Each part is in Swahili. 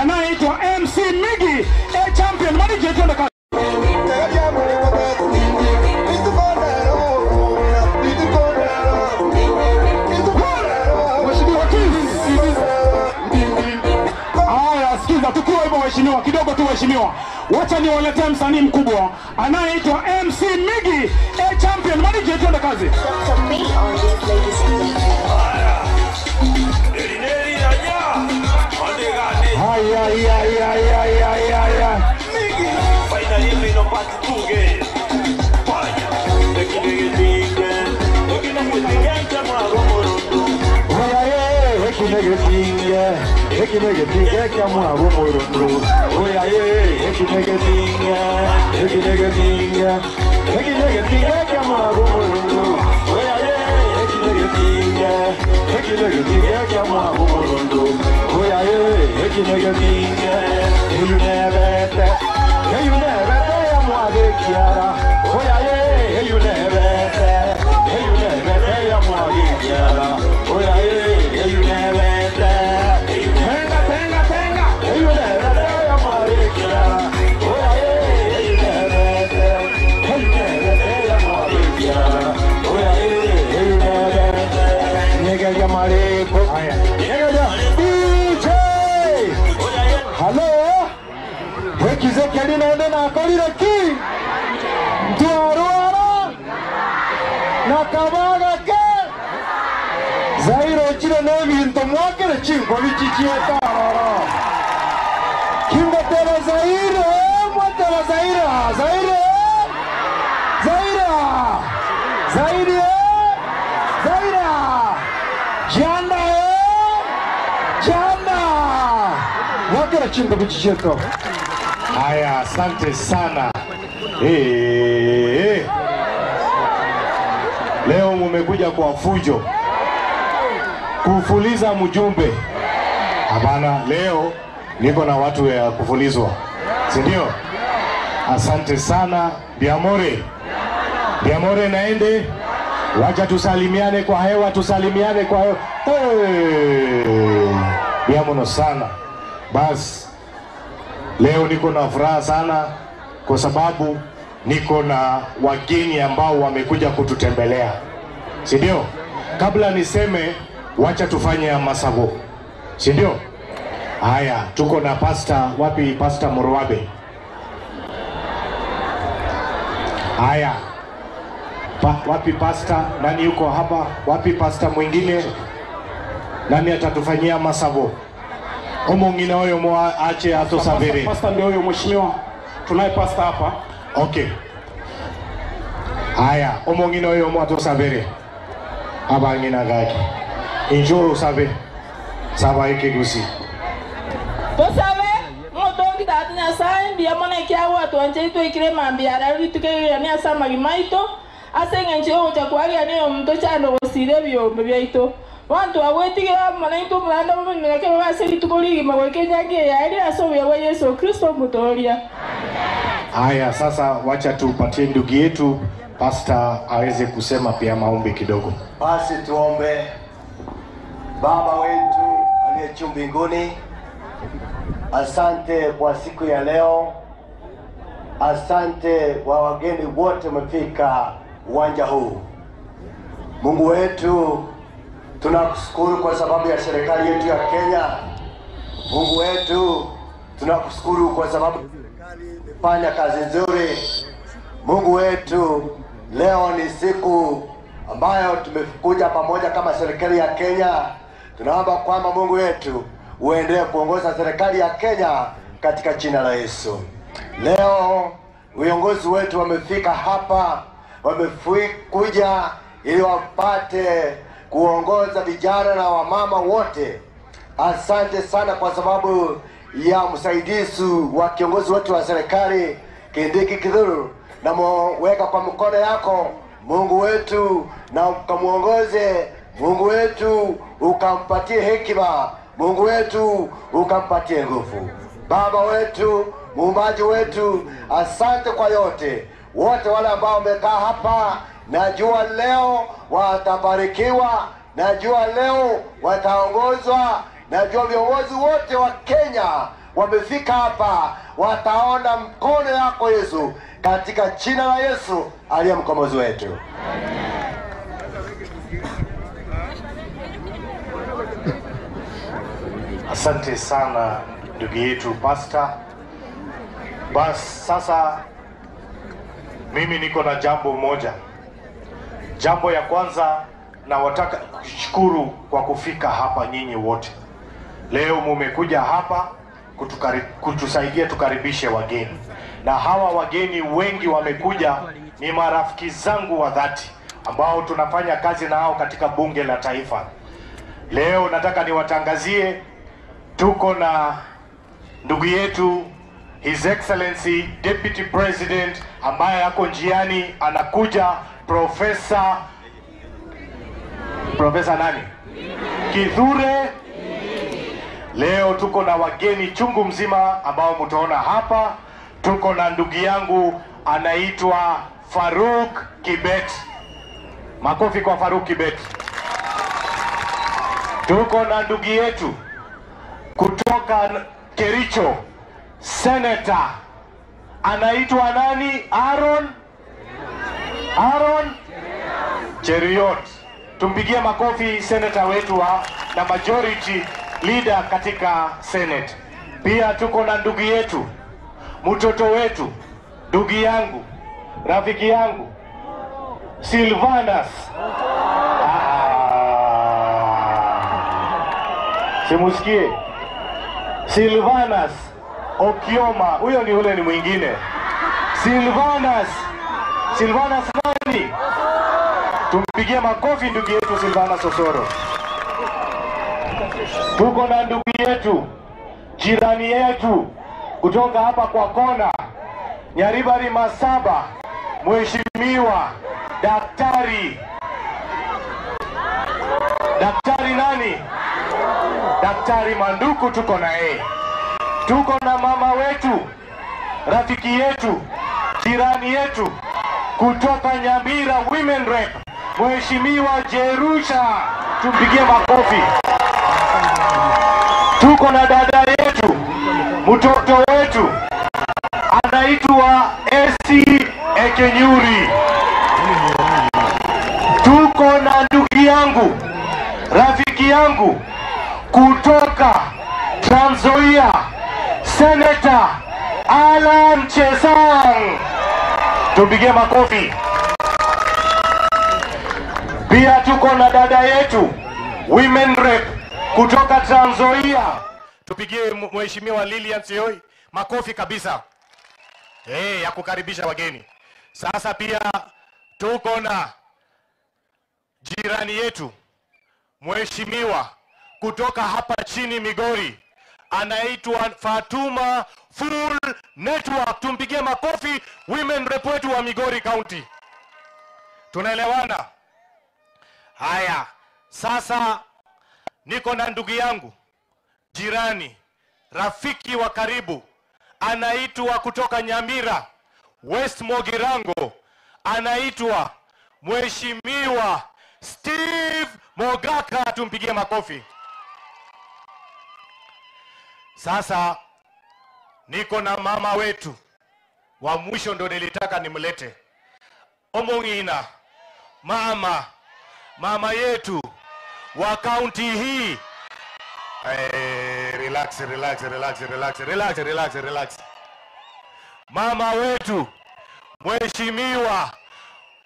anayeitwa MC Migi, a champion. Manager, twende kazi. Tukiwa hivyo waheshimiwa, kidogo tu waheshimiwa, wacha niwaletee msanii mkubwa anayeitwa MC Migi, a champion. Manager, twende kazi. Haya ya ya ya ya ya ya. Haya, asante sana. Hey. Leo mumekuja kwa fujo kufuliza mjumbe. Hapana, leo niko na watu ya kufulizwa, si ndio? Asante sana Biamore. Biamore naende. Wacha tusalimiane kwa hewa, tusalimiane kwa hewa. Hey. Biamono sana. Bas, leo niko na furaha sana kwa sababu niko na wageni ambao wamekuja kututembelea, si ndio? Kabla niseme, wacha tufanye masabo, si ndio? Haya, tuko na pasta. Wapi Pasta Morwabe? Haya, wapi pasta? Nani yuko hapa? Wapi pasta mwingine? Nani atatufanyia masabo? Omongina huyo mwache atosabiri. Pasta ndio huyo mheshimiwa. Tunaye pasta hapa. Okay. Haya, omongina huyo mwatosabiri. Abangina gaki. Injoro sabe. Saba ikigusi. Tosabe, motongi tatu nyasaye ndiye mona kyawa tuanje itu ikire mambiara rituke ni asama gimaito asenga njo chakwali ni omuntu chando gosire byombe byaito. Wantu awetigira mwana mwana mwana basi tukoli magwekenya yali asobe wa Yesu Kristo mutoria. Haya, sasa wacha tupatie ndugu yetu pastor aweze kusema pia maombi kidogo. Basi tuombe. Baba wetu aliye juu mbinguni, asante kwa siku ya leo. Asante kwa wageni wote wamefika uwanja huu. Mungu wetu, tunakushukuru kwa sababu ya serikali yetu ya Kenya. Mungu wetu, tunakushukuru kwa sababu serikali imefanya kazi nzuri. Mungu wetu, leo ni siku ambayo tumekuja pamoja kama serikali ya Kenya. Tunaomba kwamba Mungu wetu uendelee kuongoza serikali ya Kenya katika jina la Yesu. Leo viongozi wetu wamefika hapa, wamekuja ili wapate kuongoza vijana na wamama wote. Asante sana kwa sababu ya msaidizi wa kiongozi wetu wa serikali Kindiki Kithure, na mweka kwa mkono yako Mungu wetu, na ukamuongoze Mungu wetu, ukampatie hekima Mungu wetu, ukampatie nguvu. Baba wetu, muumbaji wetu, asante kwa yote. Wote wale ambao wamekaa hapa, najua leo watabarikiwa, najua leo wataongozwa, najua viongozi wote wa Kenya wamefika hapa wataona mkono yako Yesu, katika jina la Yesu aliye mkombozi wetu. Asante sana ndugu yetu Pastor. Bas, sasa mimi niko na jambo moja. Jambo ya kwanza, nawataka kushukuru kwa kufika hapa nyinyi wote. Leo mumekuja hapa kutusaidia tukaribishe wageni. Na hawa wageni wengi wamekuja ni marafiki zangu wa dhati ambao tunafanya kazi nao katika bunge la taifa. Leo nataka niwatangazie tuko na ndugu yetu His Excellency Deputy President ambaye ako njiani anakuja, Professor nani? Kithure. Leo tuko na wageni chungu mzima ambao mtaona hapa. Tuko na ndugu yangu anaitwa Faruk Kibet. Makofi kwa Faruk Kibet. Tuko na ndugu yetu kutoka Kericho, Senator anaitwa nani? Aaron Cheruiyot. Tumpigie makofi senator wetu na majority leader katika Senate. Pia tuko na ndugu yetu, mtoto wetu, ndugu yangu, rafiki yangu, Silvanus. Simusikie. Silvanus Okioma, huyo ni ule ni mwingine. Silvanus nani? Tumpigie makofi ndugu yetu Silvanus Osoro. Tuko na ndugu yetu, jirani yetu kutoka hapa kwa kona Nyaribari Masaba, Mheshimiwa Daktari nani? Daktari Manduku, tuko na yeye. Tuko na mama wetu, rafiki yetu, jirani yetu kutoka Nyamira Women Rep, Mheshimiwa Jerusha, tumpigie makofi. Tuko na dada yetu, mtoto wetu anaitwa Esi Ekenyuri. Tuko na ndugu yangu, rafiki yangu kutoka Trans Nzoia, Senator Alan Chesang. Tupige makofi. Pia tuko na dada yetu Women Rep kutoka Trans Nzoia. Tupigie Mheshimiwa Lilian Siyoi makofi kabisa. Ya kukaribisha wageni. Sasa pia tuko na jirani yetu Mheshimiwa kutoka hapa chini Migori, anaitwa Fatuma Full Network. Tumpigie makofi Women Rep wetu wa Migori County. Tunaelewana? Haya, sasa niko na ndugu yangu, jirani, rafiki wa karibu, anaitwa kutoka Nyamira, West Mogirango, anaitwa Mheshimiwa Steve Mogaka. Tumpigie makofi. Sasa niko na mama wetu wa mwisho, ndo nilitaka nimlete, Omongina, mama yetu wa county hii. Relax, relax, relax, relax, relax, relax, relax. Mama wetu Mheshimiwa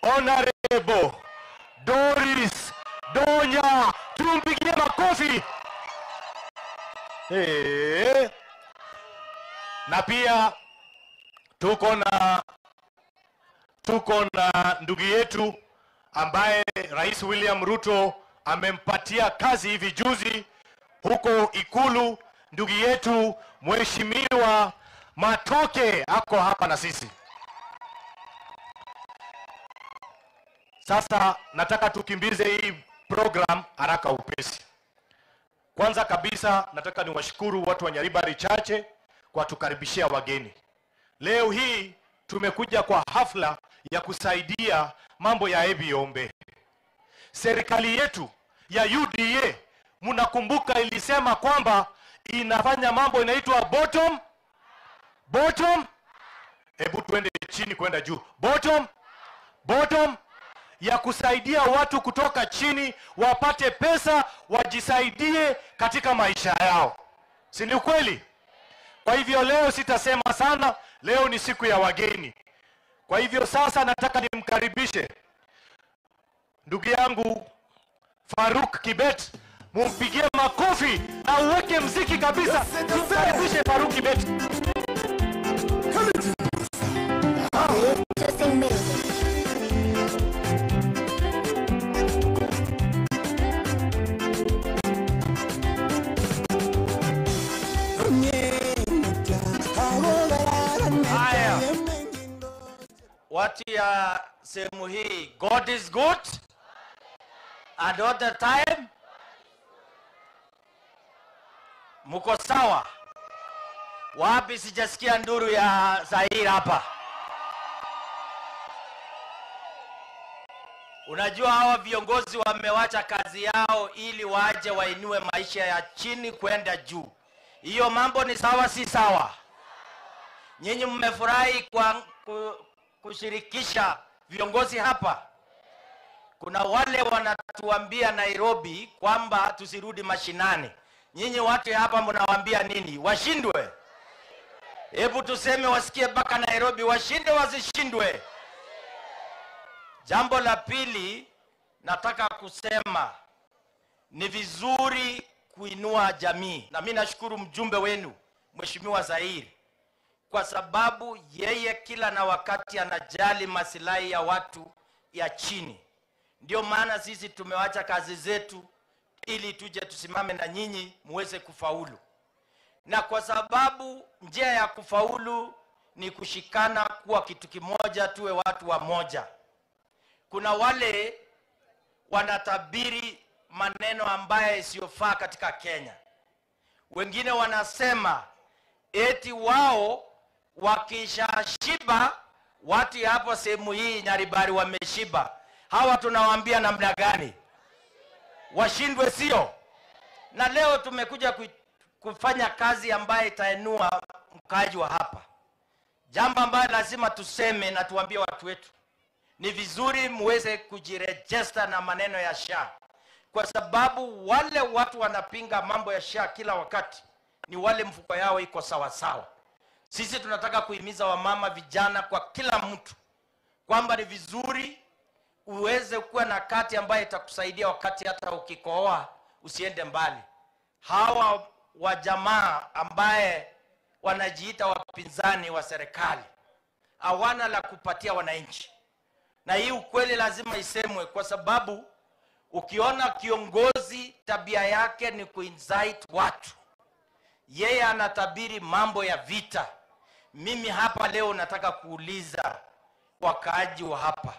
Honorable Doris Donya, tumpigie makofi. Na pia tuko na ndugu yetu ambaye Rais William Ruto amempatia kazi hivi juzi huko Ikulu, ndugu yetu Mheshimiwa Matoke ako hapa na sisi. Sasa nataka tukimbize hii program haraka upesi. Kwanza kabisa nataka niwashukuru watu wa Nyaribari Chache kwa tukaribishia wageni. Leo hii tumekuja kwa hafla ya kusaidia mambo ya Ebiombe. Serikali yetu ya UDA, mnakumbuka, ilisema kwamba inafanya mambo inaitwa bottom bottom. Hebu tuende chini kwenda juu. Bottom bottom, ya kusaidia watu kutoka chini wapate pesa wajisaidie katika maisha yao. Si ni ukweli? Kwa hivyo leo sitasema sana, leo ni siku ya wageni. Kwa hivyo sasa nataka nimkaribishe ndugu yangu Faruk Kibet. Mumpigie makofi na uweke mziki kabisa. Tumkaribishe Faruk Kibet. Haya, watu ya sehemu hii, God is good and all the time. Muko sawa? Wapi sijasikia nduru ya Zaire hapa? Unajua hawa viongozi wamewacha kazi yao ili waje wainue maisha ya chini kwenda juu. Hiyo mambo ni sawa, si sawa? Nyinyi mmefurahi kwa kushirikisha viongozi hapa. Kuna wale wanatuambia Nairobi kwamba tusirudi mashinani. Nyinyi watu hapa mnawaambia nini? Washindwe? Hebu tuseme wasikie mpaka Nairobi, washinde wasishindwe? Jambo la pili nataka kusema, ni vizuri kuinua jamii. Na mimi nashukuru mjumbe wenu Mheshimiwa Zaire, kwa sababu yeye kila na wakati anajali masilahi ya watu ya chini. Ndio maana sisi tumewacha kazi zetu ili tuje tusimame na nyinyi muweze kufaulu. Na kwa sababu njia ya kufaulu ni kushikana kuwa kitu kimoja, tuwe watu wa moja. Kuna wale wanatabiri maneno ambayo isiyofaa katika Kenya. Wengine wanasema eti wao wakishashiba, watu hapo sehemu hii Nyaribari wameshiba. Hawa tunawaambia namna gani? Washindwe, sio? Na leo tumekuja kufanya kazi ambayo itainua mkaaji wa hapa. Jambo ambalo lazima tuseme na tuambie watu wetu, ni vizuri muweze kujirejesta na maneno ya SHA, kwa sababu wale watu wanapinga mambo ya SHA kila wakati ni wale mfuko yao iko sawa sawa. Sisi tunataka kuhimiza wamama, vijana, kwa kila mtu kwamba ni vizuri uweze kuwa na kati ambayo itakusaidia wakati hata ukikohoa usiende mbali. Hawa wa jamaa ambaye wanajiita wapinzani wa serikali hawana la kupatia wananchi. Na hii ukweli lazima isemwe, kwa sababu ukiona kiongozi tabia yake ni kuincite watu, yeye anatabiri mambo ya vita. Mimi hapa leo nataka kuuliza wakaaji wa hapa,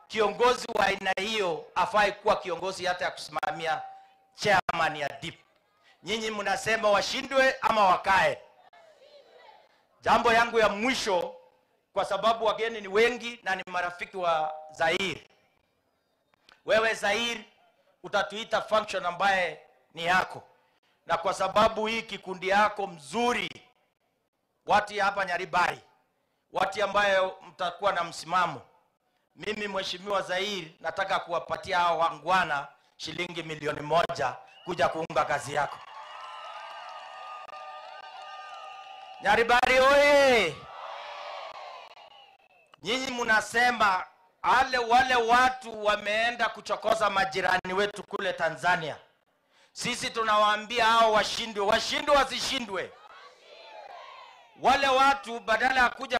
kiongozi wa aina hiyo afai kuwa kiongozi hata ya kusimamia chairman ya DIP. Nyinyi mnasema washindwe ama wakae? Jambo yangu ya mwisho, kwa sababu wageni ni wengi na ni marafiki wa Zaire. Wewe Zaire utatuita function ambaye ni yako, na kwa sababu hii kikundi yako mzuri, watu hapa Nyaribari, watu ambaye mtakuwa na msimamo, mimi Mheshimiwa Zaire nataka kuwapatia hao wangwana shilingi 1,000,000 kuja kuunga kazi yako. Nyaribari oye! Nyinyi mnasema wale watu wameenda kuchokoza majirani wetu kule Tanzania. Sisi tunawaambia hao washindwe, washindwe wasishindwe. Wale watu badala ya kuja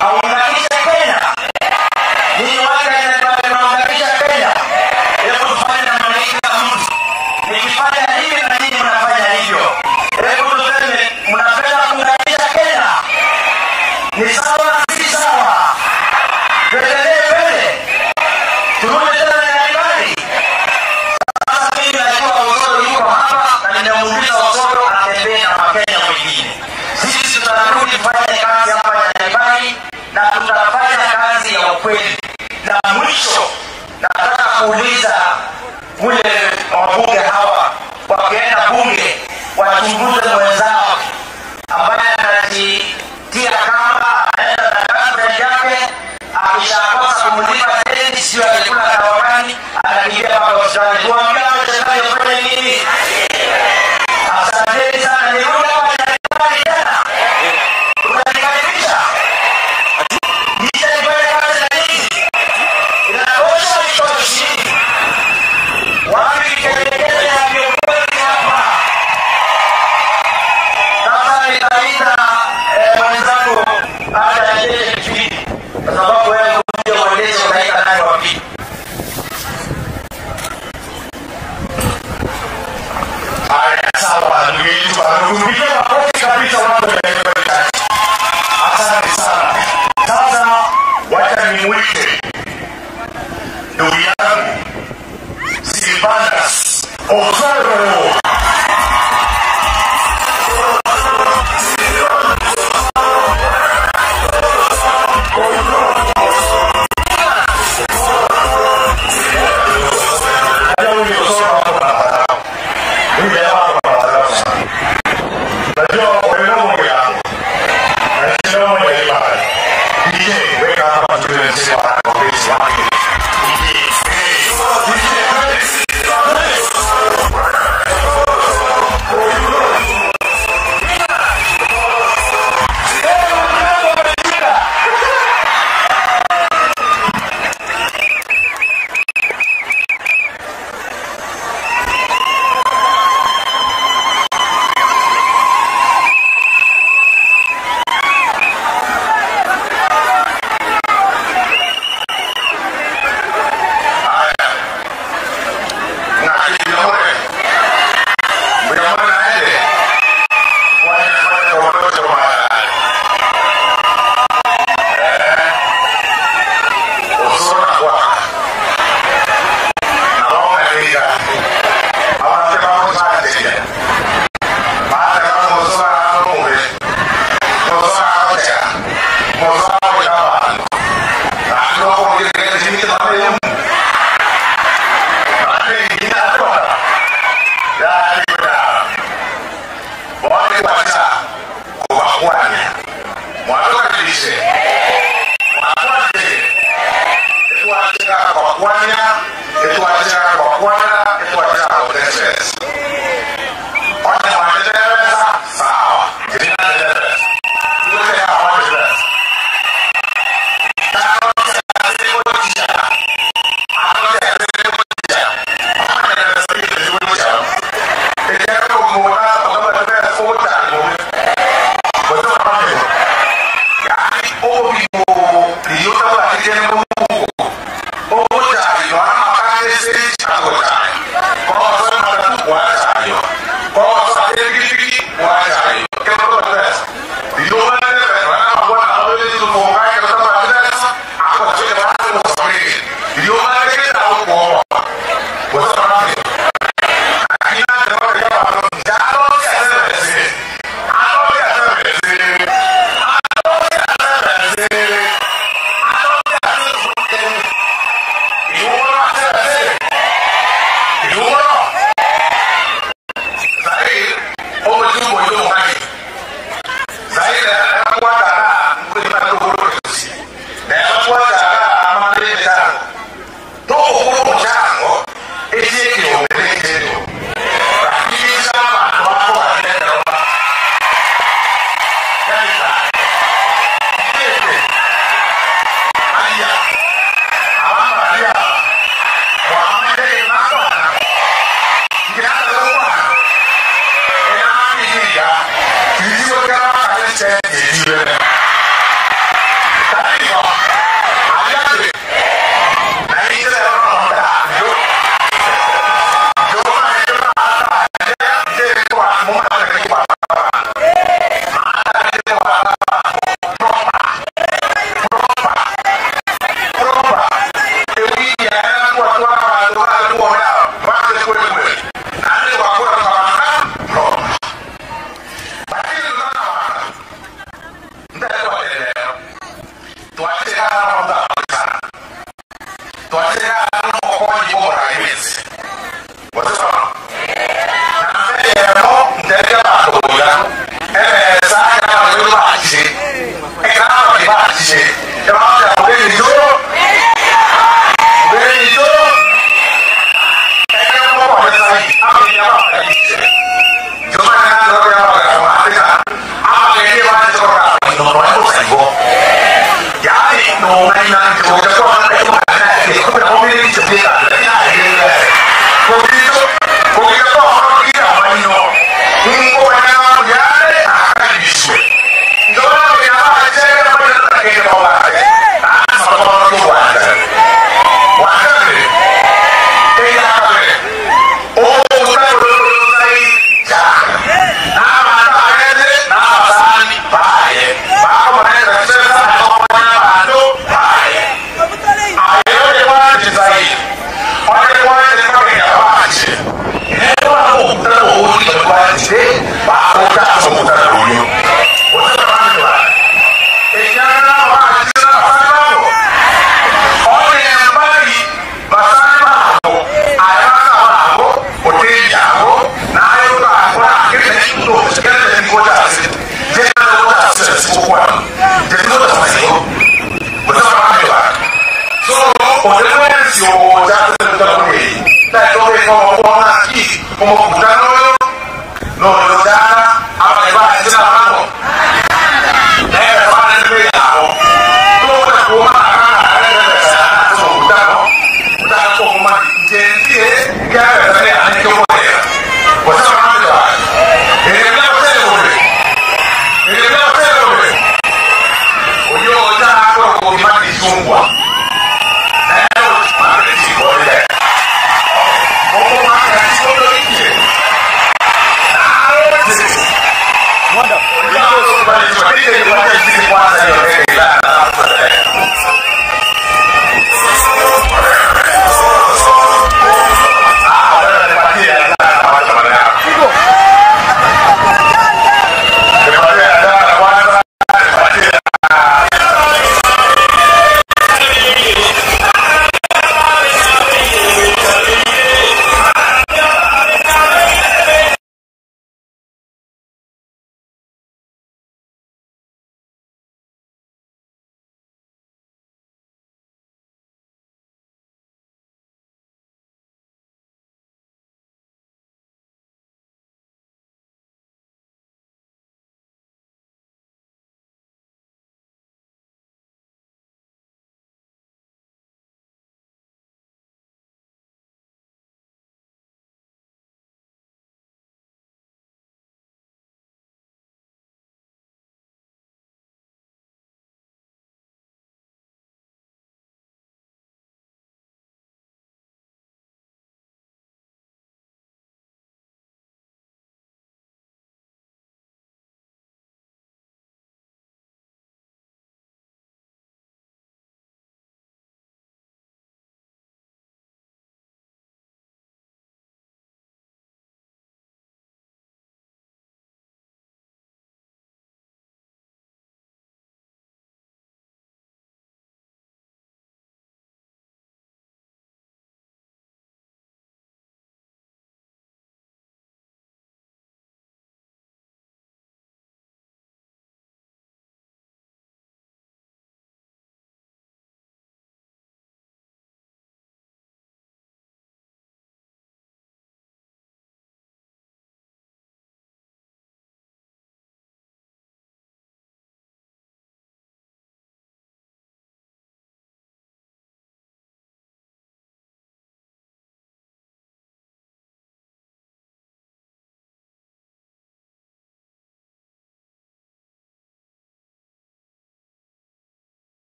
Aunganishe Ni sawa si sawa? Tuendelee mbele. Turudi tena Nyaribari. Sasa mimi najua Osoro yuko hapa na ninamuuliza Osoro atembee na Wakenya wengine. Sisi tutarudi kufanya kazi hapa Nyaribari na tutafanya kazi ya ukweli. Na mwisho nataka kuuliza ule wabunge hawa wakienda bunge wachunguze mwenzao ambaye anajitia kamba, anaenda na girlfriend yake, akishakosa kumlipa deni, sio alikula dawa gani, anakimbia mpaka hospitali. Tuambie wachezaji wafanye nini? Asanteni sana, nirudi hapa Nyaribari tena. Utanikaribisha? Nije nifanye kazi na nyinyi? Inatosha itoshi. Wapi kelele ya viongozi hapa? Sasa nitaita mwenzangu aje aendeshe kipindi, kwa sababu wewe ndio uendeshe, utaita nani wa pili? Haya, sawa, ndugu yetu, atupigie makofi kabisa watu wa Nyaribari Chache. Asante sana. Sasa wacha nimwite ndugu yangu Silvanus Osoro. Najua huyu Osoro hapa na madharau. Huyu jamaa hapa na madharau sana. Najua wewe mungu yangu. Na moja ibada. DJ, weka hapa tuwe mzee wa ofisi wake. DJ, hey, DJ, hey.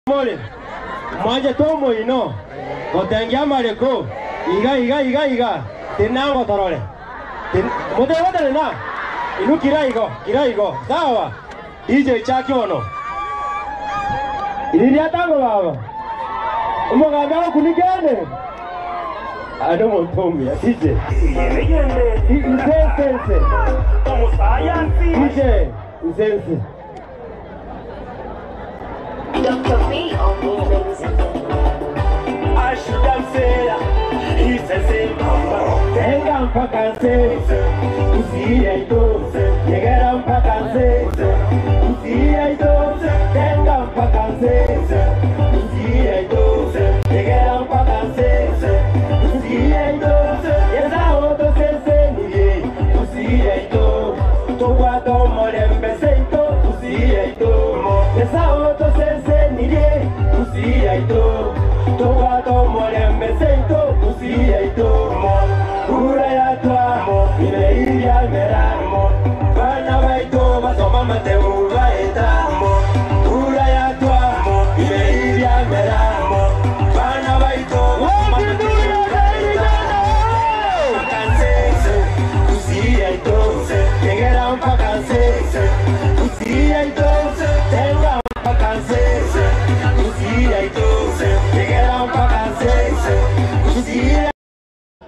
Mole mwanje tomo ino gotengia mareko iga iga iga iga tinango torore mote wote na inu kiraigo sawa DJ chakiono iliria tango baba umugambia kunigene ano motomia DJ nsense DJ nsense Dr. V on the ladies and gentlemen. I should have said, he says, tengan mpaka usiye ito, llegara mpaka usiye ito, tengan mpaka mateu baetamo ura ya twamo imeibya meramo bana baito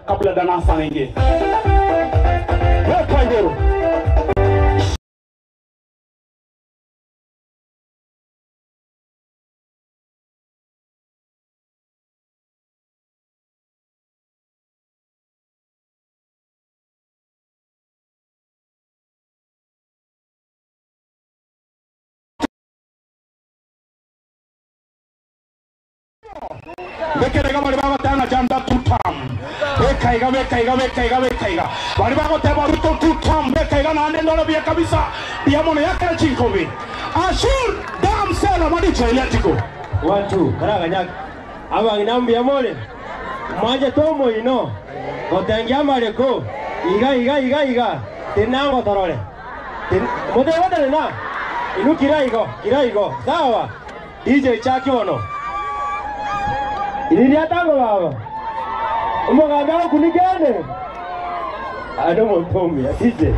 kabla danasa aingie. Weka igoro. Bekerega bari bagatana janda tutam. Bekaiga bekaiga bekaiga bekaiga. Bari bagoteba Ruto tutam bekaiga na nendo bia kabisa. Bia mono yakara chinkobi. Ashur dam sela madicho eliatiko. Watu karaganya abangina mole. Mwaje tomo ino. Gotengia mareko. Iga iga iga iga. Tenango torore. Mote wote na. Inu kiraigo kiraigo. Sawa. DJ chakiono. Ililia tango baba. Umuganda kunikene. Adomo tomi atije.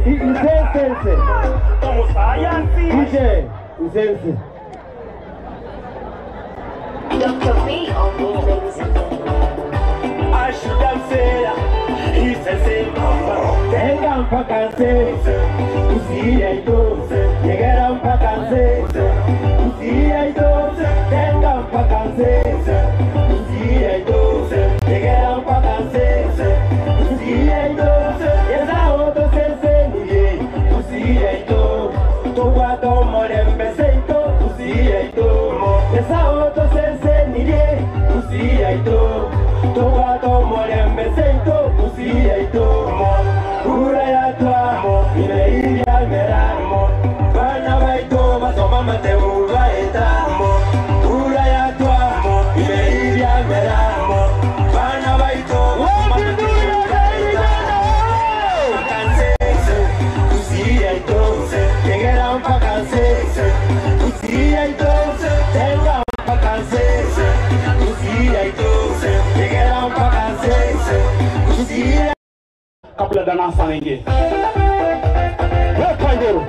Insense. DJ insense. Dr. B on the ladies and gentlemen. Ashudamsela isense mama. Tenga mpaka nse. Usiye ito. Yegera mpaka nse. Usiye ito. Tenga mpaka nse. Usiye ito. Yegera mpaka nse. Usiye ito. Yeza oto sense niye. Usiye ito. Togwa tomorembe seito. Usiye ito. Yeza oto sense niye. Usiye ito. Togwa tomorembe seito. Usiye ito. Ura ya twamo imeibya meramo. Bana baito basoma mateu baetamo. Ura ya twamo imeibya meramo. Bana baito basoma mateu baetamo. Kansense usiye ito. Yegera mpaka nsense. Usiye ito. Tenga mpaka nsense. Usiye ito. Yegera mpaka nsense. Usiye kabla danasa aingie. Weka igoro.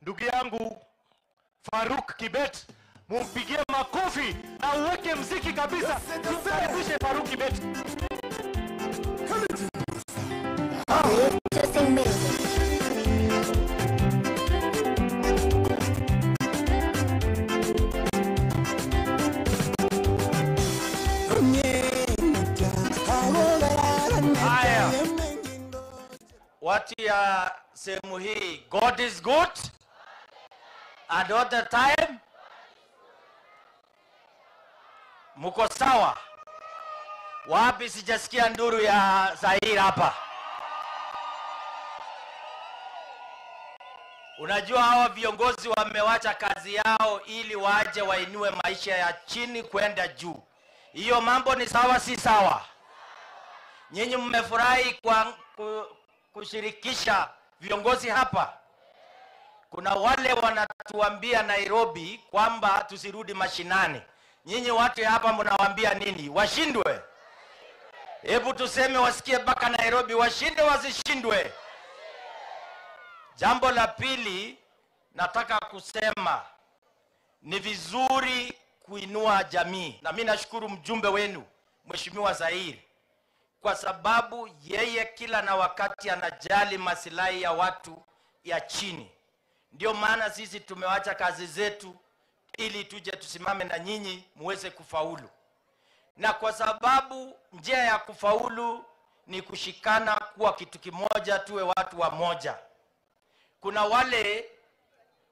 ndugu yangu Faruk Kibet. Mumpigie makofi na uweke mziki kabisa. Tumkaribishe Faruk Kibet. Haya, watu ya sehemu hii, God is good and all the time. Muko sawa? Wapi sijasikia nduru ya Zaire hapa? Unajua hawa viongozi wamewacha kazi yao ili waje wainue maisha ya chini kwenda juu. Hiyo mambo ni sawa, si sawa? Nyinyi mmefurahi kwa kushirikisha viongozi hapa. Kuna wale wanatuambia Nairobi kwamba tusirudi mashinani. Nyinyi watu hapa mnawaambia nini? Washindwe? Hebu tuseme wasikie mpaka Nairobi, washindwe wasishindwe? Jambo la pili nataka kusema, ni vizuri kuinua jamii. Na mimi nashukuru mjumbe wenu Mheshimiwa Zaire, kwa sababu yeye kila na wakati anajali masilahi ya watu ya chini. Ndio maana sisi tumewacha kazi zetu ili tuje tusimame na nyinyi muweze kufaulu. Na kwa sababu njia ya kufaulu ni kushikana kuwa kitu kimoja, tuwe watu wa moja. Kuna wale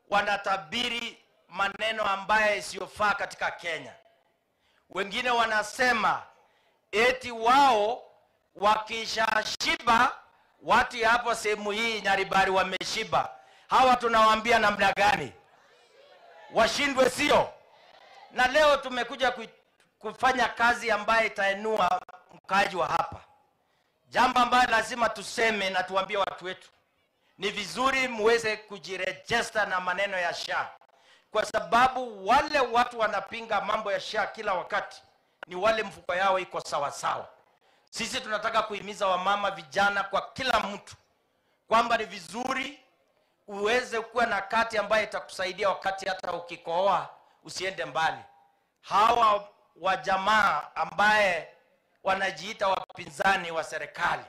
wanatabiri maneno ambaye isiyofaa katika Kenya. Wengine wanasema eti wao wakishashiba, watu hapo sehemu hii Nyaribari wameshiba. Hawa tunawaambia namna gani? Washindwe, sio? Na leo tumekuja kufanya kazi ambaye itainua mkaaji wa hapa. Jambo ambalo lazima tuseme na tuambie watu wetu, ni vizuri muweze kujiregister na maneno ya SHA, kwa sababu wale watu wanapinga mambo ya SHA kila wakati ni wale mfuko yao iko sawa sawa. Sisi tunataka kuhimiza wamama, vijana, kwa kila mtu kwamba ni vizuri uweze kuwa na kati ambaye itakusaidia wakati hata ukikohoa usiende mbali. Hawa wa jamaa ambaye wanajiita wapinzani wa serikali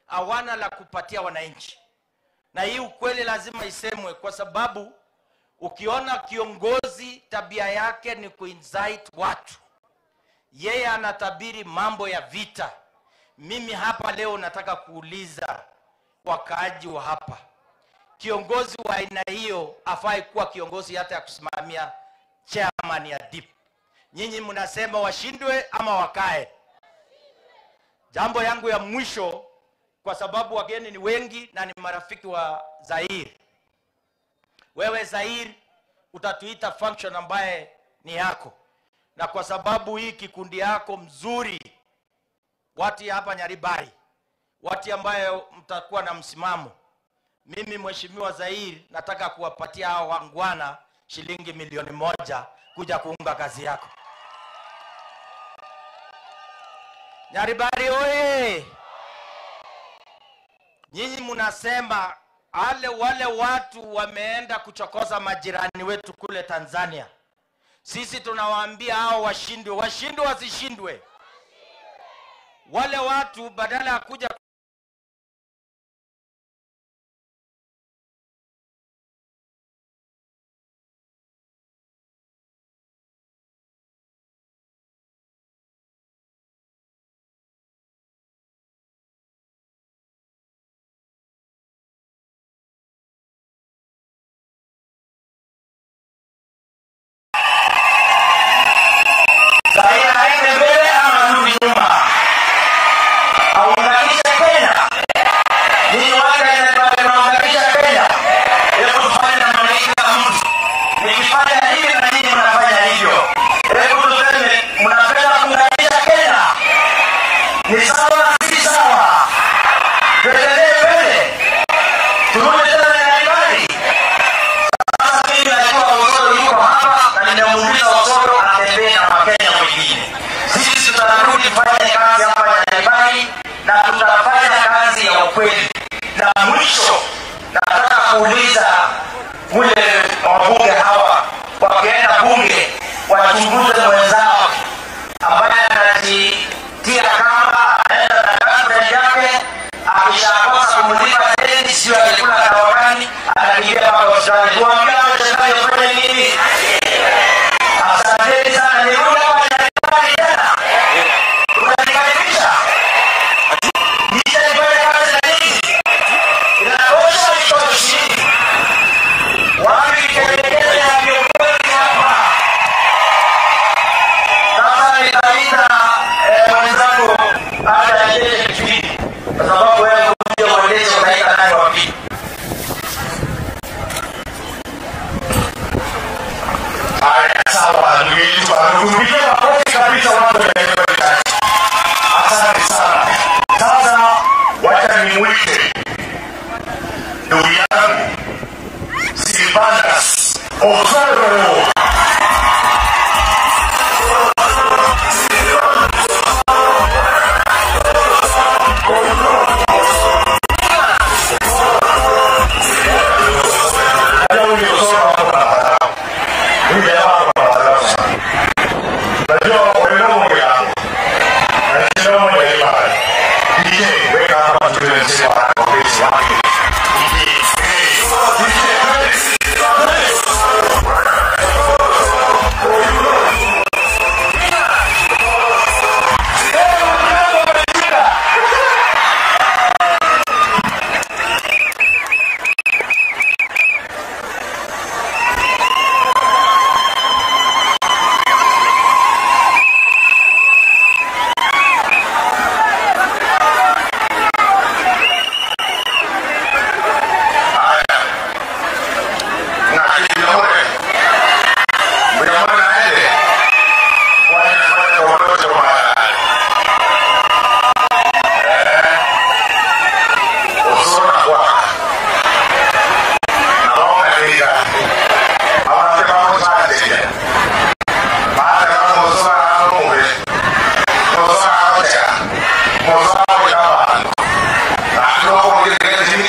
hawana la kupatia wananchi. Na hii ukweli lazima isemwe, kwa sababu ukiona kiongozi tabia yake ni kuincite watu, yeye anatabiri mambo ya vita. Mimi hapa leo nataka kuuliza wakaaji wa hapa, kiongozi wa aina hiyo afai kuwa kiongozi hata ya kusimamia chairman ya DIP. Nyinyi mnasema washindwe ama wakae? Jambo yangu ya mwisho, kwa sababu wageni ni wengi na ni marafiki wa Zaire. Wewe Zaire utatuita function ambaye ni yako, na kwa sababu hii kikundi yako mzuri, watu hapa Nyaribari, watu ambaye mtakuwa na msimamo, mimi Mheshimiwa Zaire nataka kuwapatia hao wangwana shilingi 1,000,000 kuja kuunga kazi yako. Nyaribari oye! Nyinyi mnasema wale watu wameenda kuchokoza majirani wetu kule Tanzania. Sisi tunawaambia hao washindwe, washindwe wasishindwe. Wale watu badala ya kuja Aende mbele ama arudi nyuma, aunganishe achunguze mwenzao ambaye anajitia kamba, anaenda na girlfriend yake, akishakosa kumlipa deni, sio alikula dawa gani, anakimbia mpaka hospitali. Tuambie shetani afanye nini? Asanteni sana, nirudi hapa nyumbani tena. Unanikaribisha? Nije nifanye kazi na nyinyi? Inatosha itoshi. Wapi kelele ya viongozi hapa? Sasa nitaita mwenzangu aje aendeshe kipindi, kwa sababu wewe ndio mwendeshe, utaita nani wa pili? Haya, sawa, ndugu yetu, atupigie makofi kabisa watu wa Eldoret. Asante sana. Sasa wacha nimwite ndugu yangu Silvanus Osoro. Hata huyu Osoro hapo na madharau. Huyu jamaa hapo na madharau sana. Najua wewe yangu. Na moja imara. DJ, weka hapa tueleze kwa ofisi yake. DJ, hey, DJ, Haya. Na Kidamore. Mjamana aende. Wale watoto wa Osoro kwa. Naomba ndio. Awasema msaada. Baada ya Osoro aombe. Osoro aocha. Osoro aocha. Na ndio kwa kile kitu kile.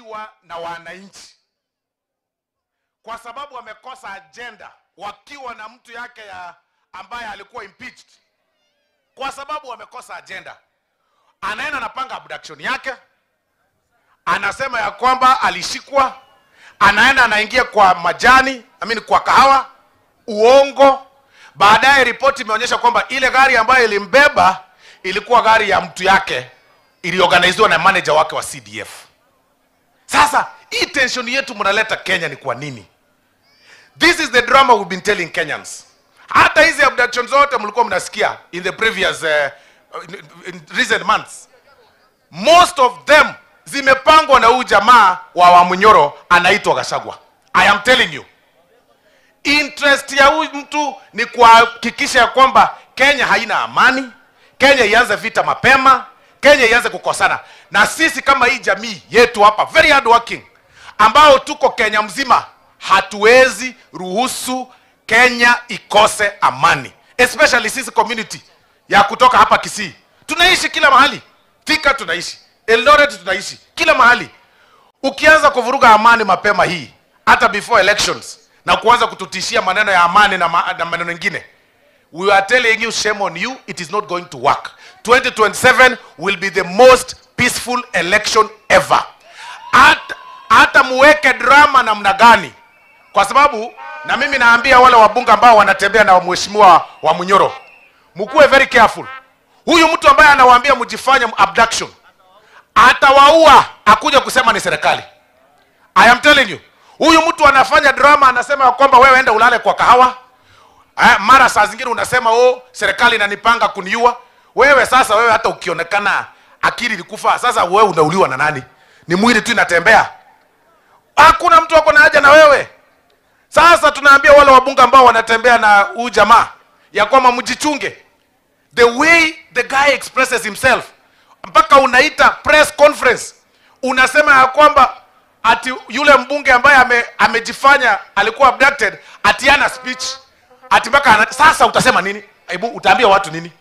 wakiwa na wananchi, kwa sababu wamekosa agenda, wakiwa na mtu yake ya ambaye alikuwa impeached, kwa sababu wamekosa agenda, anaenda anapanga abduction yake, anasema ya kwamba alishikwa, anaenda anaingia kwa majani, I mean kwa kahawa, uongo. Baadaye ripoti imeonyesha kwamba ile gari ambayo ilimbeba ilikuwa gari ya mtu yake, iliorganiziwa na manager wake wa CDF. Sasa hii tension yetu mnaleta Kenya ni kwa nini? This is the drama we've been telling Kenyans. Hata hizi abductions zote mlikuwa mnasikia in the previous in recent months, most of them zimepangwa na huyu jamaa wa Wamunyoro anaitwa Gachagua. I am telling you, interest ya huyu mtu ni kuhakikisha ya kwamba Kenya haina amani, Kenya ianze vita mapema, Kenya ianze kukosana. Na sisi kama hii jamii yetu hapa very hard working, ambao tuko Kenya mzima, hatuwezi ruhusu Kenya ikose amani. Especially sisi community ya kutoka hapa Kisii. Tunaishi kila mahali. Thika tunaishi, Eldoret tunaishi, kila mahali. Ukianza kuvuruga amani mapema hii, hata before elections, na kuanza kututishia maneno ya amani na maneno mengine, we are telling you, shame on you, it is not going to work. 2027 will be the most peaceful election ever. Hata muweke drama namna gani. Kwa sababu, na mimi naambia wale wabunge ambao wanatembea na mheshimiwa wa Munyoro, mkuwe very careful. Huyu mtu ambaye anawaambia mjifanye abduction, atawaua akuja kusema ni serikali. I am telling you. Huyu mtu anafanya drama, anasema kwamba wewe enda ulale kwa kahawa. Mara saa zingine unasema oh, serikali inanipanga kuniua. Wewe sasa, wewe hata ukionekana akili ilikufa, sasa wewe unauliwa na nani? Ni mwili tu inatembea. Hakuna mtu wako na haja na wewe. Sasa tunaambia wale wabunge ambao wanatembea na huyu jamaa ya kwamba mjichunge. The way the guy expresses himself, mpaka unaita press conference, unasema ya kwamba ati yule mbunge ambaye amejifanya alikuwa abducted ati ana speech, ati mpaka sasa utasema nini? Hebu utaambia watu nini?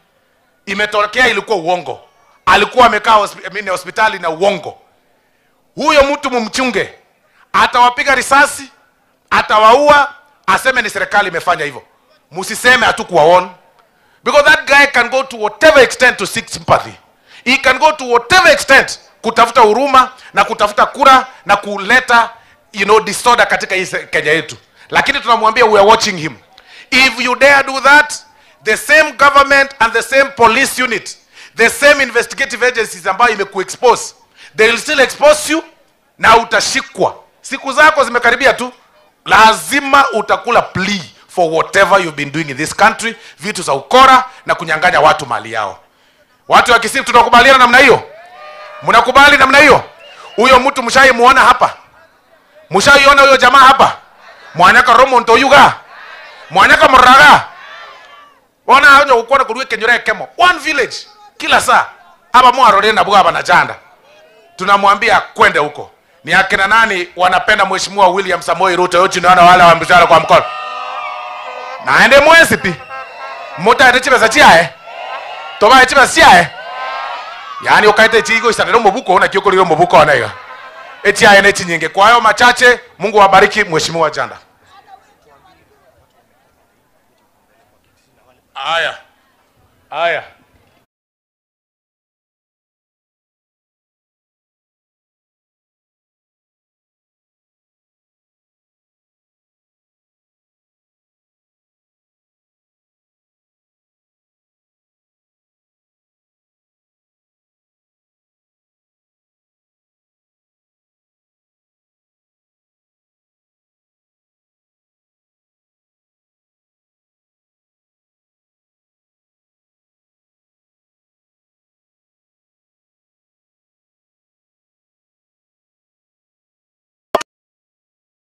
Imetokea ilikuwa uongo. Alikuwa amekaa hospitali na uongo. Huyo mtu mumchunge. Atawapiga risasi, atawaua, aseme ni serikali imefanya hivyo. Msiseme hatukuwaona. Because that guy can go to whatever extent to seek sympathy. He can go to whatever extent kutafuta huruma na kutafuta kura na kuleta, you know, disorder katika hii Kenya yetu. Lakini tunamwambia we are watching him. If you dare do that, the same government and the same police unit, the same investigative agencies ambayo imekuexpose, they will still expose you na utashikwa. Siku zako zimekaribia tu, lazima utakula plea for whatever you've been doing in this country, vitu za ukora na kunyang'anya watu mali yao. Watu wa Kisii tunakubaliana namna hiyo? Mnakubali namna hiyo? Huyo mtu mshaimuona hapa? Mshaiona huyo jamaa hapa? Mwanaka Romonto yuga? Mwanaka Muraga? Wana hajo ukona kuruwe kenyore kemo. One village kila saa. Hapa mwarore na buga na janda. Tunamwambia kwende huko. Ni akina nani wanapenda Mheshimiwa William Samoei Ruto? Yote tunaona wale wa mshahara kwa mkono. Naende mwezi pi. Mota ete chiae. Toba ete chiae. Yaani ukaite chigo isanero mbuko na kioko lilo mbuko anaiga. Eti aye neti nyingi. Kwa hayo machache, Mungu awabariki Mheshimiwa Janda. Aya. Aya.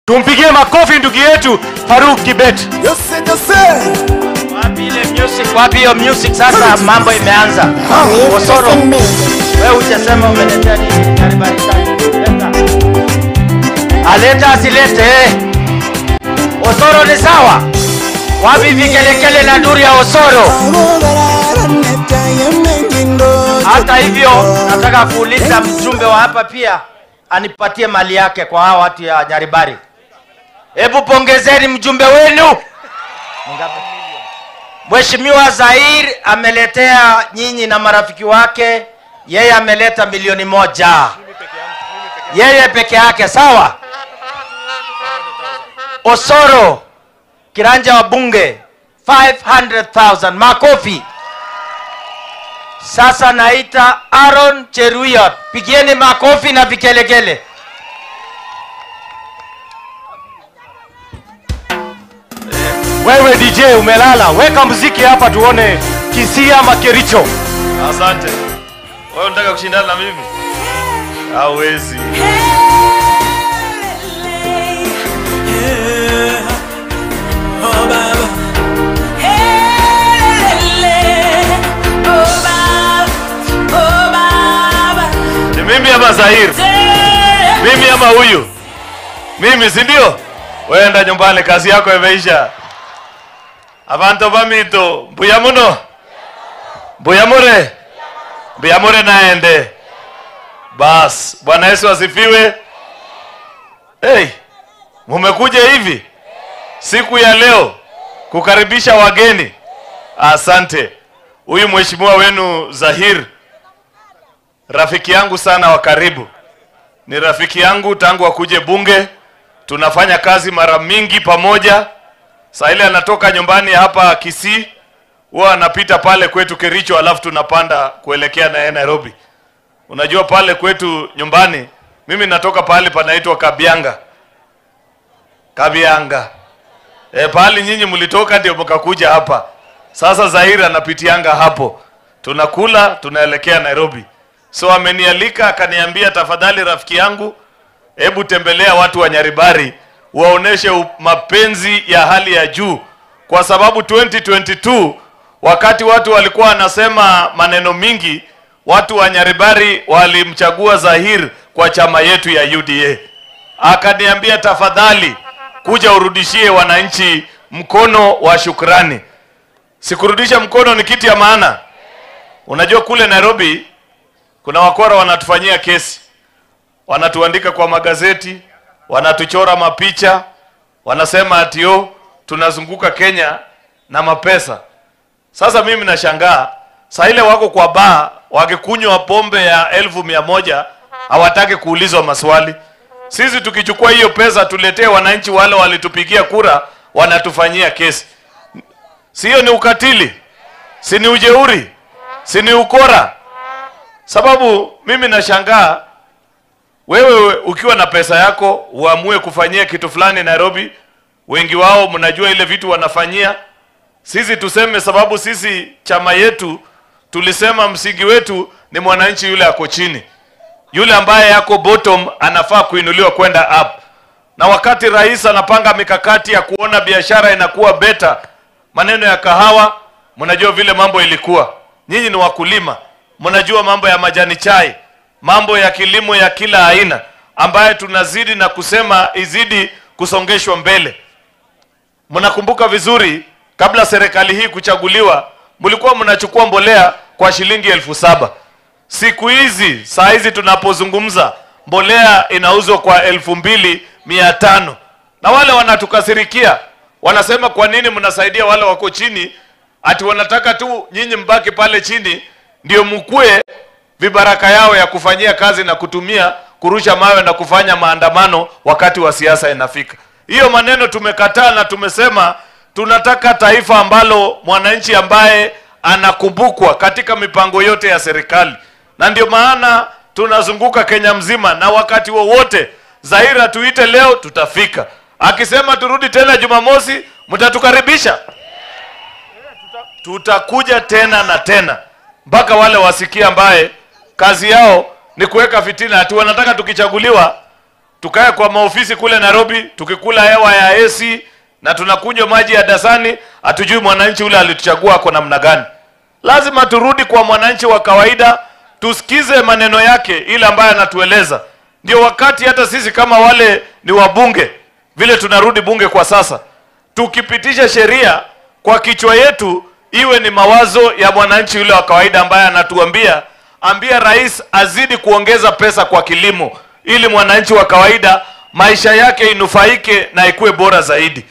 Tumpigie makofi ndugu yetu Faruk Kibet. Wapi ile music? Wapi hiyo music sasa? Mambo imeanza. Osoro, wewe hujasema umeletea nini? Leta. Aleta asilete. Osoro ni sawa. Wapi vikelekele na nduri ya Osoro? Hata hivyo nataka kuuliza mjumbe wa hapa pia anipatie mali yake kwa hawa watu ya Nyaribari. Hebu pongezeni mjumbe wenu. Mheshimiwa Zair ameletea nyinyi na marafiki wake, yeye ameleta 1,000,000. Yeye peke yake, sawa? Osoro kiranja wa bunge 500,000, makofi. Sasa naita Aaron Cheruiyot, pigieni makofi na vigelegele. Wewe DJ umelala, weka muziki hapa tuone Kisii ama Kericho. Asante. Wewe unataka kushindana na mimi? Hauwezi. Ni mimi ama Zahir? Mimi ama huyu? Mimi, si ndio? Wewe enda nyumbani, kazi yako imeisha. Abantu bamito, mbuya muno. Mbuya mure. Mbuya mure naende. Bas, Bwana Yesu asifiwe. Hey, mumekuja hivi siku ya leo kukaribisha wageni. Asante. Huyu mheshimiwa wenu Zahir, rafiki yangu sana wa karibu. Ni rafiki yangu tangu akuje bunge. Tunafanya kazi mara mingi pamoja. Saa ile anatoka nyumbani hapa Kisii, huwa anapita pale kwetu Kericho, alafu tunapanda kuelekea na Nairobi. Unajua pale kwetu nyumbani, mimi natoka pale panaitwa Kabianga. Kabianga. Pale nyinyi mlitoka ndio mkakuja hapa. Sasa Zahir anapitianga hapo. Tunakula, tunaelekea Nairobi. So amenialika akaniambia, tafadhali rafiki yangu, hebu tembelea watu wa Nyaribari, waoneshe mapenzi ya hali ya juu. Kwa sababu 2022 wakati watu walikuwa wanasema maneno mingi, watu wa Nyaribari walimchagua Zahir kwa chama yetu ya UDA. Akaniambia tafadhali kuja urudishie wananchi mkono wa shukrani. Sikurudisha mkono ni kitu ya maana. Unajua kule Nairobi kuna wakora wanatufanyia kesi. Wanatuandika kwa magazeti, wanatuchora mapicha, wanasema atio tunazunguka Kenya na mapesa. Sasa mimi nashangaa, saa ile wako kwa baa wakikunywa pombe ya 1,100 hawataki kuulizwa maswali. Sisi tukichukua hiyo pesa tuletee wananchi wale walitupigia kura, wanatufanyia kesi. Sio ni ukatili? Si ni ujeuri? Si ni ukora? Sababu mimi nashangaa, wewe ukiwa na pesa yako uamue kufanyia kitu fulani Nairobi, wengi wao mnajua ile vitu wanafanyia. Sisi tuseme, sababu sisi chama yetu tulisema msingi wetu ni mwananchi yule ako chini. Yule ambaye yako bottom anafaa kuinuliwa kwenda up. Na wakati rais anapanga mikakati ya kuona biashara inakuwa better, maneno ya kahawa, mnajua vile mambo ilikuwa. Nyinyi ni wakulima, mnajua mambo ya majani chai, mambo ya kilimo ya kila aina ambaye tunazidi na kusema izidi kusongeshwa mbele. Mnakumbuka vizuri kabla serikali hii kuchaguliwa, mlikuwa mnachukua mbolea kwa shilingi 7,000. Siku hizi, saa hizi tunapozungumza, mbolea inauzwa kwa 2,500. Na wale wanatukasirikia, wanasema kwa nini mnasaidia wale wako chini, ati wanataka tu nyinyi mbaki pale chini ndio mkue vibaraka yao ya kufanyia kazi na kutumia kurusha mawe na kufanya maandamano wakati wa siasa inafika. Hiyo maneno tumekataa na tumesema tunataka taifa ambalo mwananchi ambaye anakumbukwa katika mipango yote ya serikali. Na ndio maana tunazunguka Kenya mzima, na wakati wowote Zahira tuite leo tutafika. Akisema turudi tena Jumamosi, mtatukaribisha. Tutakuja tena na tena mpaka wale wasikia ambaye kazi yao ni kuweka fitina. Ati wanataka tukichaguliwa tukae kwa maofisi kule Nairobi, tukikula hewa ya AC na tunakunywa maji ya dasani, hatujui mwananchi ule alituchagua kwa namna gani. Lazima turudi kwa mwananchi wa kawaida, tusikize maneno yake ile ambayo anatueleza. Ndio wakati hata sisi kama wale ni wabunge, vile tunarudi bunge kwa sasa, tukipitisha sheria kwa kichwa yetu iwe ni mawazo ya mwananchi yule wa kawaida ambaye anatuambia, ambia rais azidi kuongeza pesa kwa kilimo. ili mwananchi wa kawaida maisha yake inufaike na ikuwe bora zaidi.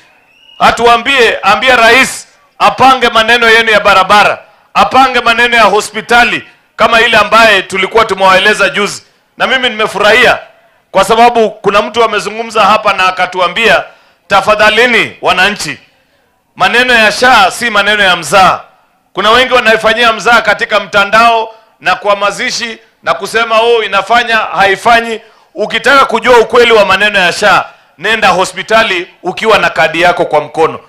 Atuambie, ambia rais apange maneno yenu ya barabara, apange maneno ya hospitali kama ile ambaye tulikuwa tumewaeleza juzi. Na mimi nimefurahia kwa sababu kuna mtu amezungumza hapa na akatuambia, tafadhalini wananchi, maneno ya SHA si maneno ya mzaa. Kuna wengi wanaifanyia mzaa katika mtandao na kwa mazishi na kusema oh, inafanya haifanyi. Ukitaka kujua ukweli wa maneno ya SHA, nenda hospitali ukiwa na kadi yako kwa mkono,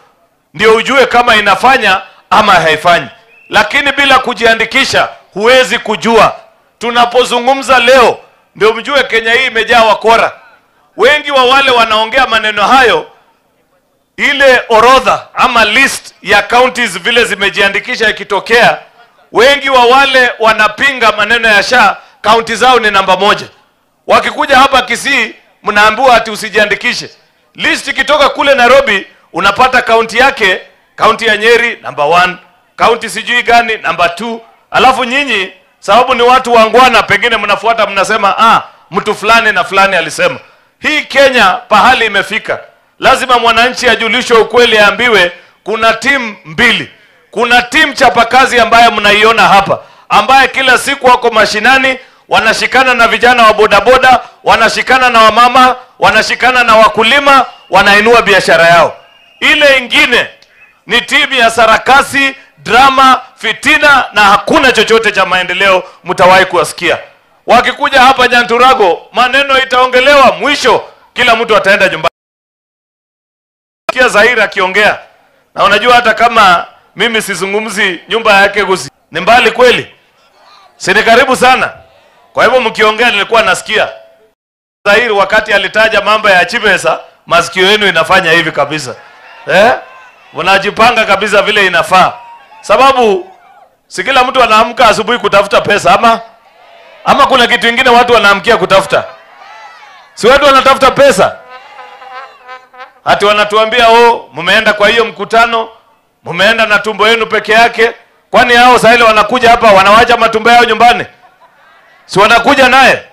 ndio ujue kama inafanya ama haifanyi. Lakini bila kujiandikisha huwezi kujua. Tunapozungumza leo ndio mjue Kenya hii imejaa wakora. Wengi wa wale wanaongea maneno hayo, ile orodha ama list ya counties vile zimejiandikisha ikitokea, wengi wa wale wanapinga maneno ya SHA county zao ni namba 1. Wakikuja hapa Kisii mnaambiwa ati usijiandikishe. List ikitoka kule Nairobi unapata county yake, county ya Nyeri namba 1, county sijui gani namba 2. Alafu nyinyi sababu ni watu wangwana, pengine mnafuata mnasema ah, mtu fulani na fulani alisema. Hii Kenya pahali imefika, lazima mwananchi ajulishwe ukweli, aambiwe kuna timu mbili. Kuna timu chapakazi ambayo mnaiona hapa, ambaye kila siku wako mashinani, wanashikana na vijana wa bodaboda, wanashikana na wamama, wanashikana na wakulima, wanainua biashara yao. Ile ingine ni timu ya sarakasi, drama, fitina na hakuna chochote cha maendeleo mtawahi kuwasikia. Wakikuja hapa Nyanturago, maneno itaongelewa, mwisho kila mtu ataenda nyumbani. Sikia Zaira akiongea. Na unajua hata kama mimi sizungumzi nyumba yake gusi, ni mbali kweli? Si ni karibu sana? Kwa hivyo mkiongea nilikuwa nasikia. Zairi wakati alitaja mambo ya Chibesa, masikio yenu inafanya hivi kabisa. Unajipanga kabisa vile inafaa. Sababu si kila mtu anaamka asubuhi kutafuta pesa, ama kuna kitu kingine watu wanaamkia kutafuta? Si watu wanatafuta pesa? Hati wanatuambia oh, mmeenda kwa hiyo mkutano, mmeenda na tumbo yenu peke yake. Kwani hao sasa ile wanakuja hapa wanawacha matumbo yao nyumbani? Si wanakuja naye?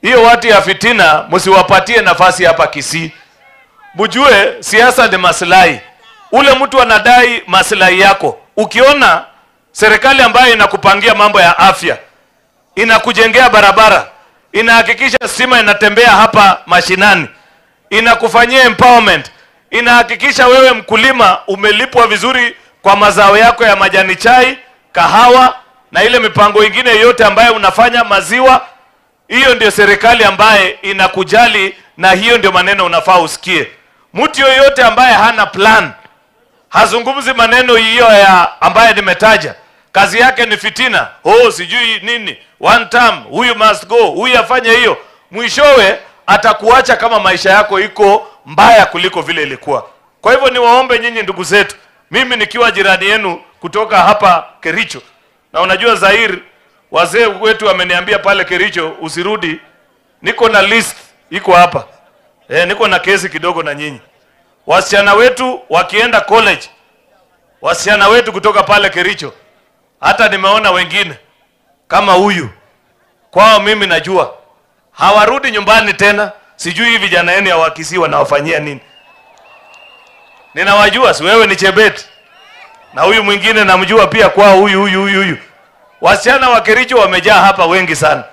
Hiyo watu ya fitina msiwapatie nafasi hapa Kisii. Mjue siasa ni maslahi. Ule mtu anadai maslahi yako. Ukiona serikali ambayo inakupangia mambo ya afya, inakujengea barabara, inahakikisha stima inatembea hapa mashinani, inakufanyia empowerment, inahakikisha wewe mkulima umelipwa vizuri kwa mazao yako ya majani chai, kahawa na ile mipango ingine yote ambayo unafanya, maziwa. Hiyo ndio serikali ambaye inakujali, na hiyo ndio maneno unafaa usikie. Mtu yoyote ambaye hana plan, hazungumzi maneno hiyo ya ambaye nimetaja, kazi yake ni fitina. Oh, sijui nini, one term, huyu must go, huyu afanye hiyo. Mwishowe atakuacha kama maisha yako iko mbaya kuliko vile ilikuwa. Kwa hivyo niwaombe nyinyi ndugu zetu, mimi nikiwa jirani yenu kutoka hapa Kericho, na unajua Zair, wazee wetu wameniambia pale Kericho usirudi, niko na list iko hapa. Niko na kesi kidogo na nyinyi. Wasichana wetu wakienda college, wasichana wetu kutoka pale Kericho, hata nimeona wengine kama huyu kwao, mimi najua hawarudi nyumbani tena. Sijui hivi vijana yenu ya Kisii wanawafanyia nini. Ninawajua, si wewe ni Chebet, na huyu mwingine namjua pia kwao, huyu huyu huyu huyu. Wasichana wa Kericho wamejaa hapa wengi sana,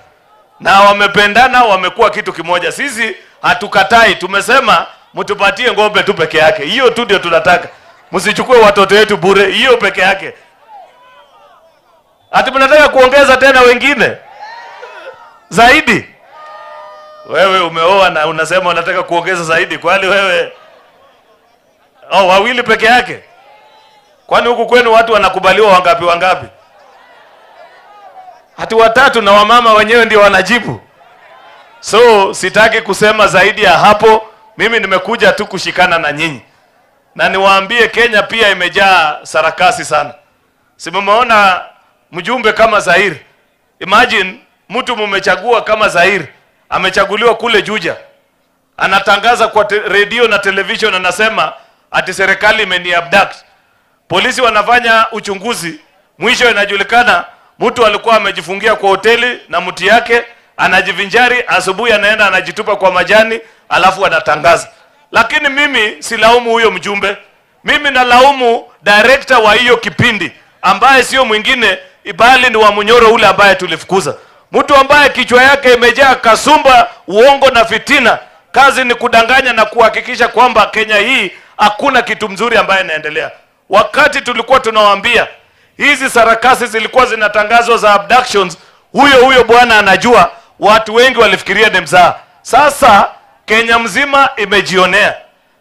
na wamependana, wamekuwa kitu kimoja. Sisi hatukatai, tumesema mtupatie ng'ombe tu peke yake. Hiyo tu ndio tunataka. Msichukue watoto wetu bure, hiyo peke yake. Ati mnataka kuongeza tena wengine zaidi? Wewe umeoa na unasema unataka kuongeza zaidi, kwani wewe oh, wawili peke yake? Kwani huku kwenu watu wanakubaliwa wangapi wangapi? Hati watatu, na wamama wenyewe ndio wanajibu. So sitaki kusema zaidi ya hapo. Mimi nimekuja tu kushikana na nyinyi. Na niwaambie Kenya pia imejaa sarakasi sana. Si mmeona mjumbe kama Zair? Imagine mtu mmechagua kama Zair, amechaguliwa kule Juja, anatangaza kwa radio na television, anasema ati serikali imeniabduct. Polisi wanafanya uchunguzi, mwisho inajulikana mtu alikuwa amejifungia kwa hoteli na mti yake, Anajivinjari asubuhi, anaenda anajitupa kwa majani, alafu anatangaza. Lakini mimi silaumu huyo mjumbe. Mimi nalaumu director wa hiyo kipindi ambaye sio mwingine bali ni wa Munyoro ule ambaye tulifukuza. Mtu ambaye kichwa yake imejaa kasumba, uongo na fitina. Kazi ni kudanganya na kuhakikisha kwamba Kenya hii hakuna kitu mzuri ambaye inaendelea. Wakati tulikuwa tunawaambia hizi sarakasi zilikuwa zinatangazwa za abductions, huyo huyo bwana anajua, watu wengi walifikiria ni mzaha. Sasa Kenya mzima imejionea.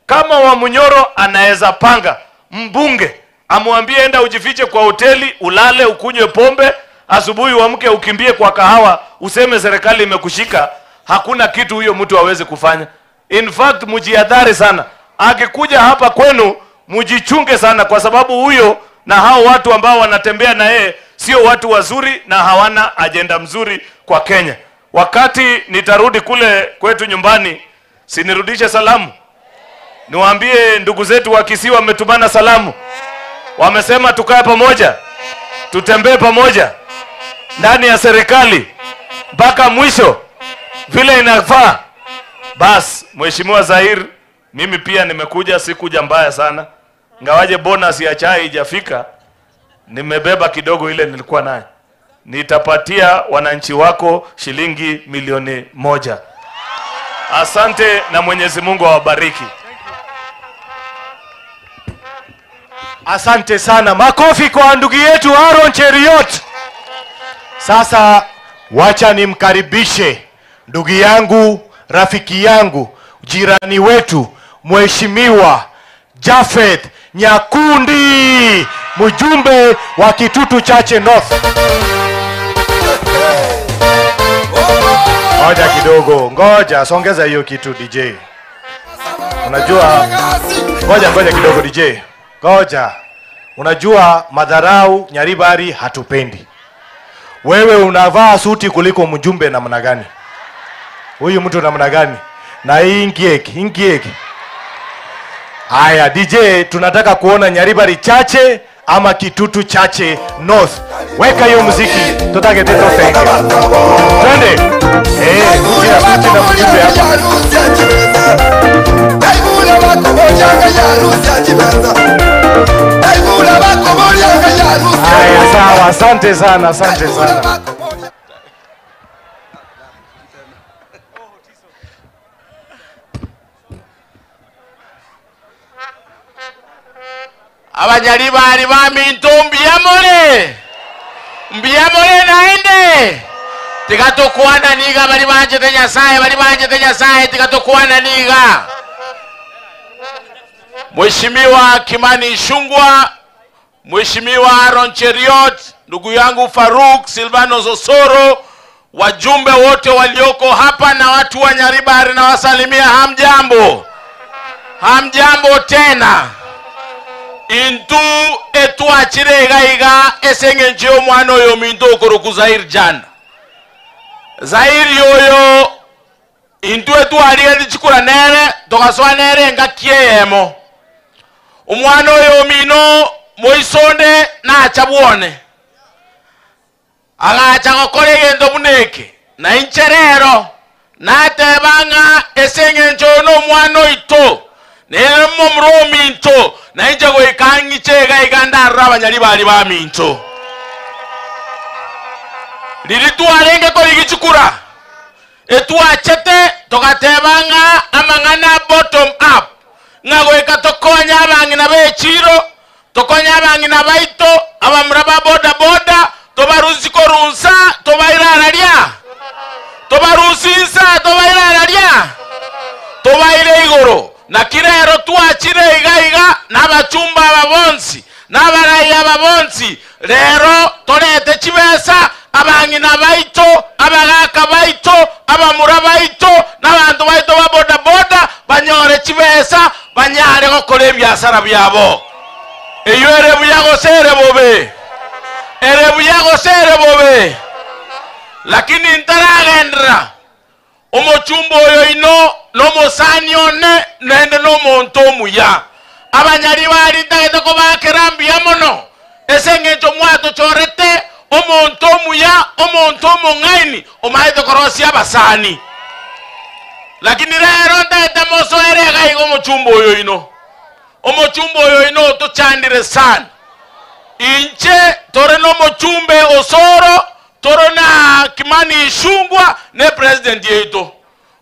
Kama wa Munyoro anaweza panga mbunge amwambie enda ujifiche kwa hoteli, ulale, ukunywe pombe, asubuhi uamke ukimbie kwa kahawa, useme serikali imekushika, hakuna kitu huyo mtu hawezi kufanya. In fact, mjihadhari sana. Akikuja hapa kwenu mjichunge sana, kwa sababu huyo na hao watu ambao wanatembea na yeye sio watu wazuri na hawana ajenda mzuri kwa Kenya. Wakati nitarudi kule kwetu nyumbani, sinirudishe salamu. Niwaambie ndugu zetu wa Kisii wametumana salamu. Wamesema tukae pamoja, tutembee pamoja ndani ya serikali mpaka mwisho vile inafaa. Bas, Mheshimiwa Zahir, mimi pia nimekuja, sikuja mbaya sana. Ngawaje bonus ya chai haijafika, nimebeba kidogo ile nilikuwa nayo. Nitapatia wananchi wako shilingi 1,000,000. Asante na Mwenyezi Mungu awabariki. Asante sana. Makofi kwa ndugu yetu Aaron Cheruiyot. Sasa wacha nimkaribishe ndugu yangu, rafiki yangu, jirani wetu, Mheshimiwa Japheth Nyakundi, mjumbe wa Kitutu Chache North. Ngoja kidogo, ngoja, songeza hiyo kitu DJ. Unajua, ngoja kidogo DJ. Ngoja. Unajua madharau Nyaribari hatupendi. Wewe unavaa suti kuliko mjumbe namna gani? Huyu mtu namna gani? Na hii ingieki. Haya DJ, tunataka kuona Nyaribari Chache ama Kitutu Chache North. Weka hiyo muziki, tutake tito thank you. Twende. Kila suti na mjumbe hapa. Haya sawa, asante sana, asante sana. Abanyaribari baminto mbiyamore. Mbiyamore naende. Tikatokwana niga bali banje te Nyasaye, bali banje te Nyasaye tikatokwana niga. Mheshimiwa Kimani Ichung'wah, Mheshimiwa Aaron Cheruiyot, ndugu yangu Faruk Silvano Zosoro, wajumbe wote walioko hapa na watu wa Nyaribari na wasalimia, hamjambo. Hamjambo tena. Intu etwachire iga esenge njio mwana oyo minto okoroku Zair jana. Zair yoyo intu etwarire chikura nere tokasoa nere ngakiemo. Omwana oyo mino moisonde nacha bwone. Agacha gokora egento buneke na incherero natebanga esenge njio no mwana oito. Nemo mrominto na inje goikangiche gaiganda abanyaribari ba minto. Lilitwarenge korigichukura. Etwachete togatebanga amang'ana bottom up. Nga goika tokonya abang'ina bechiro, tokonya abang'ina baito, abamura ba boda boda, tobarusi korunsa, tobairararia. Tobarusinsa, tobairararia. Tobaire igoro. Na kirero twachire iga iga n'abachumba ababonsi n'abarayi ababonsi rero torete chibesa abang'ina baito abagaka baito abamura baito n'abantu baito ba boda boda banyore chibesa banyare gokora ebiasara byabo. Eyo ere buya gose ere bobe, ere buya gose ere bobe, lakini ntaragendera omochumba oyo ino nomosani one nende nomonto omuya. Abanyaribari ntagete kobakera mbuya mono ese eng'encho mwatochorete Omonto muya, omonto mong'aini, omaete korosia abasani. Lakini rero ndaete mosoere gaigo omochumba oyo ino. Omochumba oyo ino tochandire sana. Inche tore no mochumbe Osoro, tore na Kimani Ichung'wah ne president yeito.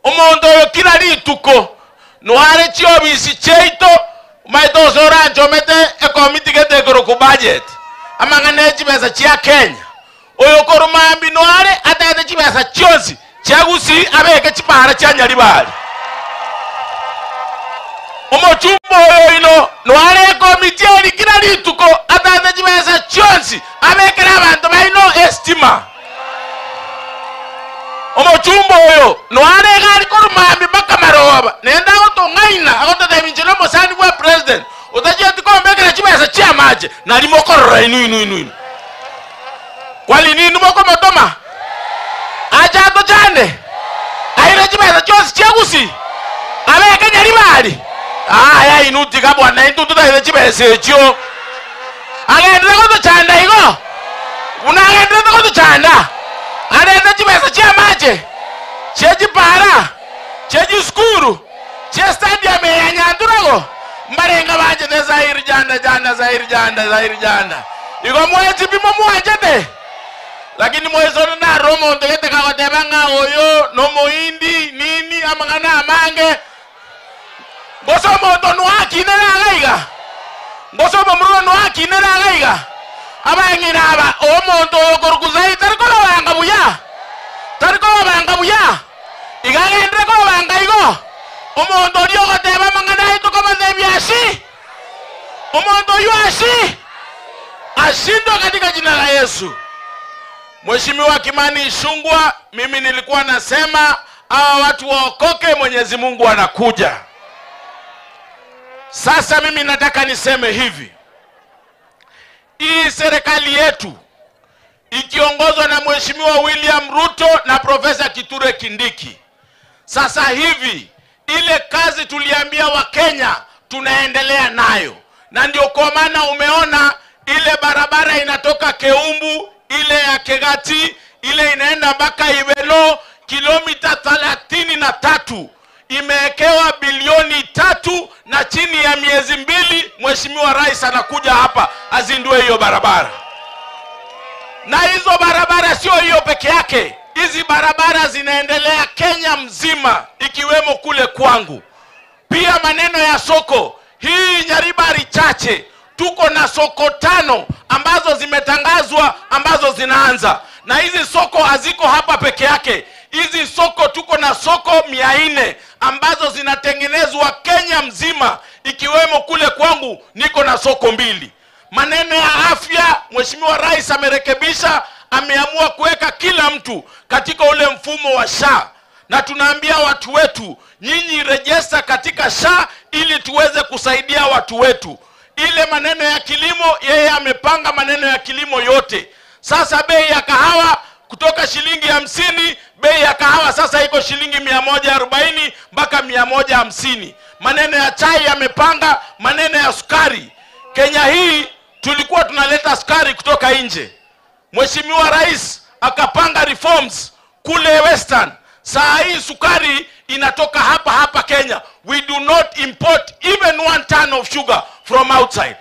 Omonto oyo kila rituko noare chiobisi cheito maito Osoro anchomete ekomiti gete ekero ku budget. Amang'ana chibesa chia Kenya. Oyo korumambi noare atete chibesa chionsi chiagusi abeke chipara chia Nyaribari. Omochumba oyo ino noare ekomiti eri kila rituko atete chibesa chionsi abekera abantu baino estima. Omochumba oyo noare gari korumambi makamaroba nenda gotong'aina agototebinche nomosani bwa president otachieti kombekera chibesa chiamache nari mokorora inu inu inu inu kwali ninu mokomotoma acha tochande aire chibesa chionsi chiagusi abeke Nyaribari. Aya inu tiga bwana intu tutaire chibesa echio agendere gotochanda igo unagendere gotochanda arete chibesa chiamache chechipara chechisukuru chestadium ya Nyandurago mbarenga banje ne Zaire janda janda Zaire janda Zaire janda igo mwezi bimo mwanjete. Lakini mwezo na romo ndegete kagotebanga oyo no moindi nini amangana amange ngoso moto nwakinera gaiga ngoso momro nwakinera gaiga abang'ina aba omonto okorukuzai tarikobanga buya tarikobanga buya igagendere kobanga igo omonto orio ogoteba amang'ana aito komatebia asi omonto oyo asi ashindwa katika jina la Yesu. Mheshimiwa Kimani Ichung'wah, mimi nilikuwa nasema hawa watu waokoke, Mwenyezi Mungu anakuja. Sasa mimi nataka niseme hivi. Hii serikali yetu ikiongozwa na Mheshimiwa William Ruto na Profesa Kithure Kindiki, sasa hivi ile kazi tuliambia wa Kenya tunaendelea nayo. Na ndio kwa maana umeona ile barabara inatoka Keumbu, ile ya Kegati, ile inaenda mpaka Ibelo, kilomita 33 imewekewa bilioni 3, na chini ya miezi 2 Mheshimiwa Rais anakuja hapa azindue hiyo barabara. Na hizo barabara sio hiyo peke yake. Hizi barabara zinaendelea Kenya mzima ikiwemo kule kwangu. Pia maneno ya soko, hii Nyaribari chache tuko na soko 5 ambazo zimetangazwa ambazo zinaanza. Na hizi soko haziko hapa peke yake. Hizi soko tuko na soko 400 ambazo zinatengenezwa Kenya mzima ikiwemo kule kwangu niko na soko 2. Maneno ya afya, Mheshimiwa Rais amerekebisha, ameamua kuweka kila mtu katika ule mfumo wa SHA. Na tunaambia watu wetu, nyinyi rejesta katika SHA ili tuweze kusaidia watu wetu. Ile maneno ya kilimo, yeye amepanga maneno ya kilimo yote. Sasa bei ya kahawa kutoka shilingi 50, bei ya kahawa sasa iko shilingi 140 mpaka 150. Maneno ya chai amepanga, maneno ya sukari. Kenya hii tulikuwa tunaleta sukari kutoka nje. Mheshimiwa Rais akapanga reforms kule Western. Saa hii sukari inatoka hapa hapa Kenya. We do not import even 1 ton of sugar from outside.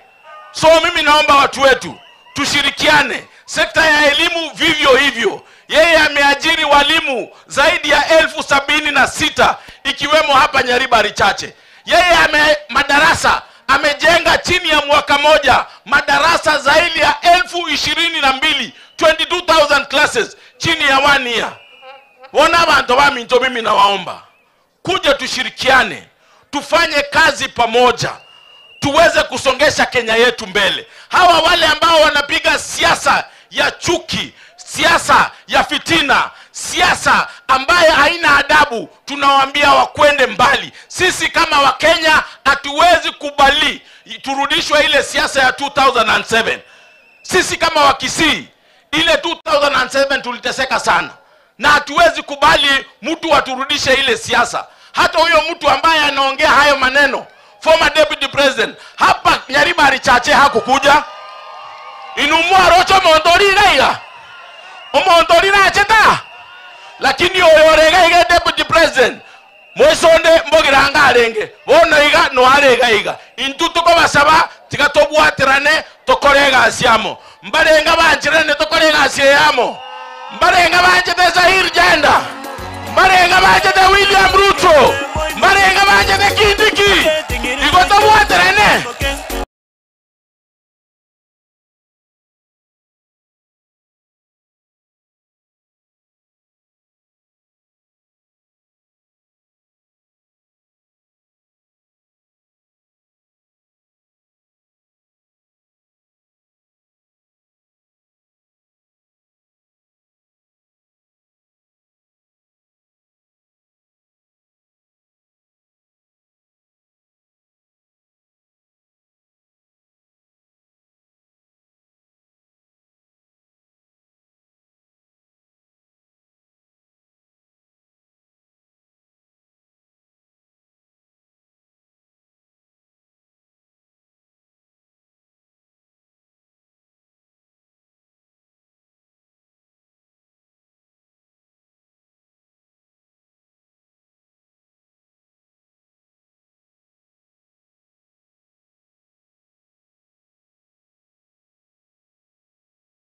So mimi naomba watu wetu tushirikiane. Sekta ya elimu vivyo hivyo. Yeye ameajiri walimu zaidi ya 76,000 ikiwemo hapa Nyaribari chache. Yeye madarasa amejenga chini ya mwaka moja madarasa zaidi ya 22,000, 22,000 classes chini ya 1 year. Wana bantu ba minto, mimi nawaomba kuja tushirikiane, tufanye kazi pamoja, tuweze kusongesha Kenya yetu mbele. Hawa wale ambao wanapiga siasa ya chuki, siasa ya fitina, siasa ambaye haina adabu, tunawaambia wakwende mbali. Sisi kama Wakenya hatuwezi kubali turudishwe ile siasa ya 2007. Sisi kama Wakisii ile 2007 tuliteseka sana, na hatuwezi kubali mtu aturudishe ile siasa. Hata huyo mtu ambaye anaongea hayo maneno, former deputy president, hapa Nyaribari chache hakukuja. Inumwa rocho mondori gaiga. Omonto rinacheta. Lakini oyorega iga deputy president. Mwesonde mbogiranga arenge. Bono iga no arega iga. Intu tukobasaba tikatobwaterane tokorega asiamo. Mbarenga banchirane tokorega asiamo. Mbarenga banchete Zahir Jenda. Mbarenga banchete William Ruto. Mbarenga banchete Kindiki. Igo tobwaterane.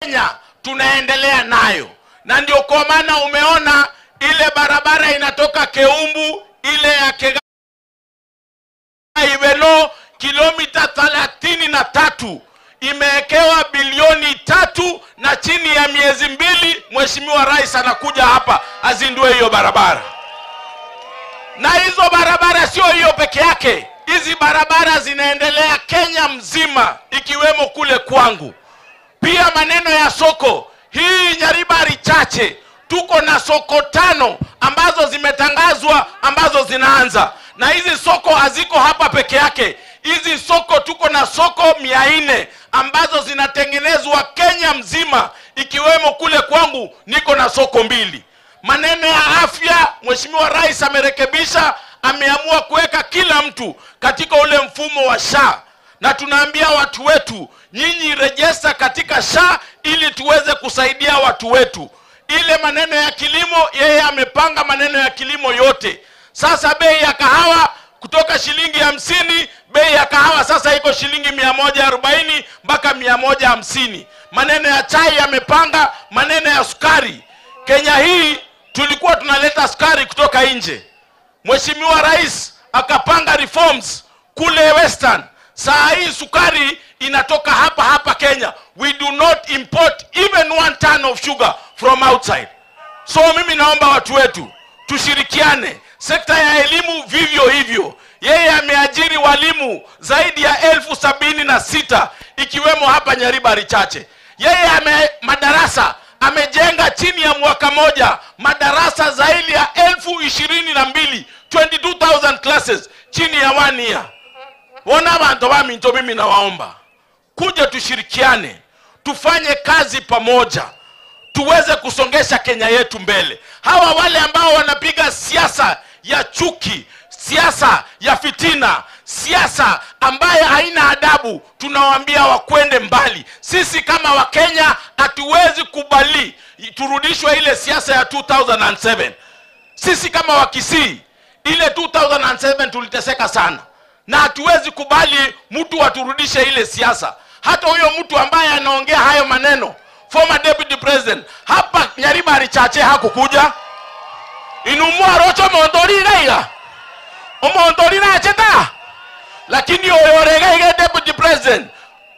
Kenya tunaendelea nayo. Na ndio kwa maana umeona ile barabara inatoka Keumbu ile ya Kegai Ibeno kilomita 33 imewekewa bilioni 3, na chini ya miezi 2 Mheshimiwa Rais anakuja hapa azindue hiyo barabara. Na hizo barabara sio hiyo peke yake. Hizi barabara zinaendelea Kenya mzima ikiwemo kule kwangu. Pia maneno ya soko, hii Nyaribari chache tuko na soko 5 ambazo zimetangazwa ambazo zinaanza. Na hizi soko haziko hapa peke yake. Hizi soko tuko na soko 400 ambazo zinatengenezwa Kenya mzima, ikiwemo kule kwangu niko na soko 2. Maneno ya afya, Mheshimiwa Rais amerekebisha, ameamua kuweka kila mtu katika ule mfumo wa SHA. Na tunaambia watu wetu, nyinyi rejesta katika SHA ili tuweze kusaidia watu wetu. Ile maneno ya kilimo, yeye amepanga maneno ya kilimo yote. Sasa bei ya kahawa kutoka shilingi 50, bei ya kahawa sasa iko shilingi 140 mpaka 150. Maneno ya chai amepanga, maneno ya sukari. Kenya hii tulikuwa tunaleta sukari kutoka nje. Mheshimiwa Rais akapanga reforms kule Western. Saa hii sukari inatoka hapa hapa Kenya. We do not import even 1 ton of sugar from outside. So mimi naomba watu wetu tushirikiane. Sekta ya elimu vivyo hivyo. Yeye ameajiri walimu zaidi ya 76,000 ikiwemo hapa Nyaribari chache. Yeye madarasa amejenga chini ya mwaka moja madarasa zaidi ya 22,000, 22,000 classes chini ya 1 year. Wana bantu ba minto, mimi nawaomba kuja tushirikiane, tufanye kazi pamoja, tuweze kusongesha Kenya yetu mbele. Hawa wale ambao wanapiga siasa ya chuki, siasa ya fitina, siasa ambaye haina adabu, tunawaambia wakwende mbali. Sisi kama Wakenya hatuwezi kubali turudishwe ile siasa ya 2007. Sisi kama Wakisii ile 2007 tuliteseka sana. Na hatuwezi kubali mtu aturudishe ile siasa. Hata huyo mtu ambaye anaongea hayo maneno, former deputy president, hapa Nyaribari chache hakukuja. Inumua rocho mondori raiga. Omondori na cheta. Lakini oyorega iga deputy president,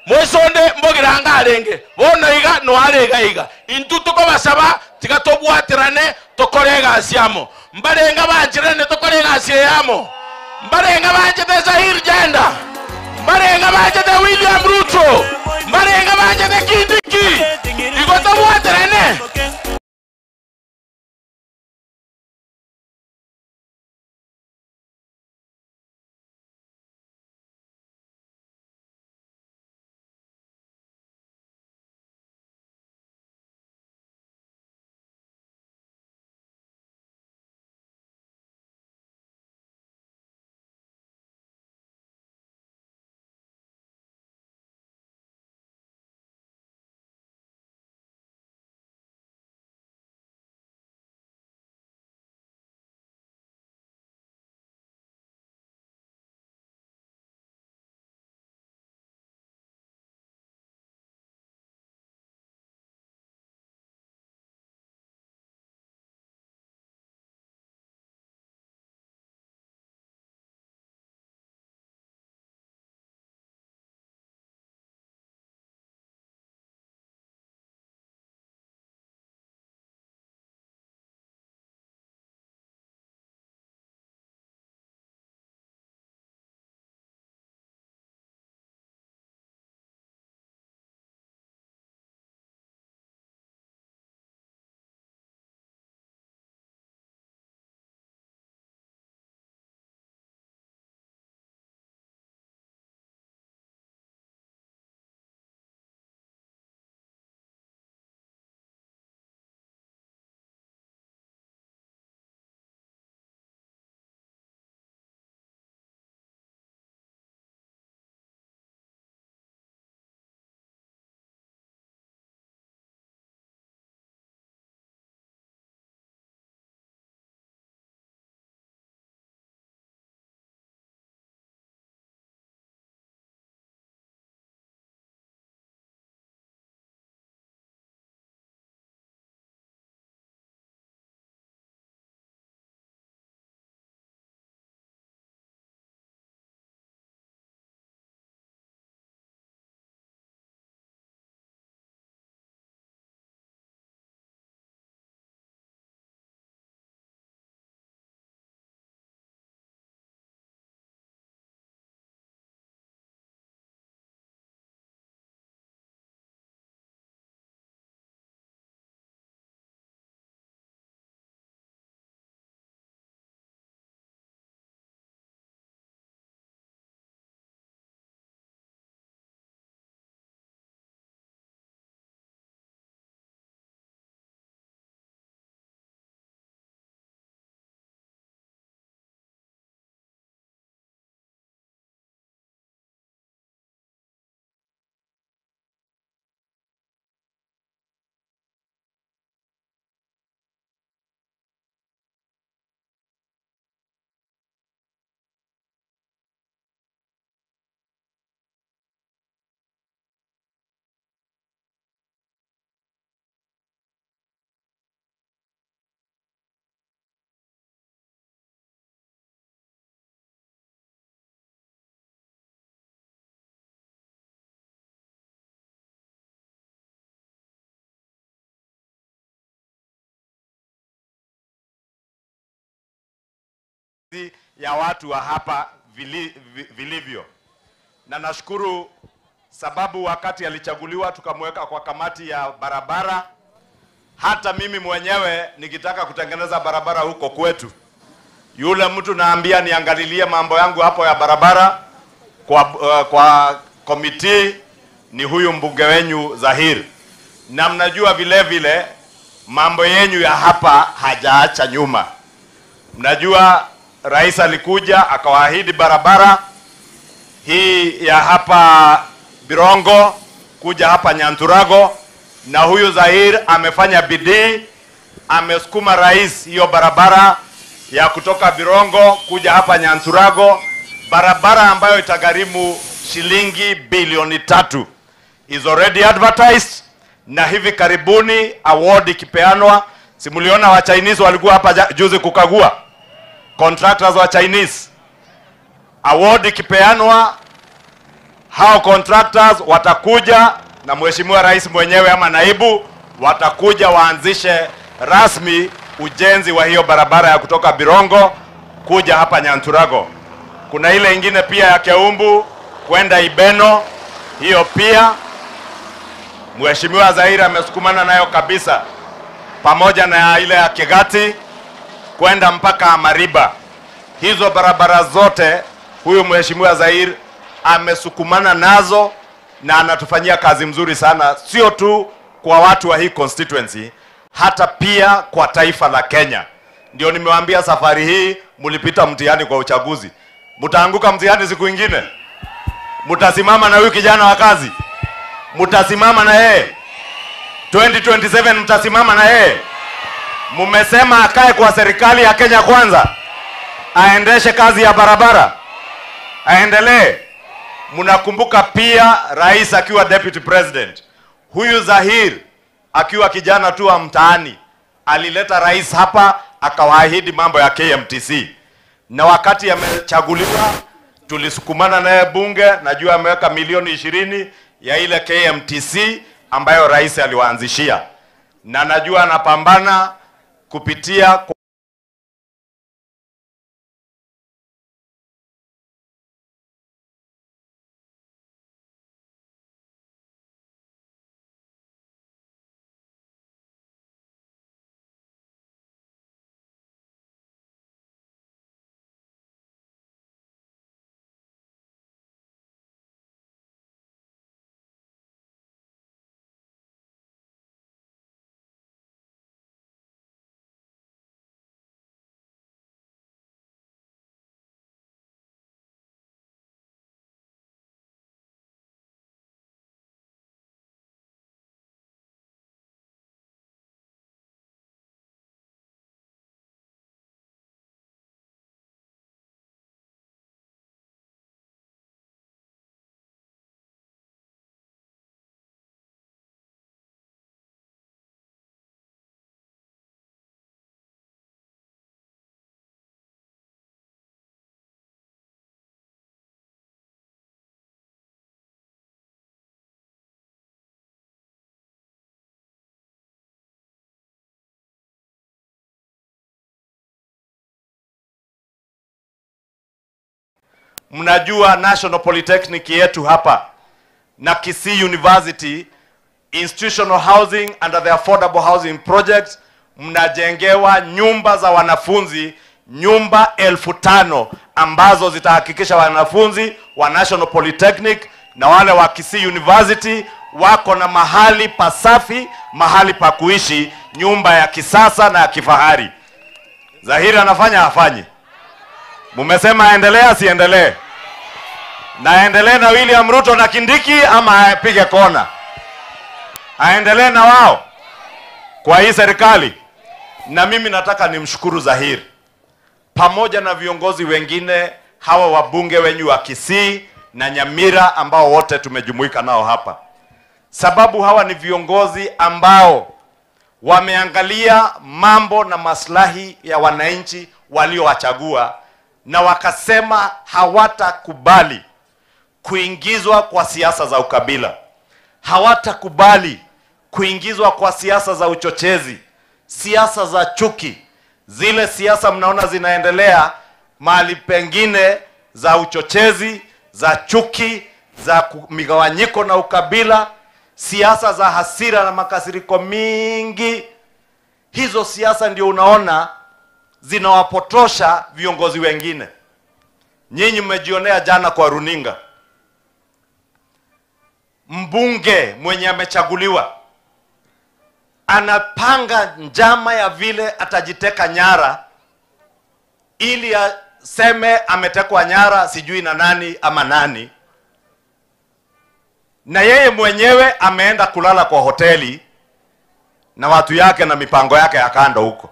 mwesonde mbogiranga arenge. Bono iga no arega iga. Intu tukobasaba tikatobwaterane tokorega asiamo. Mbarenga banchirane tokorega asiamo. Mbarenga banchete Zahir Jenda. Mbarenga banchete William Ruto. Mbarenga banchete Kindiki. Igo tobwaterane. ya watu wa hapa vilivyo. Na nashukuru sababu wakati alichaguliwa tukamweka kwa kamati ya barabara. Hata mimi mwenyewe nikitaka kutengeneza barabara huko kwetu, yule mtu naambia niangalilie mambo yangu hapo ya barabara kwa komiti ni huyu mbunge wenyu Zahir. Na mnajua vile vile mambo yenyu ya hapa hajaacha nyuma. Mnajua rais alikuja akawaahidi barabara hii ya hapa Birongo kuja hapa Nyanturago, na huyu Zahir amefanya bidii, amesukuma rais hiyo barabara ya kutoka Birongo kuja hapa Nyanturago, barabara ambayo itagharimu shilingi bilioni 3. Is already advertised, na hivi karibuni award ikipeanwa. Simuliona wa Chinese walikuwa hapa juzi kukagua, contractors wa Chinese. Award ikipeanwa, hao contractors watakuja na mheshimiwa rais mwenyewe ama naibu watakuja waanzishe rasmi ujenzi wa hiyo barabara ya kutoka Birongo kuja hapa Nyanturago. Kuna ile ingine pia ya Keumbu kwenda Ibeno, hiyo pia mheshimiwa Zahir amesukumana nayo kabisa, pamoja na ile ya Kigati kwenda mpaka Amariba. Hizo barabara zote huyu mheshimiwa Zahir amesukumana nazo na anatufanyia kazi mzuri sana, sio tu kwa watu wa hii constituency, hata pia kwa taifa la Kenya. Ndio nimewaambia safari hii mlipita mtihani kwa uchaguzi. Mtaanguka mtihani siku nyingine. Mtasimama na huyu kijana wa kazi. Mtasimama na yeye. 2027 mtasimama na yeye. Mumesema akae kwa serikali ya Kenya Kwanza, aendeshe kazi ya barabara, aendelee. Mnakumbuka pia rais akiwa deputy president, huyu Zahir akiwa kijana tu wa mtaani alileta rais hapa akawaahidi mambo ya KMTC. Na wakati amechaguliwa tulisukumana naye bunge, najua ameweka milioni 20 ya ile KMTC ambayo rais aliwaanzishia. Na najua anapambana kupitia Mnajua National Polytechnic yetu hapa na Kisii University, institutional housing under the Affordable Housing Project, mnajengewa nyumba za wanafunzi, nyumba 5,000 ambazo zitahakikisha wanafunzi wa National Polytechnic na wale wa Kisii University wako na mahali pasafi, mahali pa kuishi, nyumba ya kisasa na ya kifahari. Zahiri anafanya afanye? Mumesema aendelee asiendelee? Na aendelee na William Ruto na Kindiki ama apige kona? Aendelee na wao kwa hii serikali? Na mimi nataka nimshukuru Zahir pamoja na viongozi wengine hawa wabunge wenyu wa Kisii na Nyamira ambao wote tumejumuika nao hapa. Sababu hawa ni viongozi ambao wameangalia mambo na maslahi ya wananchi waliowachagua, na wakasema hawatakubali kuingizwa kwa siasa za ukabila, hawatakubali kuingizwa kwa siasa za uchochezi, siasa za chuki, zile siasa mnaona zinaendelea mahali pengine za uchochezi, za chuki, za migawanyiko na ukabila, siasa za hasira na makasiriko mingi. Hizo siasa ndio unaona zinawapotosha viongozi wengine. Nyinyi mmejionea jana kwa runinga, mbunge mwenye amechaguliwa anapanga njama ya vile atajiteka nyara ili aseme ametekwa nyara sijui na nani ama nani, na yeye mwenyewe ameenda kulala kwa hoteli na watu yake na mipango yake ya kando huko.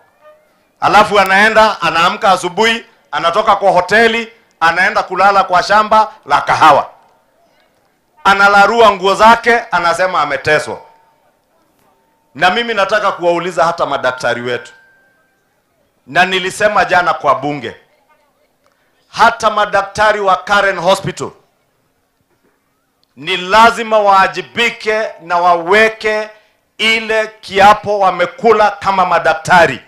Alafu anaenda, anaamka asubuhi, anatoka kwa hoteli, anaenda kulala kwa shamba la kahawa, analarua nguo zake, anasema ameteswa. Na mimi nataka kuwauliza hata madaktari wetu, na nilisema jana kwa bunge, hata madaktari wa Karen Hospital ni lazima waajibike na waweke ile kiapo wamekula kama madaktari.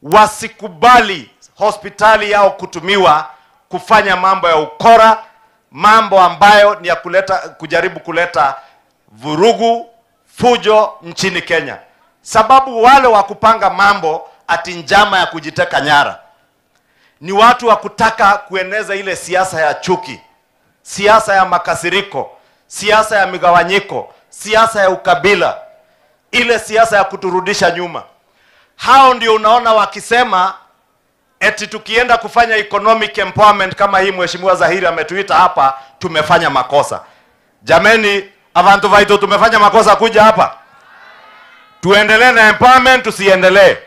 Wasikubali hospitali yao kutumiwa kufanya mambo ya ukora, mambo ambayo ni ya kuleta, kujaribu kuleta vurugu, fujo nchini Kenya. Sababu wale wa kupanga mambo ati njama ya kujiteka nyara ni watu wa kutaka kueneza ile siasa ya chuki, siasa ya makasiriko, siasa ya migawanyiko, siasa ya ukabila, ile siasa ya kuturudisha nyuma. Hao ndio unaona wakisema eti tukienda kufanya economic empowerment kama hii Mheshimiwa Zahiri ametuita hapa, tumefanya makosa. Jameni, abantu vaito, tumefanya makosa kuja hapa? Tuendelee na empowerment, tusiendelee?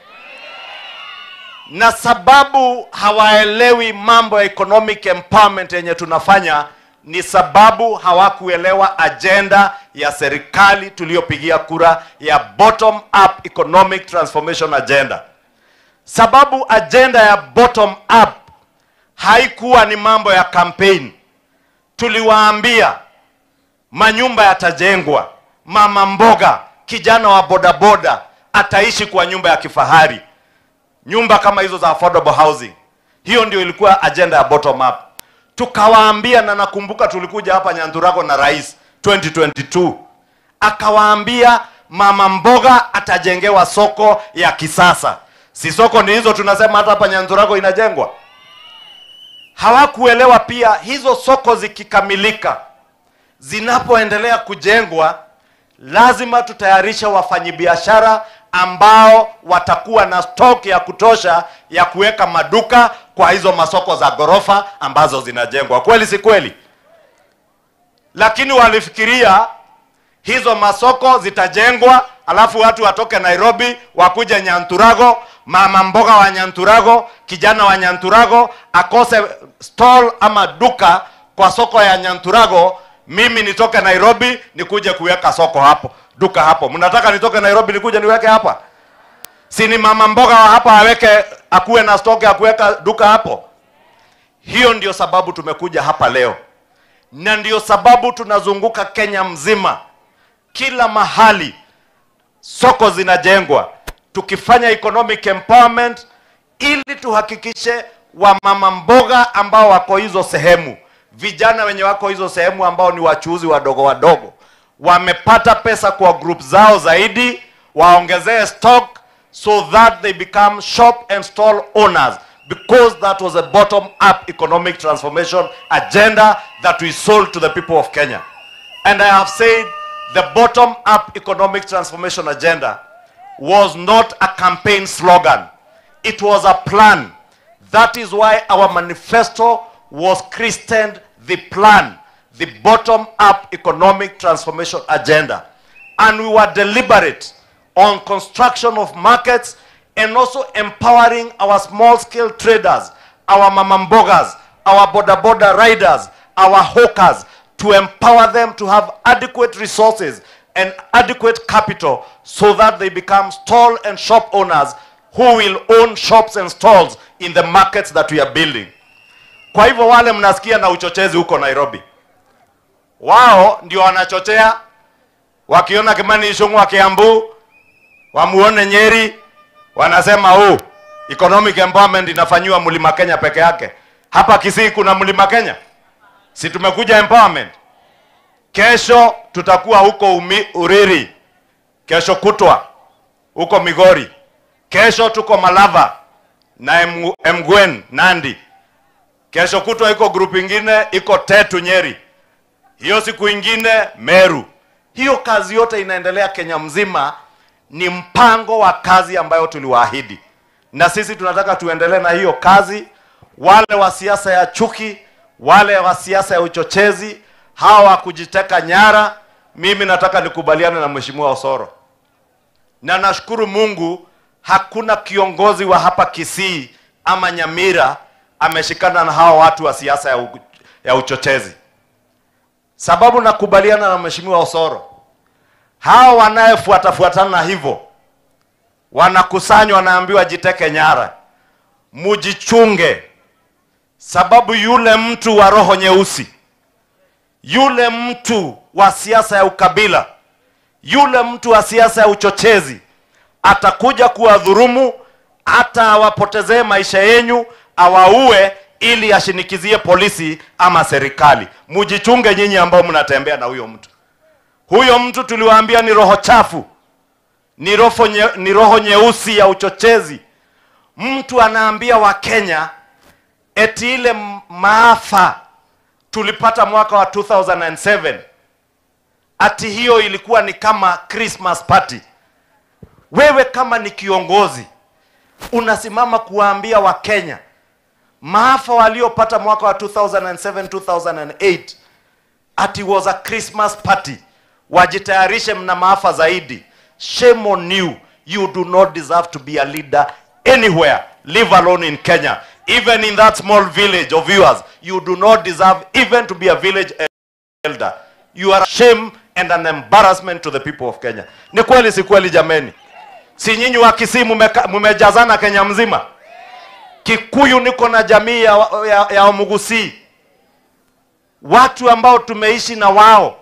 Na sababu hawaelewi mambo ya economic empowerment yenye tunafanya ni sababu hawakuelewa agenda ya serikali tuliyopigia kura ya bottom up economic transformation agenda. Sababu agenda ya bottom up haikuwa ni mambo ya campaign. Tuliwaambia manyumba yatajengwa, mama mboga, kijana wa bodaboda ataishi kwa nyumba ya kifahari, nyumba kama hizo za affordable housing. Hiyo ndio ilikuwa agenda ya bottom up. Tukawaambia, na nakumbuka tulikuja hapa Nyandurago na rais 2022, akawaambia mama mboga atajengewa soko ya kisasa. Si soko ni hizo tunasema hata hapa Nyandurago inajengwa. Hawakuelewa pia hizo soko zikikamilika, zinapoendelea kujengwa, lazima tutayarishe wafanyibiashara ambao watakuwa na stock ya kutosha ya kuweka maduka kwa hizo masoko za gorofa ambazo zinajengwa. Kweli si kweli? Lakini walifikiria hizo masoko zitajengwa alafu watu watoke Nairobi wakuje Nyanturago, mama mboga wa Nyanturago, kijana wa Nyanturago akose stall ama duka kwa soko ya Nyanturago, mimi nitoke Nairobi nikuje kuweka soko hapo, duka hapo. Mnataka nitoke Nairobi nikuje niweke hapa? Si ni mama mboga wa hapa aweke, akuwe na stock ya kuweka duka hapo? Hiyo ndio sababu tumekuja hapa leo, na ndio sababu tunazunguka Kenya mzima, kila mahali soko zinajengwa, tukifanya economic empowerment ili tuhakikishe wamama mboga ambao wako hizo sehemu, vijana wenye wako hizo sehemu ambao ni wachuuzi wadogo wadogo, wamepata pesa kwa group zao zaidi, waongezee stock so that they become shop and stall owners, because that was a bottom up economic transformation agenda that we sold to the people of Kenya. And I have said the bottom up economic transformation agenda was not a campaign slogan. It was a plan. That is why our manifesto was christened the plan, the bottom-up economic transformation agenda. And we were deliberate on construction of markets and also empowering our small-scale traders, our mamambogas, our boda-boda riders, our hawkers, to empower them to have adequate resources and adequate capital so that they become stall and shop owners who will own shops and stalls in the markets that we are building. Kwa hivyo wale mnasikia na uchochezi huko Nairobi, wao ndio wanachochea. Wakiona Kimani Ichung'wah wa Kiambu, wamuone Nyeri, wanasema huu Economic empowerment inafanyiwa Mlima Kenya peke yake. Hapa Kisii kuna Mlima Kenya? Si tumekuja empowerment? Kesho tutakuwa huko Uriri. Kesho kutwa huko Migori. Kesho tuko Malava na Mgwen Nandi. Kesho kutwa iko group ingine iko Tetu Nyeri. Hiyo siku ingine Meru. Hiyo kazi yote inaendelea Kenya mzima, ni mpango wa kazi ambayo tuliwaahidi. Na sisi tunataka tuendelee na hiyo kazi. Wale wa siasa ya chuki, wale wa siasa ya uchochezi, hawa kujiteka nyara, mimi nataka nikubaliane na Mheshimiwa Osoro. Na nashukuru Mungu hakuna kiongozi wa hapa Kisii ama Nyamira ameshikana na hawa watu wa siasa ya uchochezi. Sababu nakubaliana na Mheshimiwa Osoro, hawa wanayefuatafuatana hivyo wanakusanywa, wanaambiwa jiteke nyara, mujichunge. Sababu yule mtu wa roho nyeusi, yule mtu wa siasa ya ukabila, yule mtu wa siasa ya uchochezi atakuja kuwadhurumu, hata awapotezee maisha yenyu, awaue ili ashinikizie polisi ama serikali. Mujichunge nyinyi ambao mnatembea na huyo mtu. Huyo mtu tuliwaambia ni roho chafu, ni roho nyeusi ya uchochezi. Mtu anaambia Wakenya eti ile maafa tulipata mwaka wa 2007 ati hiyo ilikuwa ni kama Christmas party. Wewe kama ni kiongozi unasimama kuwaambia Wakenya maafa waliopata mwaka wa 2007 2008 ati was a Christmas party, wajitayarishe mna maafa zaidi. Shame on you. You do not deserve to be a leader anywhere, leave alone in Kenya. Even in that small village of yours, you do not deserve even to be a village elder. You are a shame and an embarrassment to the people of Kenya. Ni kweli si kweli jameni? Si nyinyi wa Kisii mumejazana Kenya mzima? Kikuyu niko na jamii ya Omugusi, watu ambao tumeishi na wao.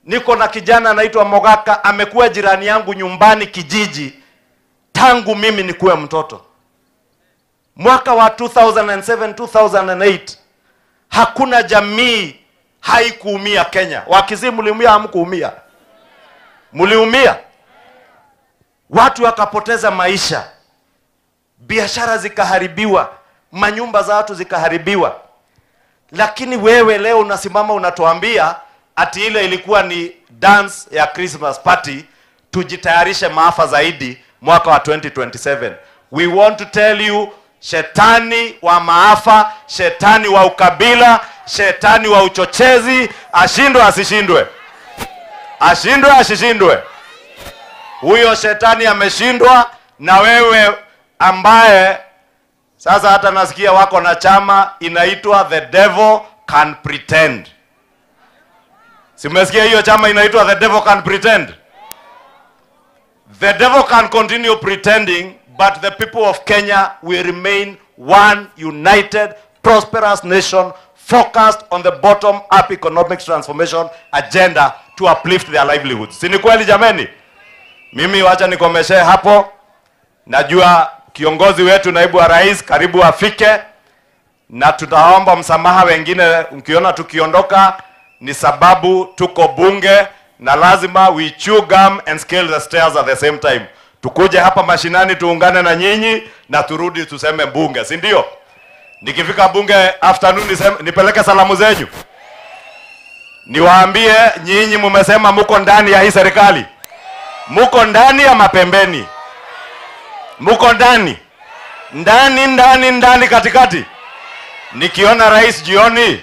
Niko na kijana anaitwa Mogaka, amekuwa jirani yangu nyumbani kijiji tangu mimi nikuwe mtoto. Mwaka wa 2007 2008 hakuna jamii haikuumia Kenya. Wakisii mliumia, hamkuumia? Mliumia. Watu wakapoteza maisha, biashara zikaharibiwa, manyumba za watu zikaharibiwa. Lakini wewe leo unasimama unatuambia ati ile ilikuwa ni dance ya Christmas party, tujitayarishe maafa zaidi mwaka wa 2027. We want to tell you, shetani wa maafa, shetani wa ukabila, shetani wa uchochezi, ashindwe asishindwe? Ashindwe asishindwe? Huyo shetani ameshindwa. Na wewe ambaye sasa hata nasikia wako na chama inaitwa The Devil Can Pretend. Si mmesikia hiyo chama inaitwa The Devil Can Pretend? The devil can continue pretending, but the people of Kenya will remain one united, prosperous nation focused on the bottom-up economic transformation agenda to uplift their livelihoods. Si ni kweli jameni? Mimi wacha nikomeshe hapo. Najua kiongozi wetu naibu wa rais karibu afike, na tutaomba msamaha wengine mkiona tukiondoka, ni sababu tuko bunge na lazima we chew gum and scale the stairs at the same time. Tukuje hapa mashinani tuungane na nyinyi na turudi tuseme bunge, si ndio? Nikifika bunge afternoon nipeleke salamu zenyu. Niwaambie nyinyi mumesema muko ndani ya hii serikali. Muko ndani ya mapembeni. Muko ndani. Ndani ndani ndani katikati. Nikiona rais jioni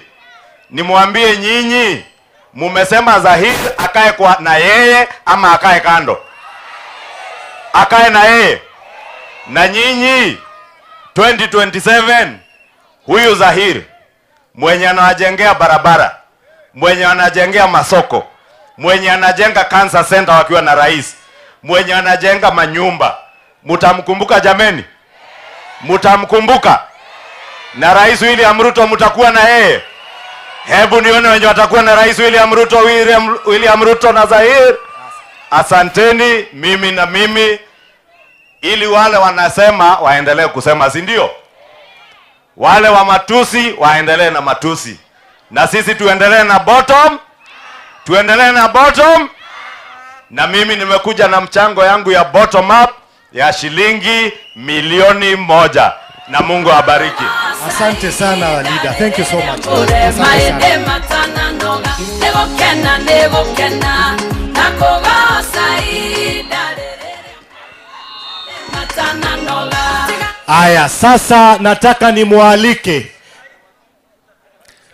nimwambie nyinyi mumesema Zahid akae kwa na yeye ama akae kando? Akae na yeye. Na nyinyi 2027 huyu Zahir mwenye anawajengea barabara, mwenye anajengea masoko, mwenye anajenga cancer center wakiwa na rais, mwenye anajenga manyumba, mutamkumbuka jameni? Mutamkumbuka? Na Rais William Ruto mutakuwa na yeye? Hebu nione wenye watakuwa na Rais William Ruto, William Ruto na Zahir. Asanteni. Mimi na mimi Ili wale wanasema waendelee kusema, si ndio? Wale wa matusi waendelee na matusi. Na sisi tuendelee na bottom, tuendelee na bottom. Na mimi nimekuja na mchango yangu ya bottom up ya shilingi 1,000,000. Na Mungu abariki. Asante sana leader. Thank you so much. Asante sana. Aya, sasa nataka nimualike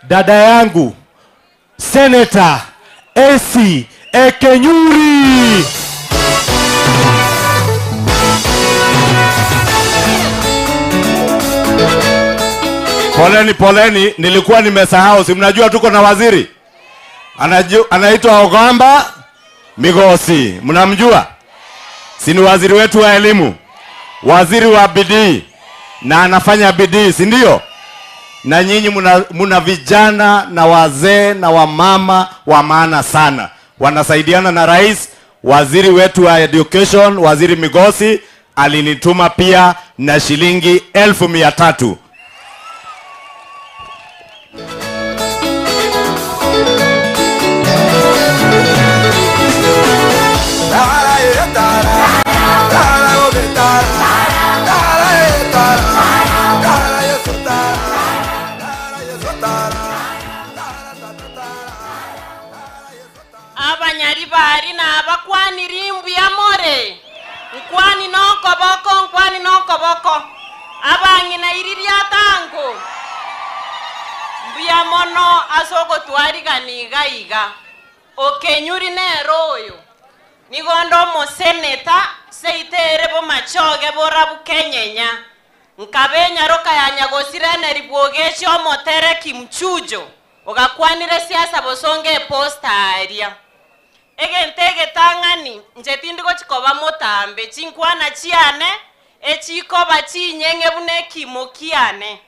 dada yangu Senator Esi Ekenyuri. Poleni, poleni, nilikuwa nimesahau. Si mnajua tuko na waziri anaitwa Ogamba Migosi. Mnamjua? Si ni waziri wetu wa elimu, waziri wa bidii, na anafanya bidii, si ndio? Na nyinyi muna vijana na wazee na wamama wa maana sana, wanasaidiana na rais. Waziri wetu wa education, Waziri Migosi, alinituma pia na shilingi 300,000. Abanyaribari na abakwani rimbu ya more nkwani nokoboko nkwani nokoboko abang'ina iriria tango mbuya mono asoko twarigani iga okenyuri nero oyo nigondo omoseneta seitere bomachoge borabu kenyenya nkabenya roka ya nyagosireneri bwogechi omotere kimchujo ogakwanire siasa bosonge posta aria egentege tang'ani nche tindi gochikoba motambe chinkwana chiane echikoba chinyeng'e buna ekimo kiane.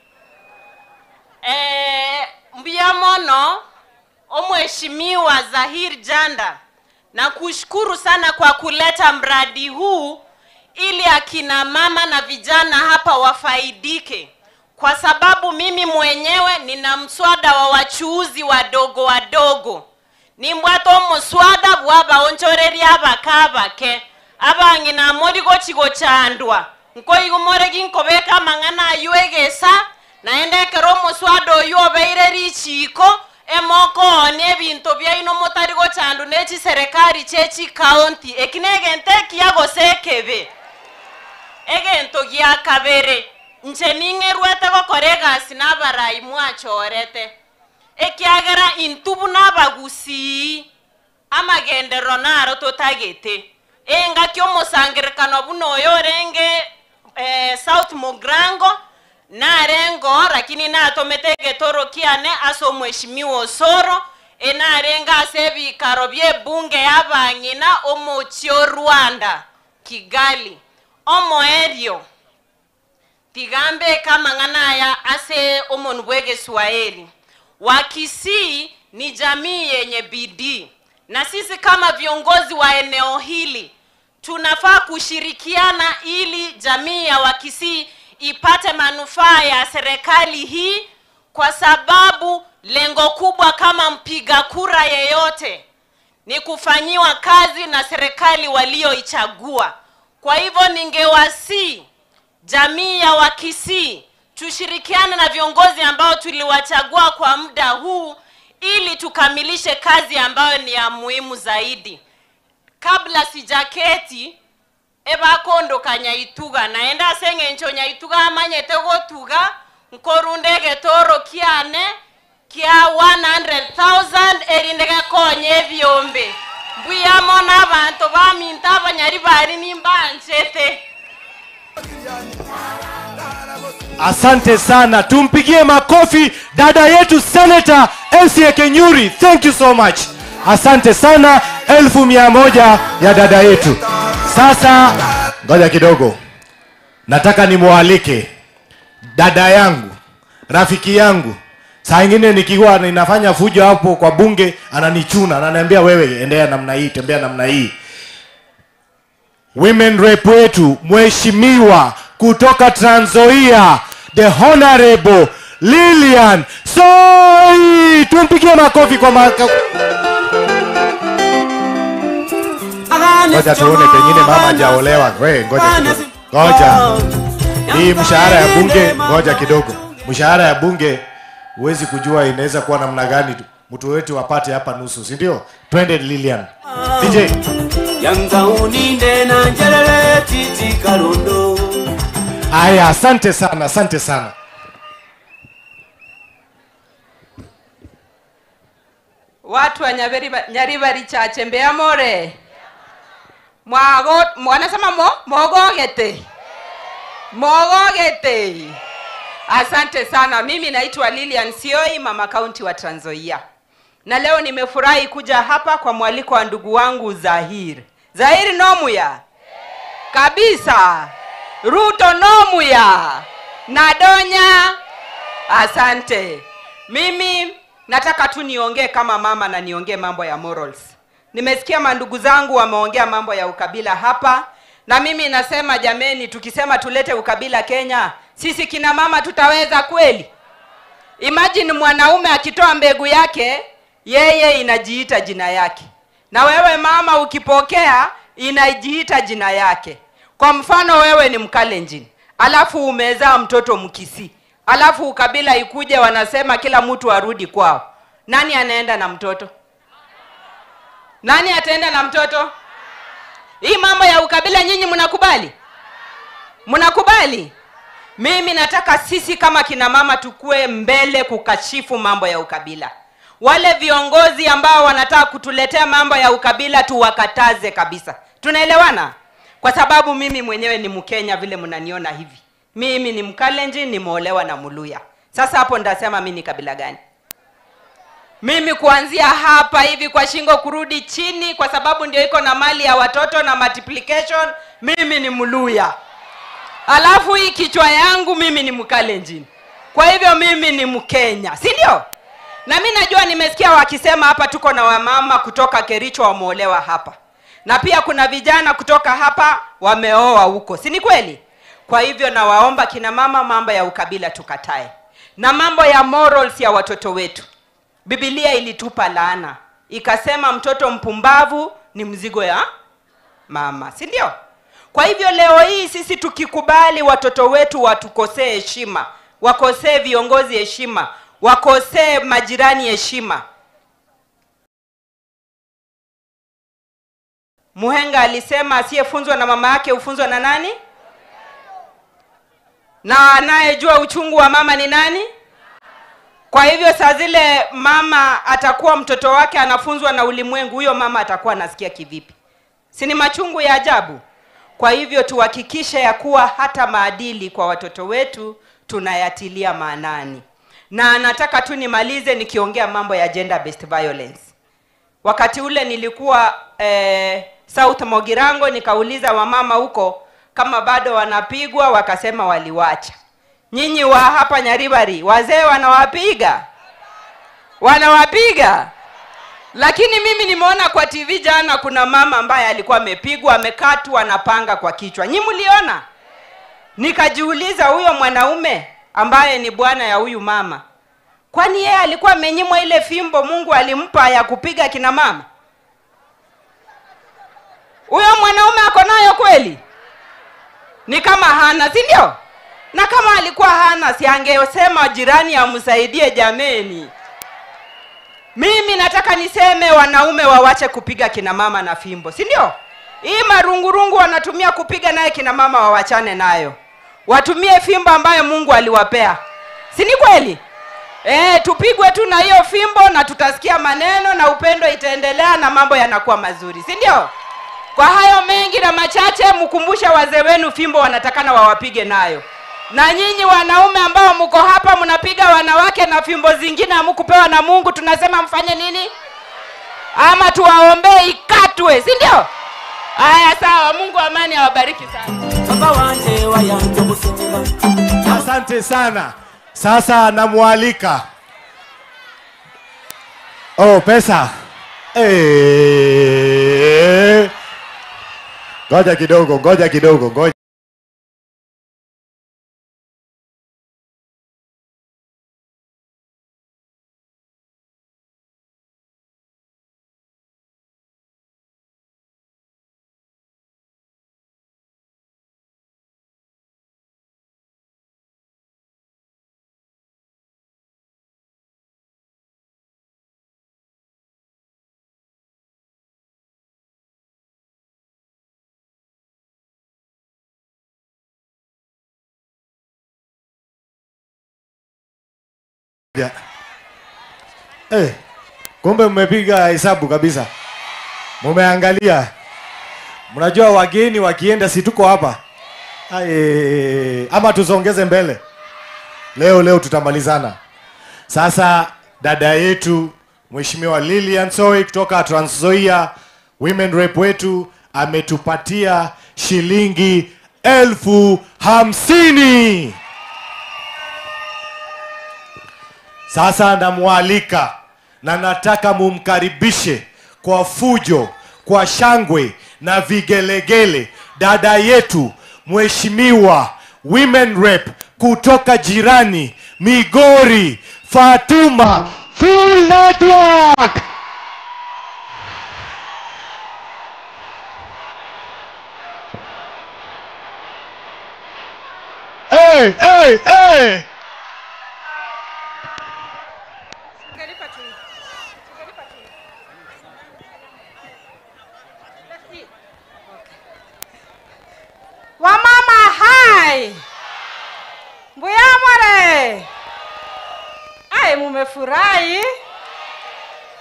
Mbuya mono Omheshimiwa Zahir Janda, na kushukuru sana kwa kuleta mradi huu ili akina mama na vijana hapa wafaidike, kwa sababu mimi mwenyewe nina mswada wa wachuuzi wadogo wadogo. Nimbwato muswada bwaba onchoreria abakabake abang'ina mori gochigochandwa nkoigumore ginkobeka mang'ana ayuegesa naende ekero omuswada oyu obeire richiko emoko ni ebinto byaino motari gochandu nechi serikali chechi county ekinegente kiagosekebe egento gia kabere nche ning'erwete gokora egasi n'abarai mwachorete ekiagera intubu n'abagusii amagendero naro totagete engaki omosangerekano buno oyo orenge South Mogrango narengo lakini natomete getoro kiane aso mheshimiwa Osoro enarenga ase ebikaro bye bunge y'abang'ina omochio Rwanda Kigali omoerio tigambe kamang'ana aya ase omonu bw'egeswahili. Wakisii ni jamii yenye bidii, na sisi kama viongozi wa eneo hili tunafaa kushirikiana ili jamii ya Wakisii ipate manufaa ya serikali hii, kwa sababu lengo kubwa kama mpiga kura yeyote ni kufanyiwa kazi na serikali walioichagua. Kwa hivyo ningewasi jamii ya Wakisii tushirikiane na viongozi ambao tuliwachagua kwa muda huu ili tukamilishe kazi ambayo ni ya muhimu zaidi. Kabla sijaketi eba kondo kanyaituga naenda senge ncho nyaituga amanyete gotuga nkorunde getoro kiane kia 100,000 erindega konye byombe mbuya mona abantu baminta abanyari bari nimbanchete. Asante sana, tumpigie makofi dada yetu Senator Elsie Ekenyuri. Thank you so much. Asante sana, 1,100 ya dada yetu. Sasa ngoja kidogo, nataka nimualike dada yangu, rafiki yangu. Saa ingine nikiwa ninafanya fujo hapo kwa bunge ananichuna, ananiambia wewe endea namna hii, tembea namna hii. Women rep wetu mheshimiwa kutoka Trans Nzoia, the Honorable Lilian Soi. Tumpigie makofi kwa Ngoja tuone, pengine mama hajaolewa. We, ngoja kidogo. Ngoja. Hii mshahara ya bunge, ngoja kidogo. Mshahara ya bunge huwezi kujua inaweza kuwa namna gani. Mtu wetu apate hapa nusu, si ndio? Twende Lilian. DJ. Yanga uninde na njelele titi karondo. Aya, asante sana, asante sana. Watu wa Nyaribari chache mbeamore. Mwago, wanasema mogogete. Mogogete. Asante sana. Mimi naitwa Lilian Sioi, mama kaunti wa Trans Nzoia. Na leo nimefurahi kuja hapa kwa mwaliko wa ndugu wangu Zahir. Zahir nomuya. Kabisa. Ruto nomuya. Nadonya. Asante. Mimi nataka tu niongee kama mama na niongee mambo ya morals. Nimesikia mandugu zangu wameongea mambo ya ukabila hapa. Na mimi nasema jameni, tukisema tulete ukabila Kenya, sisi kina mama tutaweza kweli? Imagine mwanaume akitoa mbegu yake, yeye inajiita jina yake. Na wewe mama ukipokea, inajiita jina yake. Kwa mfano wewe ni Mkalenjin, alafu umezaa mtoto Mkisii, alafu ukabila ikuje wanasema kila mtu arudi kwao. Nani anaenda na mtoto? Nani ataenda na mtoto? Hii mambo ya ukabila nyinyi mnakubali? Mnakubali? Mimi nataka sisi kama kina mama tukue mbele kukashifu mambo ya ukabila. Wale viongozi ambao wanataka kutuletea mambo ya ukabila tuwakataze kabisa. Tunaelewana? Kwa sababu mimi mwenyewe ni Mkenya vile mnaniona hivi. Mimi ni Mkalenjin, nimeolewa na Muluya. Sasa hapo ndasema mimi ni kabila gani? Mimi kuanzia hapa hivi kwa shingo kurudi chini, kwa sababu ndio iko na mali ya watoto na multiplication, mimi ni Muluya. Alafu hii kichwa yangu mimi ni Mkalenjin. Kwa hivyo mimi ni Mkenya, si ndio? Na mimi najua nimesikia wakisema hapa tuko na wamama kutoka Kericho wameolewa hapa. Na pia kuna vijana kutoka hapa wameoa huko. Si ni kweli? Kwa hivyo nawaomba kina mama, mambo ya ukabila tukatae. Na mambo ya morals ya watoto wetu. Biblia ilitupa laana. Ikasema mtoto mpumbavu ni mzigo ya mama, si ndio? Kwa hivyo leo hii sisi tukikubali watoto wetu watukosee heshima, wakosee viongozi heshima, wakosee majirani heshima. Muhenga alisema asiyefunzwa na mama yake hufunzwa na nani? Na anayejua uchungu wa mama ni nani? Kwa hivyo saa zile mama atakuwa mtoto wake anafunzwa na ulimwengu, huyo mama atakuwa anasikia kivipi? Si ni machungu ya ajabu? Kwa hivyo tuhakikishe ya kuwa hata maadili kwa watoto wetu tunayatilia maanani. Na nataka tu nimalize nikiongea mambo ya gender based violence. Wakati ule nilikuwa South Mogirango, nikauliza wamama huko kama bado wanapigwa, wakasema waliwacha. Nyinyi wa hapa Nyaribari, wazee wanawapiga? Wanawapiga? Lakini mimi nimeona kwa TV jana kuna mama ambaye alikuwa amepigwa, amekatwa na panga kwa kichwa. Nyinyi mliona? Nikajiuliza, huyo mwanaume ambaye ni bwana ya huyu mama, kwani yeye alikuwa amenyimwa ile fimbo Mungu alimpa ya kupiga kina mama? Huyo mwanaume ako nayo kweli? Ni kama hana, si ndio? Na kama alikuwa hana, si angesema jirani amsaidie jameni. Mimi nataka niseme wanaume wawache kupiga kina mama na fimbo, si ndio? Hii marungurungu wanatumia kupiga naye kina mama wawachane nayo. Watumie fimbo ambayo Mungu aliwapea. Si ni kweli? Tupigwe tu na hiyo fimbo na tutasikia maneno na upendo itaendelea na mambo yanakuwa mazuri, si ndio? Kwa hayo mengi na machache, mkumbushe wazee wenu fimbo wanatakana wawapige nayo. Na nyinyi wanaume ambao mko hapa mnapiga wanawake na fimbo zingine hamkupewa na Mungu, tunasema mfanye nini? Ama tuwaombee ikatwe, si ndio? Haya, sawa. Mungu amani awabariki sana. Asante sana. Sasa namualika. Oh, pesa. Ngoja kidogo, ngoja kidogo, ngoja. Kumbe mmepiga hesabu kabisa. Mumeangalia. Mnajua wageni wakienda si tuko hapa. Ama tusongeze mbele. Leo tutamalizana. Sasa dada yetu Mheshimiwa Lilian Soi kutoka Trans Nzoia, women rep wetu, ametupatia shilingi 50,000. Sasa namualika na nataka mumkaribishe kwa fujo, kwa shangwe na vigelegele dada yetu Mheshimiwa women rep kutoka jirani Migori, Fatuma Full Network. Hey, hey, hey. Wamama hai. Mbuyamore. Ai, mumefurahi?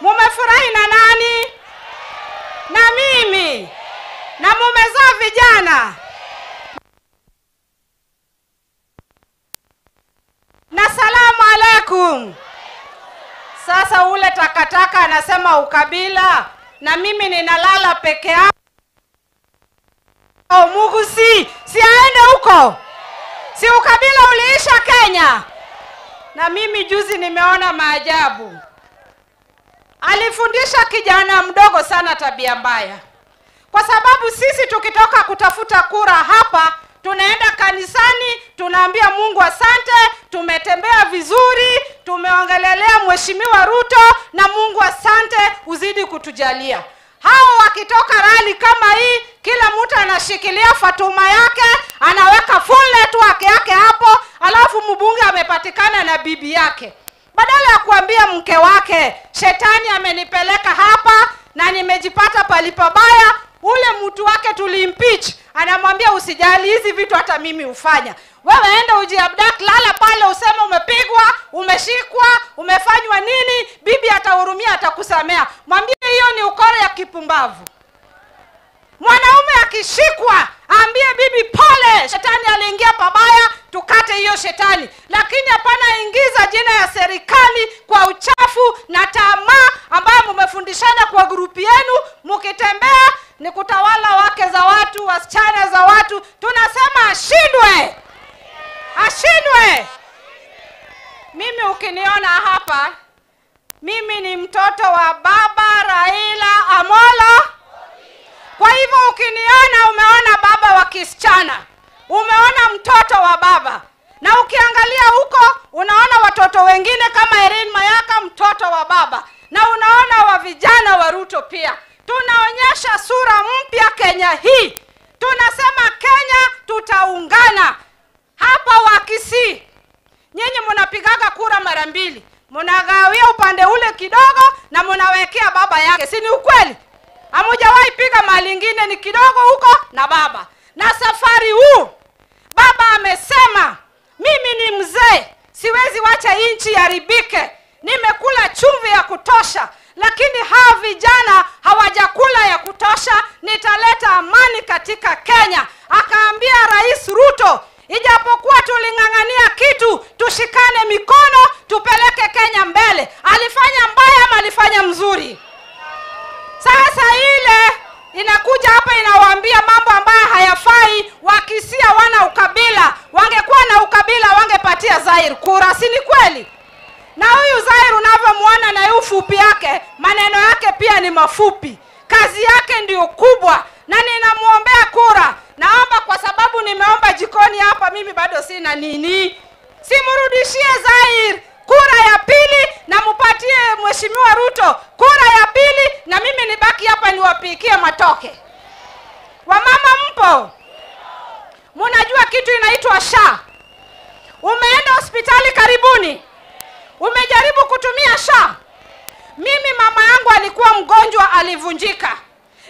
Mumefurahi na nani? Na mimi. Na mumezaa vijana. Na salamu alaikum. Sasa ule takataka anasema ukabila, na mimi ninalala peke yangu. Mungu si aende huko. Si ukabila uliisha Kenya. Na mimi juzi nimeona maajabu. Alifundisha kijana mdogo sana tabia mbaya. Kwa sababu sisi tukitoka kutafuta kura hapa, tunaenda kanisani, tunaambia Mungu asante, tumetembea vizuri, tumeongelelea Mheshimiwa Ruto, na Mungu asante uzidi kutujalia. Hao wakitoka rali kama hii, kila mtu anashikilia Fatuma yake, anaweka full network yake hapo, alafu mbunge amepatikana na bibi yake. Badala ya kuambia mke wake, shetani amenipeleka hapa na nimejipata palipabaya, ule mtu wake tulimpeach, anamwambia usijali, hizi vitu hata mimi hufanya. Wewe enda ujiabduct, lala pale useme umepigwa, umeshikwa, umefanywa nini, bibi atahurumia, atakusamea. Mwambie hiyo ni ukora ya kipumbavu. Mwanaume akishikwa, ambie bibi pole, shetani aliingia pabaya, tukate hiyo shetani. Lakini hapana ingiza jina ya serikali kwa uchafu na tamaa ambayo mmefundishana kwa grupi yenu. Mkitembea ni kutawala wake za watu, wasichana za watu. Tunasema ashindwe. Ashindwe. Mimi ukiniona hapa, mimi ni mtoto wa baba Raila Amolo. Kwa hivyo ukiniona umeona baba wa kisichana, umeona mtoto wa baba. Na ukiangalia huko unaona watoto wengine kama Irene Mayaka, mtoto wa baba. Na unaona wa vijana wa Ruto pia. Tunaonyesha sura mpya Kenya hii. Tunasema Kenya tutaungana. Hapa wa Kisii, nyinyi mnapigaga kura mara mbili. Mnagawia upande ule kidogo na mnawekea baba yake. Si ni ukweli? Hamujawahi piga mali ingine, ni kidogo huko na baba. Na safari huu baba amesema mimi ni mzee, siwezi wacha nchi iharibike. Nimekula chumvi ya kutosha, lakini hawa vijana hawajakula ya kutosha. Nitaleta amani katika Kenya. Akaambia Rais Ruto, ijapokuwa tuling'ang'ania kitu, tushikane mikono tupeleke Kenya mbele. Alifanya mbaya ama alifanya mzuri? Sasa ile inakuja hapa inawaambia mambo ambayo hayafai. Wakisia wana ukabila, wangekuwa na ukabila wangepatia Zair kura, si ni kweli? Na huyu Zair unavyomuona na huyu fupi yake, maneno yake pia ni mafupi, kazi yake ndio kubwa. na ninamuombea kura. Naomba kwa sababu nimeomba jikoni hapa, mimi bado sina nini. Simrudishie Zair kura ya pili na mupatie Mheshimiwa Ruto kura ya pili, na mimi nibaki hapa niwapikie matoke. Wamama mpo? Munajua kitu inaitwa SHA? Umeenda hospitali karibuni? Umejaribu kutumia SHA? Mimi mama yangu alikuwa mgonjwa, alivunjika,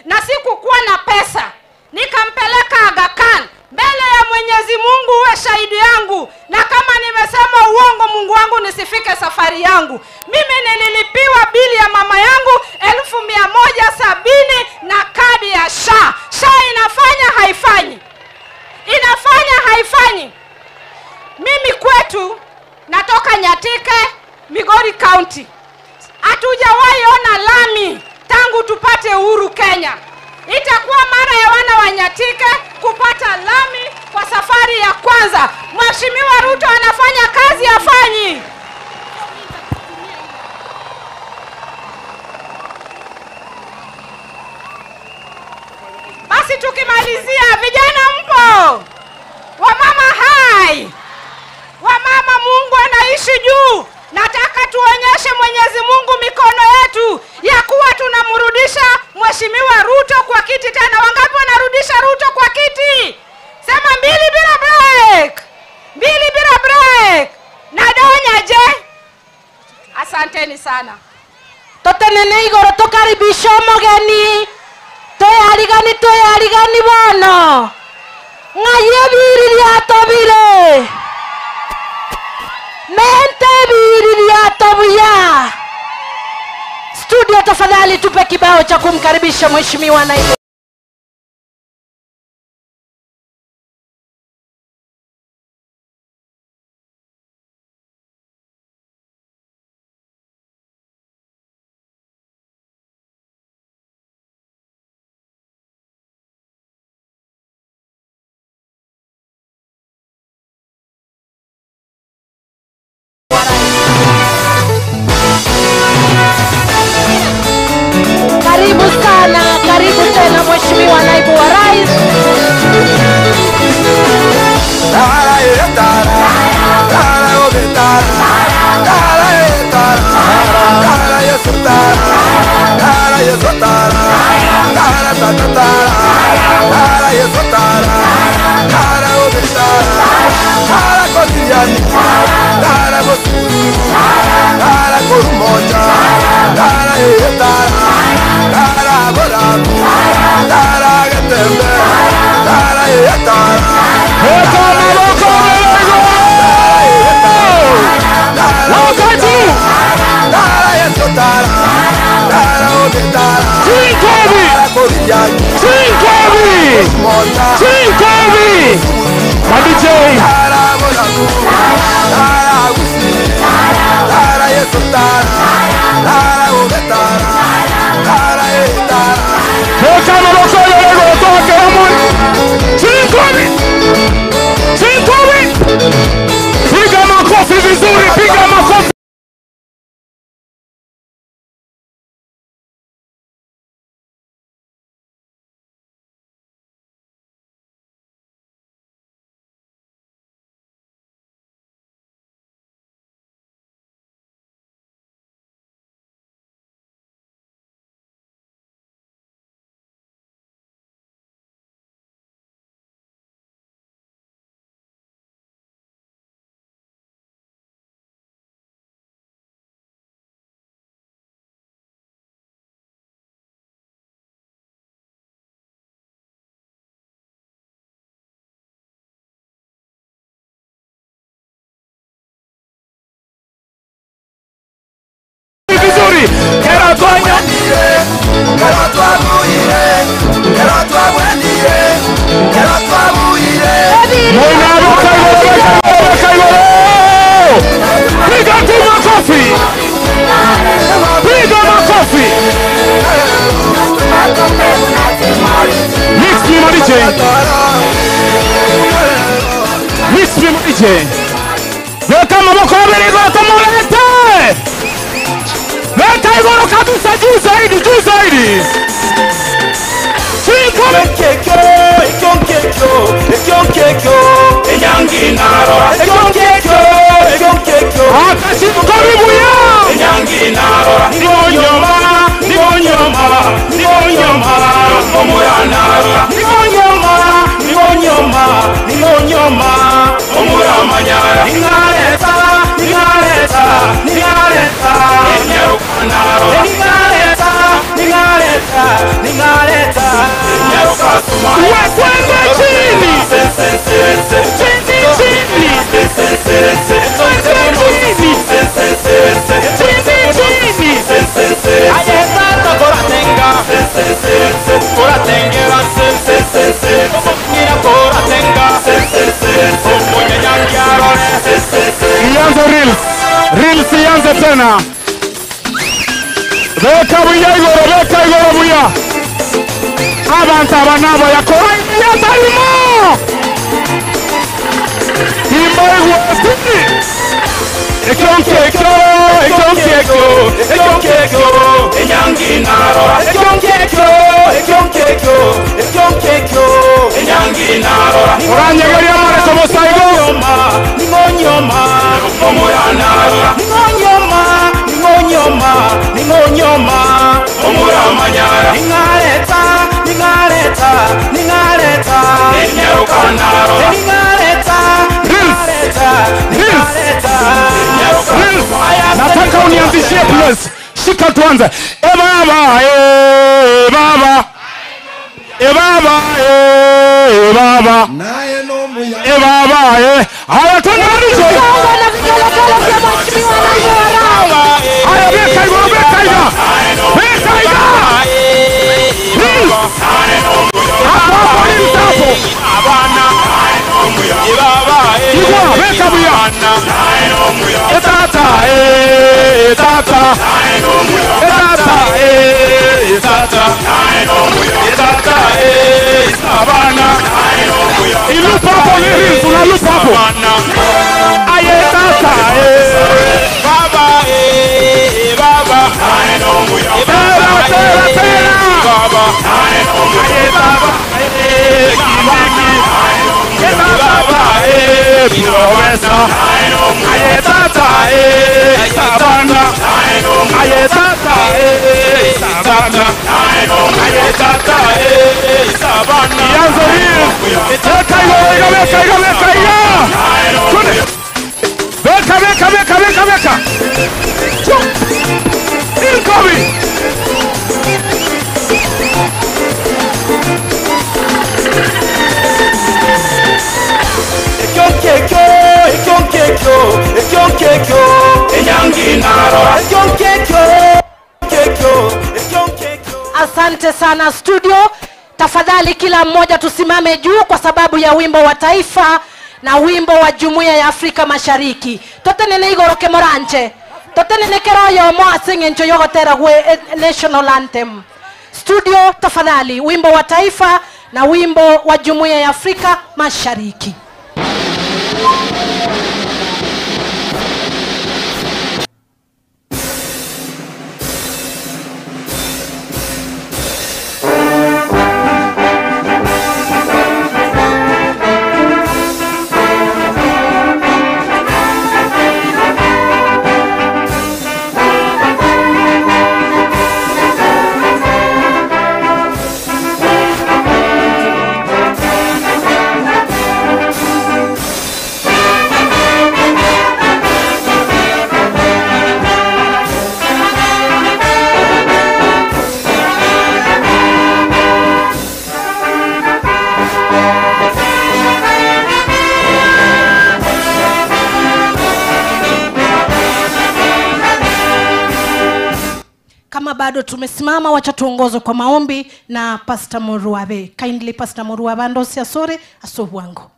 na sikukuwa na pesa, nikampeleka Aga Khan. Mbele ya Mwenyezi Mungu uwe shahidi yangu, na kama nimesema uongo Mungu wangu nisifike safari yangu. Mimi nililipiwa bili ya mama yangu 170,000 na kadi ya SHA. SHA inafanya haifanyi? Inafanya haifanyi? Mimi kwetu natoka Nyatike, Migori County. Hatujawahi ona lami tangu tupate uhuru Kenya. Itakuwa mara ya wana wa Nyatike kupata lami kwa safari ya kwanza. Mheshimiwa Ruto anafanya kazi, afanyi? Basi tukimalizia, vijana mpo? Wamama hai? Wamama, Mungu anaishi juu. Nataka tuonyeshe Mwenyezi Mungu mikono yetu ya kuwa tunamrudisha Mheshimiwa Ruto kwa kiti tena. Wangapi wanarudisha Ruto kwa kiti? Sema 2 bila break. 2 bila break. Na donya je? Asanteni sana. Totenene igoro tokaribisha omogeni. Toyarigani toyarigani bono. Ng'aye biri lyatobire. Mente biri lyatobuya. Studio tafadhali tupe kibao cha kumkaribisha Mheshimiwa Naibu. Karibu sana, karibu tena Mheshimiwa Naibu wa Rais. Piga makofi vizuri, piga makofi. Piga tu makofi. Piga makofi. Mix me DJ. Mix me DJ. Weka maboko mbele kwa tumulete. Weka igoro kabisa juu zaidi, juu zaidi. Cinco. Ianze reels. Reels ianze tena. Beka buya igoro, beka igoro buya. Abantu abanabo yakora yatarimo. Imbaigwa tini. Ekyonkekyo, ekyonkekyo, ekyonkekyo. Enyangi narora. Ekyonkekyo, ekyonkekyo, ekyonkekyo. Enyangi narora. Oranyegeria amareso bosaigo. Ningonyoma, omura narora. Ningonyoma, ningonyoma, ningonyoma. Omura manyara. Ningareta, ningareta, ningareta. Ninyaruka narora. Ningareta, ningareta, ningareta. Nataka unianzishie please. Shika tuanze. E baba, e baba. E baba, e baba. E baba, e. Haya twende mwisho. Haya beka igoro, beka iga. Beka iga. Please. Hapo hapo ni mtapo. Igwa, beka buya. Etata, etata. Etata, etata. Etata, sabana. Ilupa hapo ni tunalupa hapo. Aye tata, baba, baba. Tera, tera, tera. Baba, aye baba, baba, promesa. Aye tata, sabana. Aye tata, sabana. Aye tata, sabana. Ianze hii. Beka igo, beka igo, beka igo. Twende. Beka, beka, beka, beka, beka. Incoming. Ekyonkekyo, ekyonkekyo, ekyonkekyo. Enyangi narora. Ekyonkekyo, ekyonkekyo, ekyonkekyo. Asante sana studio. Tafadhali kila mmoja tusimame juu kwa sababu ya wimbo wa taifa na wimbo wa Jumuiya ya Afrika Mashariki. Totenene igoro kemoranche. Totenene keroyo mo asinge ncho yogotera gwe national anthem. Studio tafadhali wimbo wa taifa na wimbo wa Jumuiya ya Afrika Mashariki. Bado tumesimama, wacha tuongozwe kwa maombi na Pastor Muruabe. Kindly Pastor Muruabe andosi asore asobuango.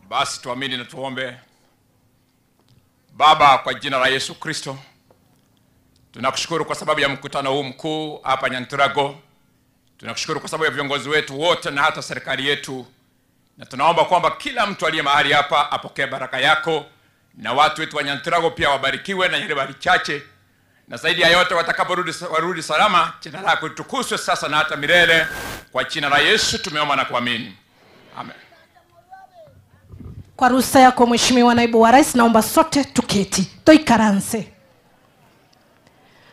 Basi tuamini na tuombe. Baba, kwa jina la Yesu Kristo, tunakushukuru kwa sababu ya mkutano huu mkuu hapa Nyanturago. Tunakushukuru kwa sababu ya viongozi wetu wote na hata serikali yetu, na tunaomba kwamba kila mtu aliye mahali hapa apokee baraka yako, na watu wetu wa Nyanturago pia wabarikiwe na Nyaribari Chache, na zaidi ya yote watakaporudi warudi salama. Jina lako litukuzwe sasa na hata milele. Kwa jina la Yesu tumeomba na kuamini, amen. Kwa ruhusa yako Mheshimiwa Naibu wa Rais, naomba sote tuketi toikaranse.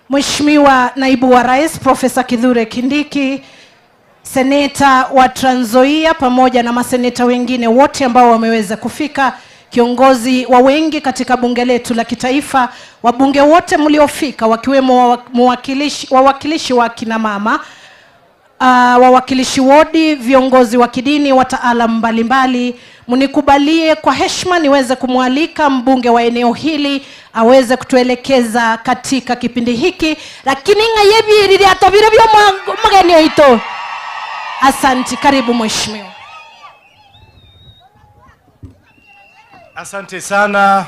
Mheshimiwa Naibu wa Rais Profesa Kithure Kindiki, seneta wa Trans Nzoia pamoja na maseneta wengine wote ambao wameweza kufika, kiongozi wa wengi katika bunge letu la kitaifa, wabunge wote mliofika wakiwemo wawakilishi wa kina mama, wawakilishi wodi, viongozi wa kidini, wataalamu mbalimbali, mnikubalie kwa heshima niweze kumwalika mbunge wa eneo hili aweze kutuelekeza katika kipindi hiki. Lakini ngayebirire atobire byo mugeni oito. Asante, karibu mheshimiwa. Asante sana,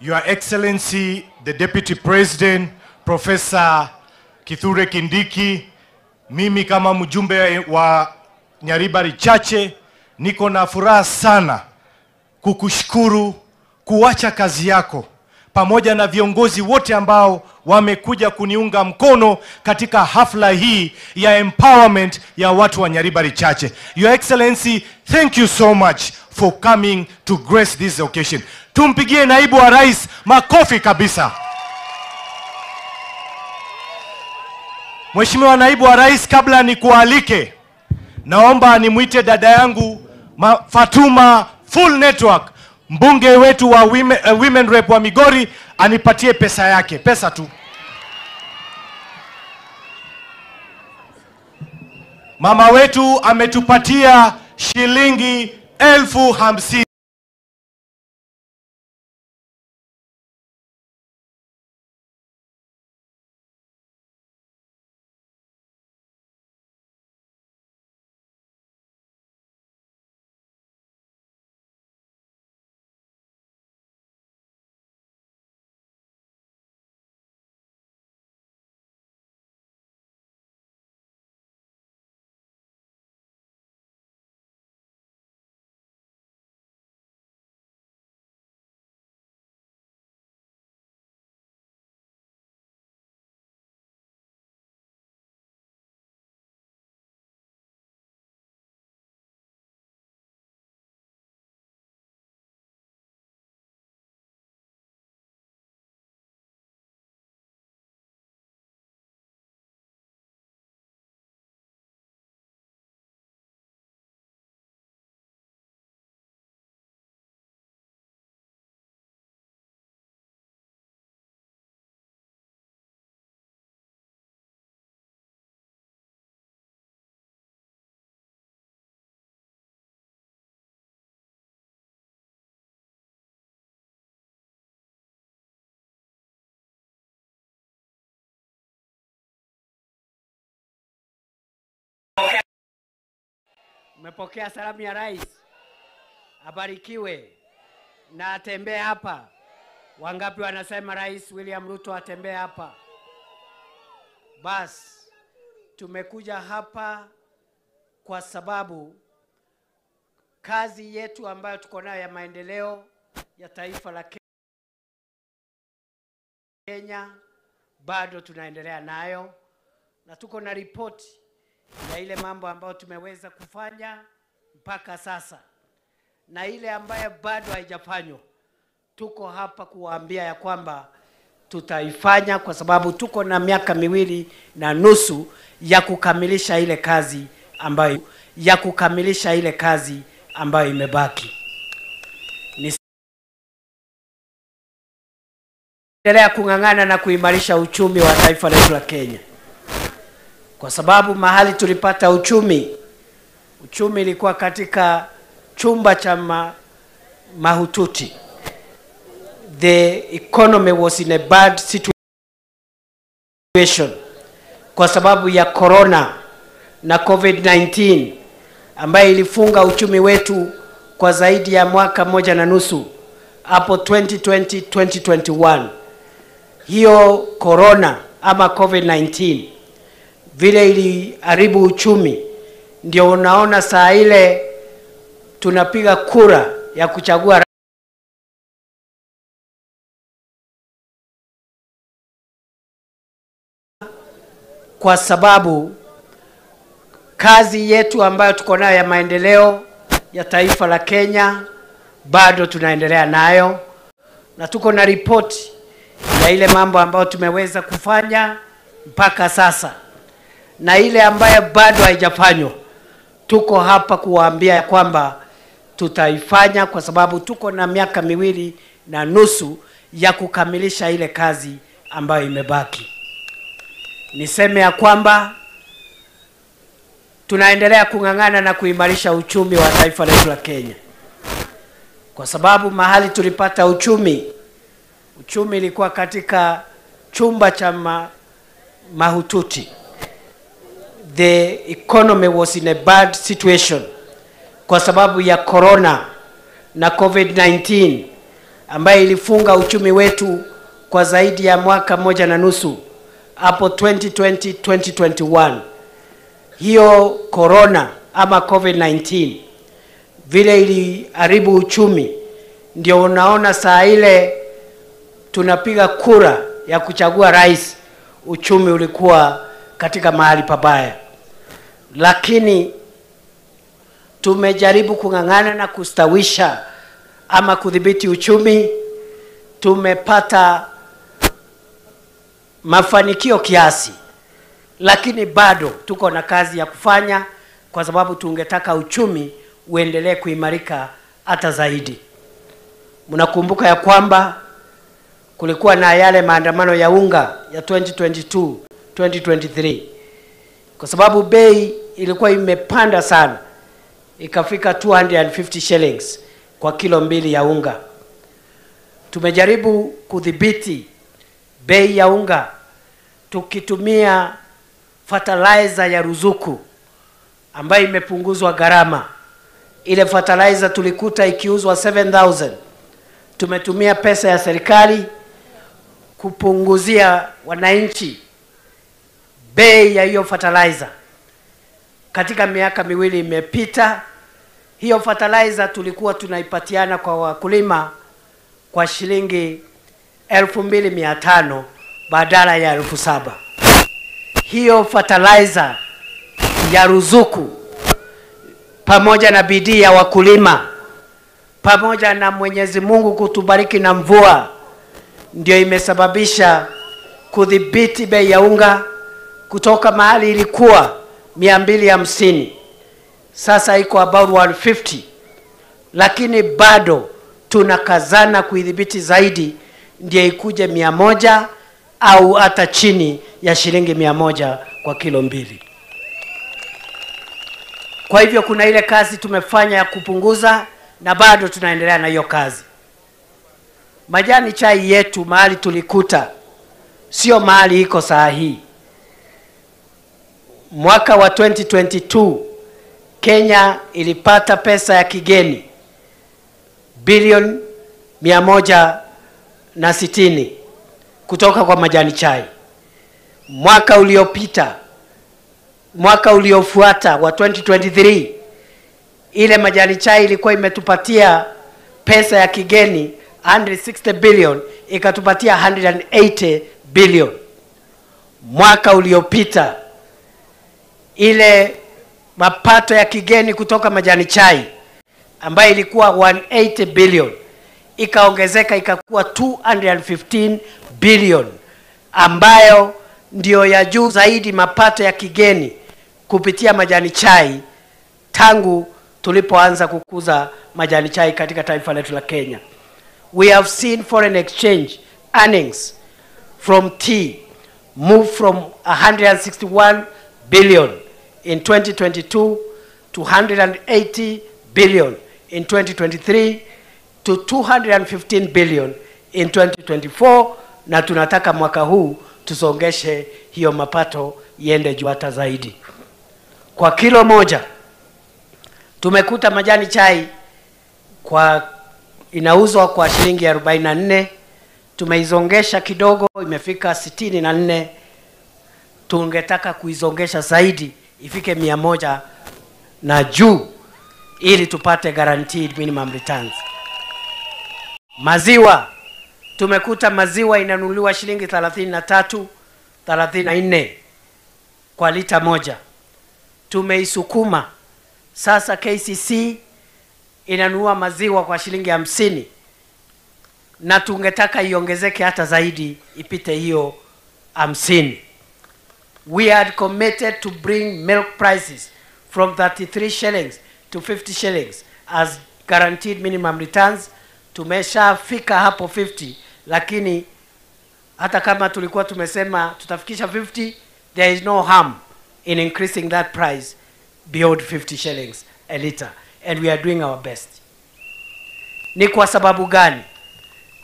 Your Excellency the Deputy President Professor Kithure Kindiki. Mimi kama mjumbe wa Nyaribari Chache niko na furaha sana kukushukuru kuacha kazi yako pamoja na viongozi wote ambao wamekuja kuniunga mkono katika hafla hii ya empowerment ya watu wa Nyaribari Chache. Your Excellency, thank you so much for coming to grace this occasion. Tumpigie naibu wa rais makofi kabisa. Mheshimiwa naibu wa rais, kabla nikualike, naomba nimuite dada yangu Fatuma Full Network, mbunge wetu wa women rep wa Migori, anipatie pesa yake, pesa tu. Mama wetu ametupatia shilingi 50,000. Umepokea salamu ya rais, abarikiwe na atembee hapa. Wangapi wanasema Rais William Ruto atembee hapa? Bas, tumekuja hapa kwa sababu kazi yetu ambayo tuko nayo ya maendeleo ya taifa la Kenya bado tunaendelea nayo, na tuko na ripoti ya ile mambo ambayo tumeweza kufanya mpaka sasa na ile ambayo bado haijafanywa. Tuko hapa kuwaambia ya kwamba tutaifanya, kwa sababu tuko na miaka 2.5 ya kukamilisha ile kazi ambayo imebaki. Ni kung'ang'ana na kuimarisha uchumi wa taifa letu la Kenya, kwa sababu mahali tulipata uchumi ilikuwa katika chumba cha mahututi. The economy was in a bad situation kwa sababu ya corona na COVID-19 ambayo ilifunga uchumi wetu kwa zaidi ya mwaka 1.5 hapo 2020 2021. Hiyo corona ama COVID-19 vile iliharibu uchumi, ndio unaona saa ile tunapiga kura ya kuchagua kwa sababu kazi yetu ambayo tuko nayo ya maendeleo ya taifa la Kenya bado tunaendelea nayo, na tuko na ripoti ya ile mambo ambayo tumeweza kufanya mpaka sasa na ile ambayo bado haijafanywa. Tuko hapa kuwaambia kwamba tutaifanya, kwa sababu tuko na miaka 2.5 ya kukamilisha ile kazi ambayo imebaki. Niseme ya kwamba tunaendelea kung'ang'ana na kuimarisha uchumi wa taifa letu la Kenya, kwa sababu mahali tulipata uchumi ilikuwa katika chumba cha mahututi. The economy was in a bad situation kwa sababu ya corona na COVID-19 ambayo ilifunga uchumi wetu kwa zaidi ya mwaka 1.5 hapo 2020 2021. Hiyo corona ama COVID-19 vile iliharibu uchumi, ndio unaona saa ile tunapiga kura ya kuchagua rais, uchumi ulikuwa katika mahali pabaya. Lakini tumejaribu kung'ang'ana na kustawisha ama kudhibiti uchumi. Tumepata mafanikio kiasi, lakini bado tuko na kazi ya kufanya, kwa sababu tungetaka uchumi uendelee kuimarika hata zaidi. Mnakumbuka ya kwamba kulikuwa na yale maandamano ya unga ya 2022 2023, kwa sababu bei ilikuwa imepanda sana, ikafika 250 shillings kwa kilo 2 ya unga. Tumejaribu kudhibiti bei ya unga tukitumia fertilizer ya ruzuku ambayo imepunguzwa gharama. Ile fertilizer tulikuta ikiuzwa 7,000. Tumetumia pesa ya serikali kupunguzia wananchi bei ya hiyo fertilizer. Katika miaka 2 imepita, hiyo fertilizer tulikuwa tunaipatiana kwa wakulima kwa shilingi 2,500 badala ya 7,000. Hiyo fertilizer ya ruzuku pamoja na bidii ya wakulima pamoja na Mwenyezi Mungu kutubariki na mvua, ndio imesababisha kudhibiti bei ya unga kutoka mahali ilikuwa 250, sasa iko about 150, lakini bado tunakazana kuidhibiti zaidi ndio ikuje 100 au hata chini ya shilingi 100 kwa kilo 2. Kwa hivyo kuna ile kazi tumefanya ya kupunguza na bado tunaendelea na hiyo kazi. Majani chai yetu mahali tulikuta sio mahali iko saa hii. Mwaka wa 2022 Kenya ilipata pesa ya kigeni bilioni 160 kutoka kwa majani chai. Mwaka uliopita, mwaka uliofuata wa 2023, ile majani chai ilikuwa imetupatia pesa ya kigeni 160 billion, ikatupatia 180 billion. Mwaka uliopita ile mapato ya kigeni kutoka majani chai ambayo ilikuwa 180 billion ikaongezeka ikakuwa 215 billion, ambayo ndio ya juu zaidi mapato ya kigeni kupitia majani chai tangu tulipoanza kukuza majani chai katika taifa letu la Kenya. We have seen foreign exchange earnings from tea move from 161 billion in 2022 to 180 billion in 2023 to 215 billion in 2024, na tunataka mwaka huu tusongeshe hiyo mapato iende juu hata zaidi. Kwa kilo moja tumekuta majani chai kwa inauzwa kwa shilingi 44, tumeizongesha kidogo imefika 64. Tungetaka kuizongesha zaidi ifike 100 na juu ili tupate guaranteed minimum returns. Maziwa, tumekuta maziwa inanunuliwa shilingi 33, 34 kwa lita moja. Tumeisukuma sasa, KCC inanunua maziwa kwa shilingi 50, na tungetaka iongezeke hata zaidi ipite hiyo 50. We had committed to bring milk prices from 33 shillings to 50 shillings as guaranteed minimum returns. Tumeshafika hapo 50, lakini hata kama tulikuwa tumesema tutafikisha 50, there is no harm in increasing that price beyond 50 shillings a liter, and we are doing our best. Ni kwa sababu gani?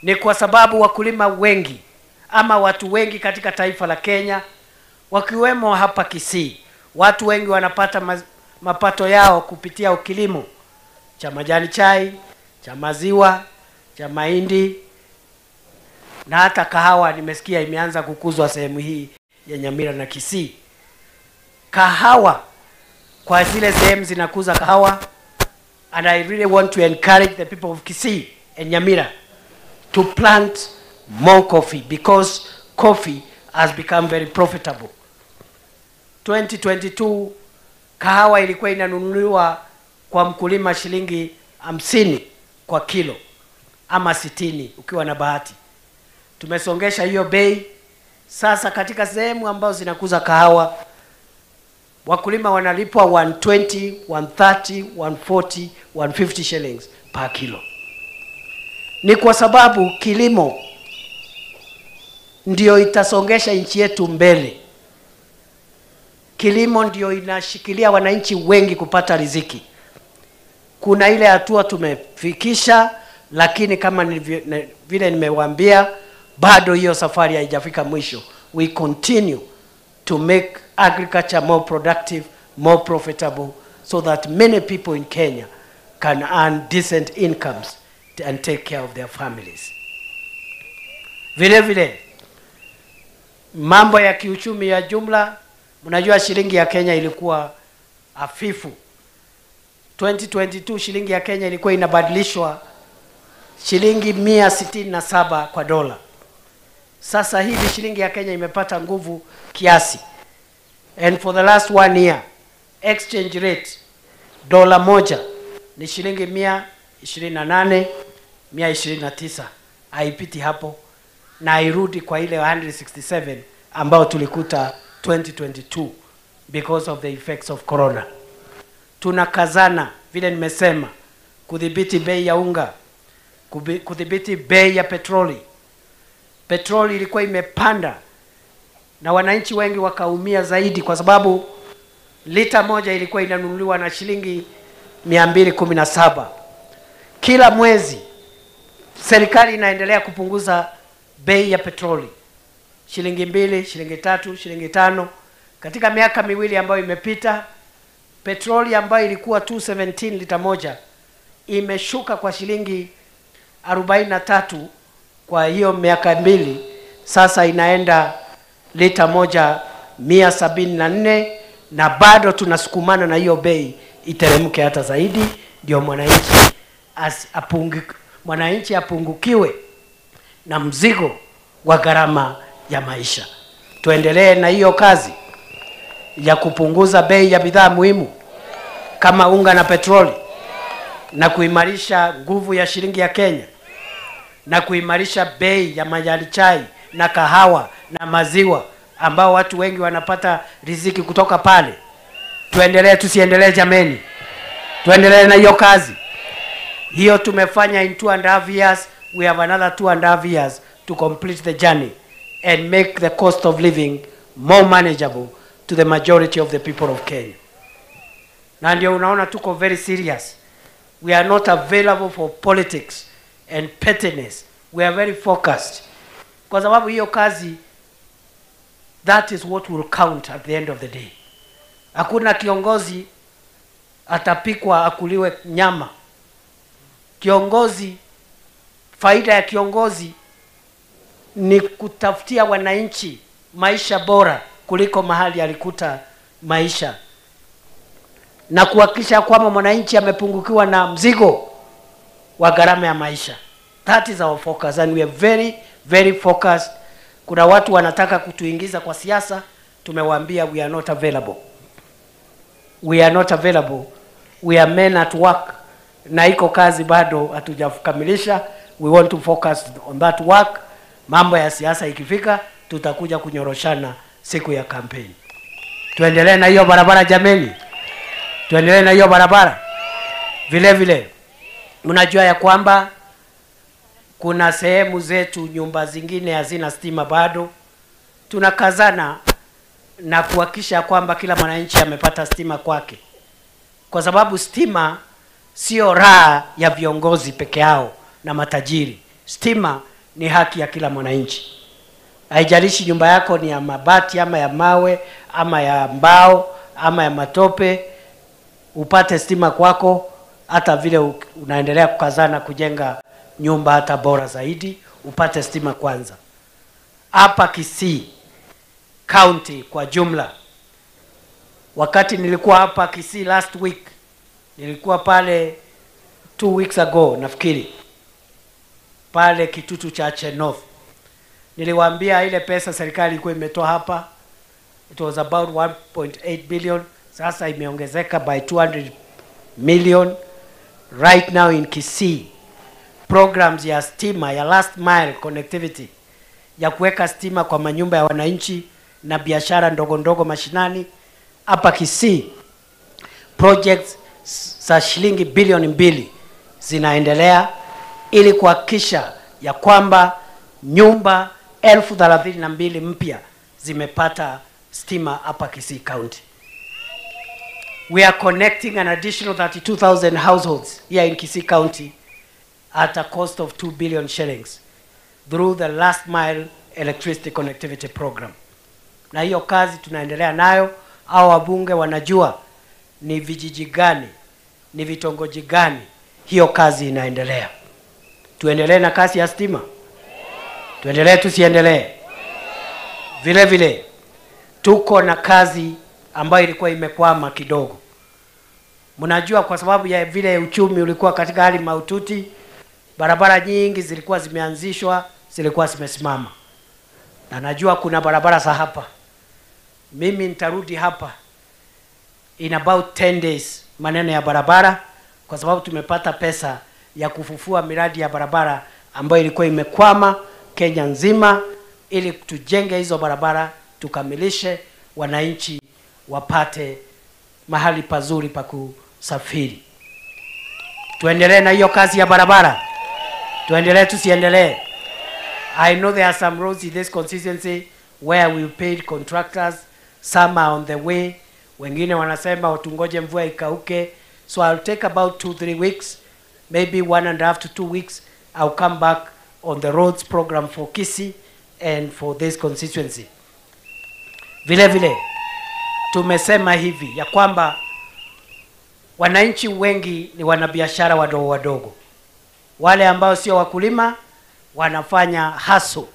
Ni kwa sababu wakulima wengi ama watu wengi katika taifa la Kenya, wakiwemo hapa Kisii, watu wengi wanapata mapato yao kupitia kilimo cha majani chai, cha maziwa, cha mahindi na hata kahawa. Nimesikia imeanza kukuzwa sehemu hii ya Nyamira na Kisii. Kahawa kwa zile sehemu zinakuza kahawa, and I really want to encourage the people of Kisii and Nyamira to plant more coffee because coffee has become very profitable. 2022 kahawa ilikuwa inanunuliwa kwa mkulima shilingi 50 kwa kilo ama 60 ukiwa na bahati. Tumesongesha hiyo bei. Sasa katika sehemu ambazo zinakuza kahawa, wakulima wanalipwa 120, 130, 140, 150 shillings per kilo. Ni kwa sababu kilimo ndio itasongesha nchi yetu mbele. Kilimo ndio inashikilia wananchi wengi kupata riziki. Kuna ile hatua tumefikisha, lakini kama vile nimewaambia, bado hiyo safari haijafika mwisho. We continue to make agriculture more productive, more profitable, so that many people in Kenya can earn decent incomes and take care of their families. Vile vile, mambo ya kiuchumi ya jumla, mnajua shilingi ya Kenya ilikuwa hafifu. 2022 shilingi ya Kenya ilikuwa inabadilishwa shilingi 167 kwa dola. Sasa hivi shilingi ya Kenya imepata nguvu kiasi. And for the last 1 year, exchange rate dola moja ni shilingi 128, 129. Haipiti hapo na hairudi kwa ile 167 ambao tulikuta 2022 because of the effects of corona. Tunakazana vile nimesema kudhibiti bei ya unga, kudhibiti bei ya petroli. Petroli ilikuwa imepanda na wananchi wengi wakaumia zaidi kwa sababu lita moja ilikuwa inanunuliwa na shilingi 217. Kila mwezi serikali inaendelea kupunguza bei ya petroli, shilingi 2, shilingi 3, shilingi 5. Katika miaka miwili ambayo imepita, petroli ambayo ilikuwa 217 lita moja imeshuka kwa shilingi 43 kwa hiyo miaka mbili. Sasa inaenda lita moja 174, na bado tunasukumana na hiyo bei iteremke hata zaidi, ndio mwananchi apungukiwe na mzigo wa gharama ya maisha. Tuendelee na hiyo kazi ya kupunguza bei ya bidhaa muhimu kama unga na petroli, na kuimarisha nguvu ya shilingi ya Kenya, na kuimarisha bei ya majani chai na kahawa na maziwa ambao watu wengi wanapata riziki kutoka pale. Tuendelee, tusiendelee jameni? Tuendelee na hiyo kazi. Hiyo tumefanya in 2.5 years. We have another 2.5 years to complete the journey and make the cost of living more manageable to the majority of the people of Kenya. Na ndio unaona tuko very serious. We are not available for politics and pettiness. We are very focused. Kwa sababu hiyo kazi, that is what will count at the end of the day. Hakuna kiongozi atapikwa akuliwe nyama. Kiongozi, faida ya kiongozi ni kutafutia wananchi maisha bora. kuliko mahali alikuta maisha, na kuhakikisha kwamba mwananchi amepungukiwa na mzigo wa gharama ya maisha. That is our focus and we are very very focused. Kuna watu wanataka kutuingiza kwa siasa, tumewaambia we are not available. We are not available. We are men at work, na iko kazi bado hatujakamilisha. We want to focus on that work. Mambo ya siasa ikifika, tutakuja kunyoroshana siku ya kampeni. Tuendelee na hiyo barabara jameni. Tuendelee na hiyo barabara. Vile vile mnajua ya kwamba kuna sehemu zetu nyumba zingine hazina stima bado. Tunakazana na kuhakikisha kwamba kila mwananchi amepata stima kwake, kwa sababu stima sio raha ya viongozi peke yao na matajiri. Stima ni haki ya kila mwananchi. Haijalishi nyumba yako ni ya mabati ama ya mawe ama ya mbao ama ya matope, upate stima kwako. Hata vile unaendelea kukazana kujenga nyumba hata bora zaidi, upate stima kwanza. Hapa Kisii County kwa jumla, wakati nilikuwa hapa Kisii last week, nilikuwa pale 2 weeks ago nafikiri, pale Kitutu Chache North, niliwaambia ile pesa serikali ilikuwa imetoa hapa, it was about 1.8 billion, sasa imeongezeka by 200 million. Right now in Kisii, programs ya stima ya last mile connectivity, ya kuweka stima kwa manyumba ya wananchi na biashara ndogo ndogo mashinani hapa Kisii, projects za shilingi bilioni 2 zinaendelea ili kuhakikisha ya kwamba nyumba 32,000 mpya zimepata stima hapa Kisii County. We are connecting an additional 32,000 households here in Kisii County at a cost of 2 billion shillings through the last mile electricity connectivity program. Na hiyo kazi tunaendelea nayo. Hao wabunge wanajua ni vijiji gani, ni vitongoji gani hiyo kazi inaendelea. Tuendelee na kazi ya stima? Tuendelee tusiendelee? Vile vile tuko na kazi ambayo ilikuwa imekwama kidogo. Mnajua kwa sababu ya vile uchumi ulikuwa katika hali mahututi, barabara nyingi zilikuwa zimeanzishwa, zilikuwa zimesimama. Na najua kuna barabara za hapa. Mimi nitarudi hapa in about 10 days maneno ya barabara, kwa sababu tumepata pesa ya kufufua miradi ya barabara ambayo ilikuwa imekwama Kenya nzima, ili tujenge hizo barabara, tukamilishe, wananchi wapate mahali pazuri pa kusafiri. Tuendelee na hiyo kazi ya barabara. Tuendelee tusiendelee? I know there are some roads in this constituency where we paid contractors, some are on the way. Wengine wanasema tungoje mvua ikauke. So I'll take about 2-3 weeks, maybe 1.5 to 2 weeks. I'll come back on the roads program for Kisii and for this constituency. Vile vile tumesema hivi ya kwamba wananchi wengi ni wanabiashara wadogo wadogo. Wale ambao sio wakulima wanafanya haso,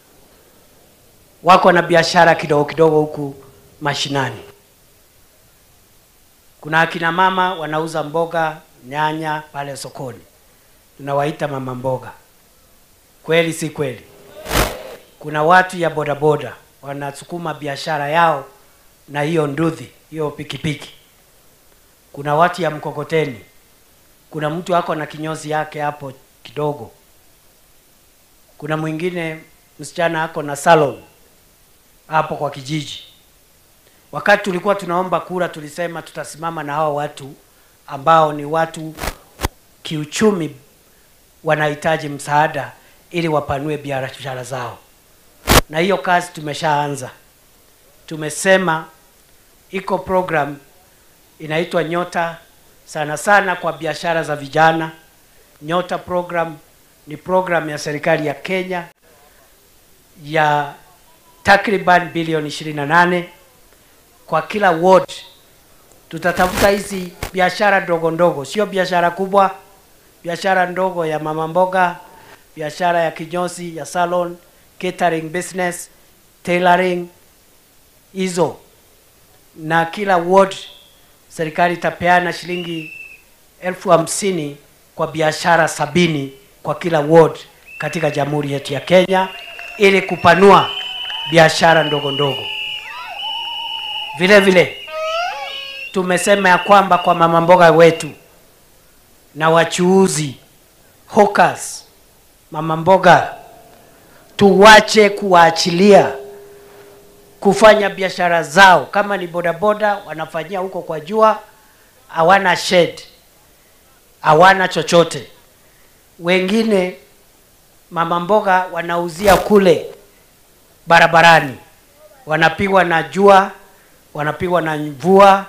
wako na biashara kidogo kidogo huku mashinani. Kuna akina mama wanauza mboga, nyanya pale sokoni, tunawaita mama mboga. Kweli si kweli? Kuna watu ya bodaboda wanasukuma biashara yao na hiyo nduthi, hiyo pikipiki. Kuna watu ya mkokoteni. Kuna mtu ako na kinyozi yake hapo kidogo. Kuna mwingine msichana ako na salon hapo kwa kijiji. Wakati tulikuwa tunaomba kura tulisema tutasimama na hao watu ambao ni watu kiuchumi wanahitaji msaada ili wapanue biashara zao. Na hiyo kazi tumeshaanza. Tumesema iko program inaitwa Nyota, sana sana kwa biashara za vijana. Nyota program ni program ya serikali ya Kenya ya takriban bilioni 28 kwa kila ward. Tutatafuta hizi biashara ndogo ndogo, sio biashara kubwa, biashara ndogo ya mama mboga, biashara ya kinyozi, ya salon, catering business, tailoring, hizo, na kila ward serikali itapeana shilingi 50,000 kwa biashara 70 kwa kila ward katika jamhuri yetu ya Kenya, ili kupanua biashara ndogo ndogo. Vile vile tumesema ya kwamba kwa mama mboga wetu na wachuuzi, hawkers, mama mboga, tuwache kuwaachilia kufanya biashara zao. Kama ni bodaboda wanafanyia huko kwa jua, hawana shed, hawana chochote. Wengine mama mboga wanauzia kule barabarani, wanapigwa na jua, wanapigwa na mvua,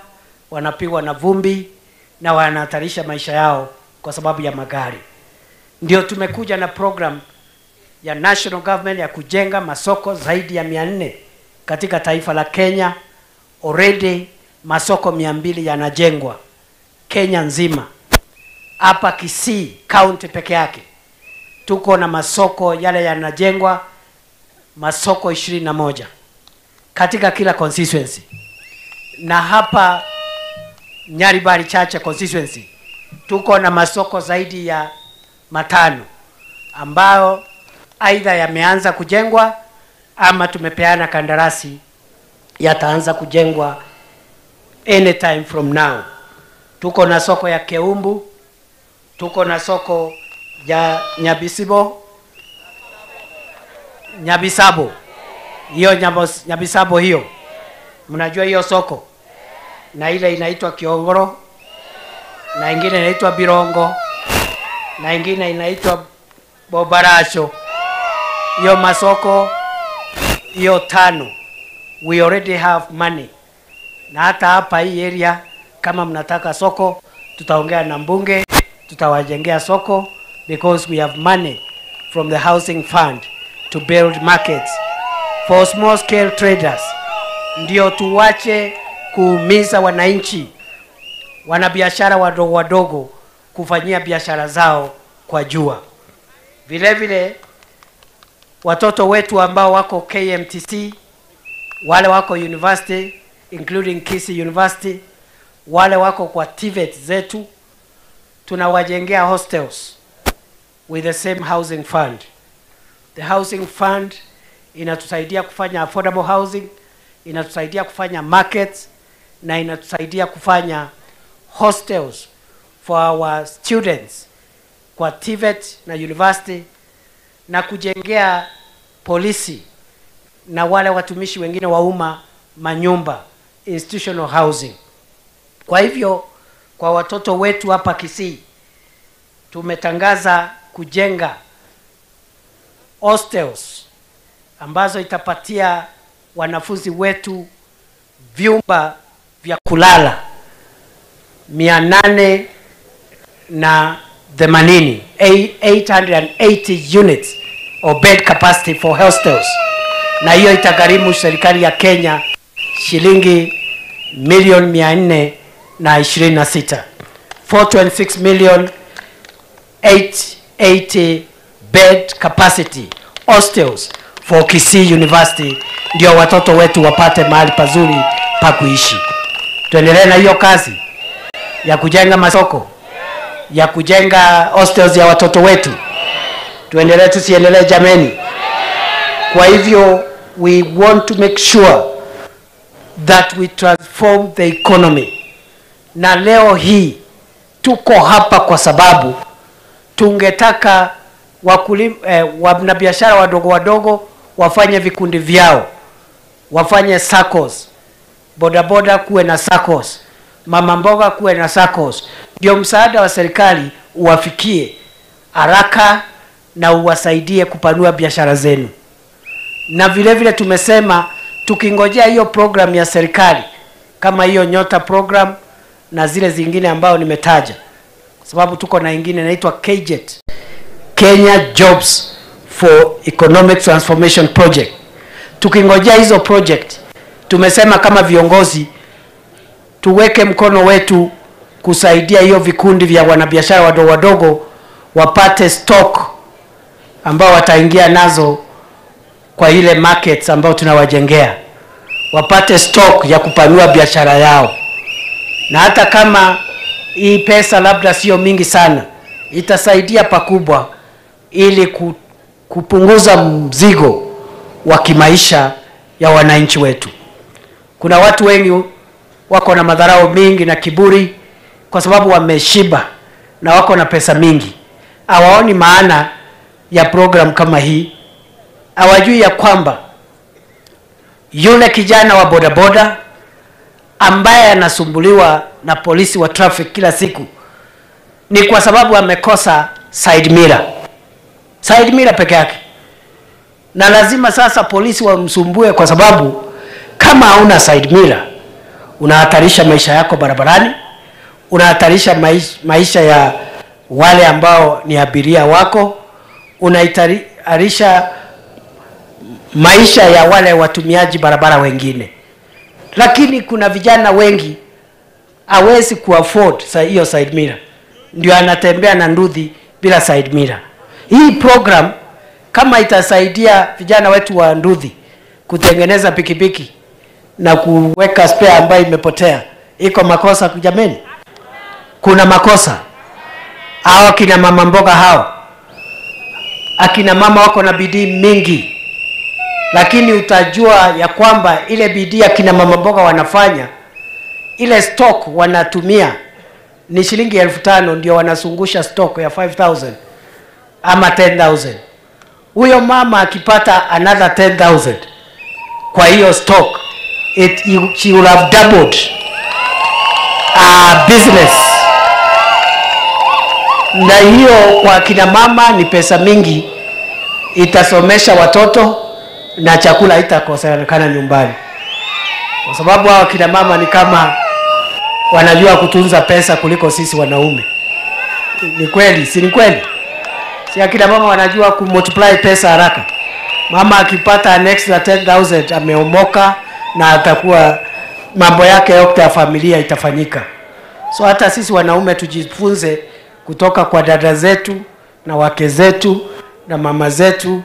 wanapigwa na vumbi, na wanahatarisha maisha yao kwa sababu ya magari. Ndio tumekuja na program ya national government ya kujenga masoko zaidi ya 400 katika taifa la Kenya. Already masoko 200 yanajengwa Kenya nzima. Hapa Kisii county peke yake tuko na masoko yale yanajengwa, masoko 21 katika kila constituency. Na hapa Nyaribari Chache constituency tuko na masoko zaidi ya 5 ambayo aidha yameanza kujengwa ama tumepeana kandarasi yataanza kujengwa anytime from now. Tuko na soko ya Keumbu, tuko na soko ya Nyabisabo. Hiyo Nyabisabo hiyo, mnajua hiyo soko, na ile inaitwa Kiongoro, na ingine inaitwa Birongo, na ingine inaitwa Bobarasho. Hiyo masoko hiyo 5 we already have money. Na hata hapa hii area kama mnataka soko, tutaongea na mbunge, tutawajengea soko, because we have money from the housing fund to build markets for small scale traders. Ndio tuwache kuumiza wananchi, wanabiashara wadogo wadogo kufanyia biashara zao kwa jua. Vile vile watoto wetu ambao wako KMTC, wale wako university including Kisii University, wale wako kwa TVET zetu, tunawajengea hostels with the same housing fund. The housing fund inatusaidia kufanya affordable housing, inatusaidia kufanya markets, na inatusaidia kufanya hostels for our students kwa TVET na university, na kujengea polisi na wale watumishi wengine wa umma manyumba, institutional housing. Kwa hivyo kwa watoto wetu hapa Kisii tumetangaza kujenga hostels ambazo itapatia wanafunzi wetu vyumba vya kulala 880, 880 units or bed capacity for hostels. Na hiyo itagharimu serikali ya Kenya shilingi milioni 426, 426 million 880 bed capacity hostels for Kisii University, ndio watoto wetu wapate mahali pazuri pa kuishi. Tuendelee na hiyo kazi ya kujenga masoko, ya kujenga hostels ya watoto wetu. Tuendelee, tusiendelee jameni? Kwa hivyo we want to make sure that we transform the economy. Na leo hii tuko hapa kwa sababu tungetaka wanabiashara wadogo wadogo wafanye vikundi vyao, wafanye SACCOs, bodaboda kuwe na SACCOs, mama mboga kuwe na SACCOs, ndio msaada wa serikali uwafikie haraka na uwasaidie kupanua biashara zenu. Na vile vile tumesema tukingojea hiyo program ya serikali kama hiyo Nyota program na zile zingine ambao nimetaja, kwa sababu tuko na ingine inaitwa KJET, Kenya Jobs for Economic Transformation Project. Tukingojea hizo project, tumesema kama viongozi tuweke mkono wetu kusaidia hiyo vikundi vya wanabiashara wadogo wadogo wapate stock ambao wataingia nazo kwa ile markets ambao tunawajengea. wapate stock ya kupanua biashara yao. Na hata kama hii pesa labda sio mingi sana, itasaidia pakubwa ili kupunguza mzigo wa kimaisha ya wananchi wetu. Kuna watu wengi wako na madharau mingi na kiburi kwa sababu wameshiba na wako na pesa mingi. Hawaoni maana ya program kama hii. Hawajui ya kwamba yule kijana wa bodaboda ambaye anasumbuliwa na polisi wa traffic kila siku ni kwa sababu amekosa side mirror. Side mirror peke yake. Na lazima sasa polisi wamsumbue kwa sababu kama hauna side mirror unahatarisha maisha yako barabarani, unahatarisha maisha ya wale ambao ni abiria wako, unahatarisha maisha ya wale watumiaji barabara wengine. Lakini kuna vijana wengi hawezi kuafford hiyo side mirror, ndio anatembea na nduthi bila side mirror. Hii program kama itasaidia vijana wetu wa nduthi kutengeneza pikipiki na kuweka spare ambayo imepotea, iko makosa jameni? Kuna makosa. Hao kina mama mboga hao, akina mama wako na bidii mingi, lakini utajua ya kwamba ile bidii akina mama mboga wanafanya, ile stock wanatumia ni shilingi 5,000, ndio wanazungusha stock ya 5,000 ama 10,000. Huyo mama akipata another 10,000 kwa hiyo stock, she will have doubled business. Na hiyo kwa kina mama ni pesa mingi, itasomesha watoto na chakula itakosekana nyumbani. Kwa sababu hao kina mama ni kama wanajua kutunza pesa kuliko sisi wanaume. Ni kweli, si ni kweli? Si akina mama wanajua kumultiply pesa haraka. Mama akipata an extra 10,000 ameomoka na atakuwa mambo yake yote ya familia itafanyika. So hata sisi wanaume tujifunze kutoka kwa dada zetu na wake zetu na mama zetu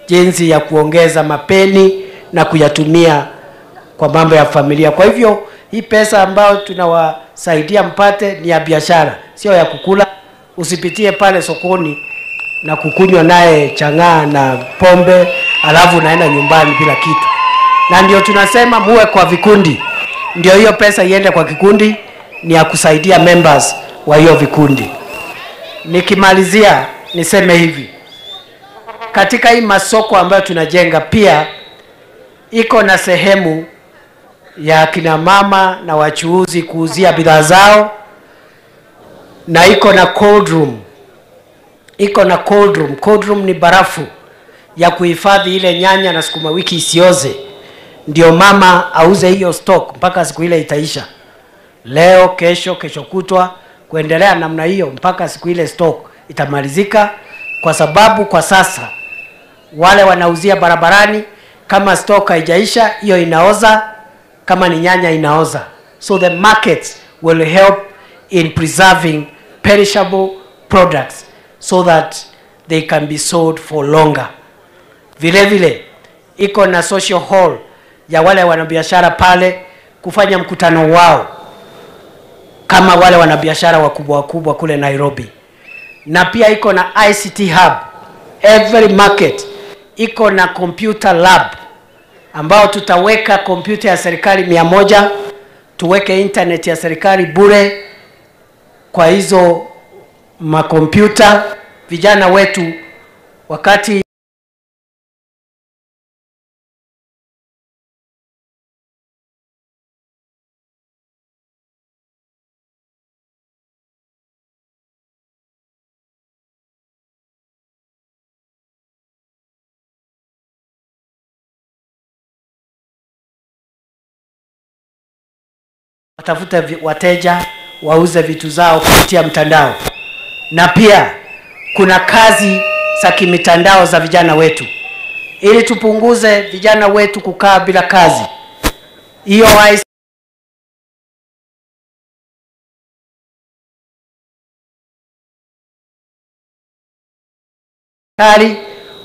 jinsi ya kuongeza mapeni na kuyatumia kwa mambo ya familia. Kwa hivyo hii pesa ambayo tunawasaidia mpate ni ya biashara, sio ya kukula. Usipitie pale sokoni na kukunywa naye chang'aa na pombe alafu naenda nyumbani bila kitu. Na ndio tunasema muwe kwa vikundi. Ndio hiyo pesa iende kwa kikundi, ni ya kusaidia members wa hiyo vikundi. Nikimalizia niseme hivi. Katika hii masoko ambayo tunajenga pia iko na sehemu ya kina mama na wachuuzi kuuzia bidhaa zao, na iko na cold room. Iko na cold room. Cold room ni barafu ya kuhifadhi ile nyanya na sukuma wiki isioze. Ndio mama auze hiyo stock mpaka siku ile itaisha. Leo, kesho, kesho kutwa, kuendelea namna hiyo mpaka siku ile stock itamalizika. Kwa sababu kwa sasa wale wanauzia barabarani, kama stock haijaisha hiyo inaoza, kama ni nyanya inaoza. So the markets will help in preserving perishable products so that they can be sold for longer. Vile vile iko na social hall ya wale wanabiashara pale kufanya mkutano wao kama wale wanabiashara wakubwa wakubwa kule Nairobi. Na pia iko na ICT hub. Every market iko na computer lab ambao tutaweka kompyuta ya serikali 100, tuweke internet ya serikali bure kwa hizo makompyuta. Vijana wetu wakati watafute wateja wauze vitu zao kupitia mtandao. Na pia kuna kazi za kimitandao za vijana wetu ili tupunguze vijana wetu kukaa bila kazi. Hiyo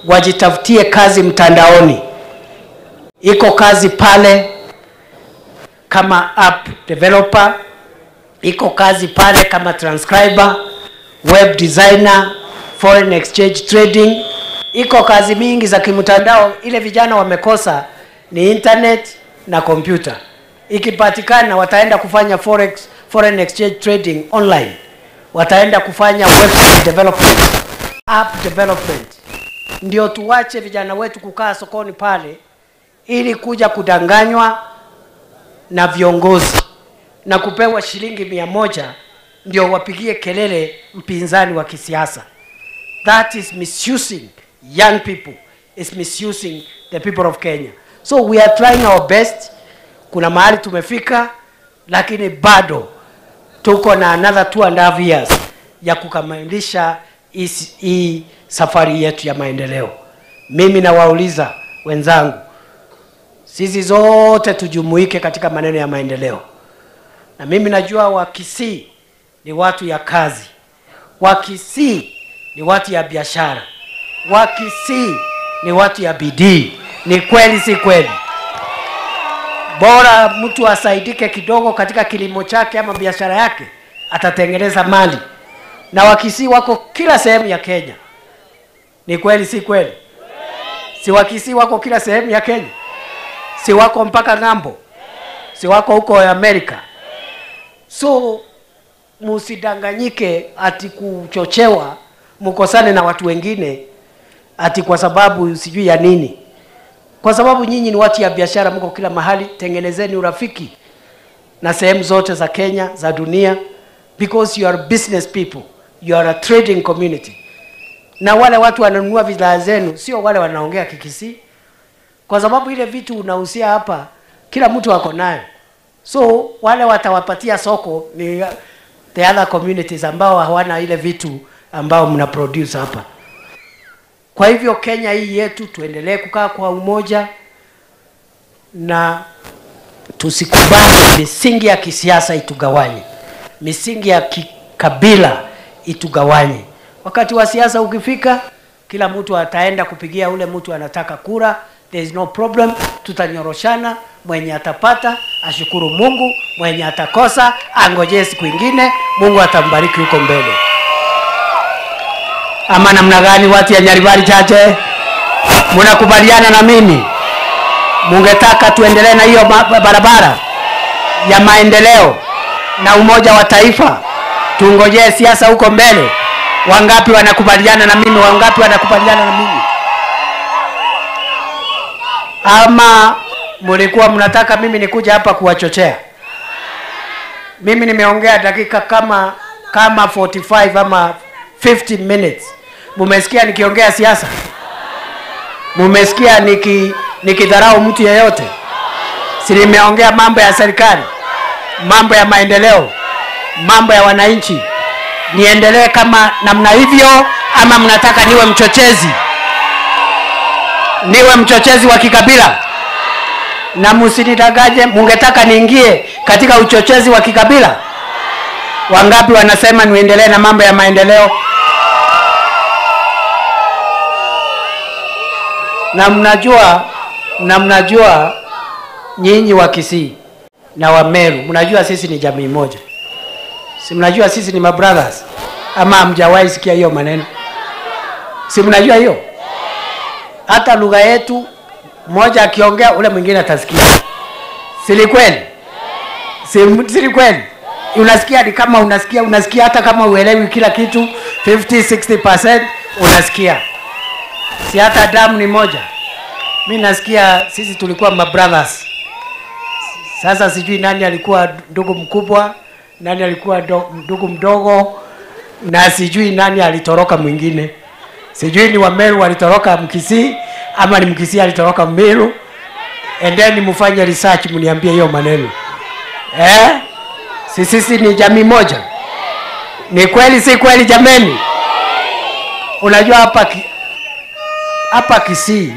wajitafutie kazi mtandaoni. Iko kazi pale kama app developer, iko kazi pale kama transcriber, web designer, foreign exchange trading. Iko kazi mingi za kimtandao. Ile vijana wamekosa ni internet na computer. Ikipatikana wataenda kufanya foreign exchange trading online, wataenda kufanya website development, app development. Ndio tuwache vijana wetu kukaa sokoni pale ili kuja kudanganywa na viongozi na kupewa shilingi 100 ndio wapigie kelele mpinzani wa kisiasa. That is misusing young people. It's misusing the people of Kenya. So we are trying our best. Kuna mahali tumefika, lakini bado tuko na another 2.5 years ya kukamilisha hii safari yetu ya maendeleo. Mimi nawauliza wenzangu, sisi zote tujumuike katika maneno ya maendeleo. Na mimi najua Wakisii ni watu ya kazi, Wakisii ni watu ya biashara, Wakisii ni watu ya bidii. Ni kweli si kweli? Bora mtu asaidike kidogo katika kilimo chake ama biashara yake, atatengeneza mali. Na Wakisii wako kila sehemu ya Kenya. Ni kweli si kweli? Si Wakisii wako kila sehemu ya Kenya? Si wako mpaka ng'ambo? Si wako huko Amerika? So msidanganyike ati kuchochewa mkosane na watu wengine ati kwa sababu sijui ya nini. Kwa sababu nyinyi ni watu ya biashara, mko kila mahali. Tengenezeni urafiki na sehemu zote za Kenya, za dunia, because you are business people, you are a trading community. Na wale watu wananunua bidhaa zenu sio wale wanaongea Kikisii, kwa sababu ile vitu unahusia hapa kila mtu ako nayo. So wale watawapatia soko ni the other communities ambao hawana ile vitu ambao mna produce hapa. Kwa hivyo Kenya hii yetu tuendelee kukaa kwa umoja na tusikubali misingi ya kisiasa itugawanye, misingi ya kikabila itugawanye. Wakati wa siasa ukifika, kila mtu ataenda kupigia ule mtu anataka kura. There is no problem, tutanyoroshana. Mwenye atapata ashukuru Mungu, mwenye atakosa angojee siku ingine, Mungu atambariki huko mbele. Ama namna gani watu ya Nyaribari Chache? Mnakubaliana na mimi? Mungetaka tuendelee na hiyo barabara ya maendeleo na umoja wa taifa? Tungojee siasa huko mbele. Wangapi wanakubaliana na mimi? Wangapi wanakubaliana na mimi? Ama mlikuwa mnataka mimi nikuja hapa kuwachochea? Mimi nimeongea dakika kama 45 ama 50 minutes. Mumesikia nikiongea siasa? Mumesikia nikidharau mtu yeyote? Si nimeongea mambo ya serikali, mambo ya maendeleo, mambo ya wananchi. Niendelee kama namna hivyo ama mnataka niwe mchochezi? Niwe mchochezi wa kikabila? Na msinidanganye, mungetaka niingie katika uchochezi wa kikabila? Wangapi wanasema niendelee na mambo ya maendeleo? Na mnajua nyinyi wa Kisii na wa Meru, mnajua sisi ni jamii moja. Si mnajua sisi ni mabrothers? Ama hamjawahi sikia hiyo maneno? Si mnajua hiyo? Hata lugha yetu, mmoja akiongea ule mwingine atasikia. Si kweli? Si kweli? Unasikia ni kama unasikia hata kama uelewi kila kitu, 50-60% unasikia. Si hata damu ni moja. Mimi nasikia sisi tulikuwa mabrothers. Sasa sijui nani alikuwa ndugu mkubwa, nani alikuwa ndugu mdogo, na sijui nani alitoroka mwingine. Sijui ni Wameru walitoroka Mkisii ama ni Mkisii alitoroka Meru. Endeni mfanye research mniambie hiyo maneno. Sisi ni jamii moja. Ni kweli si kweli jameni? Unajua hapa Kisii,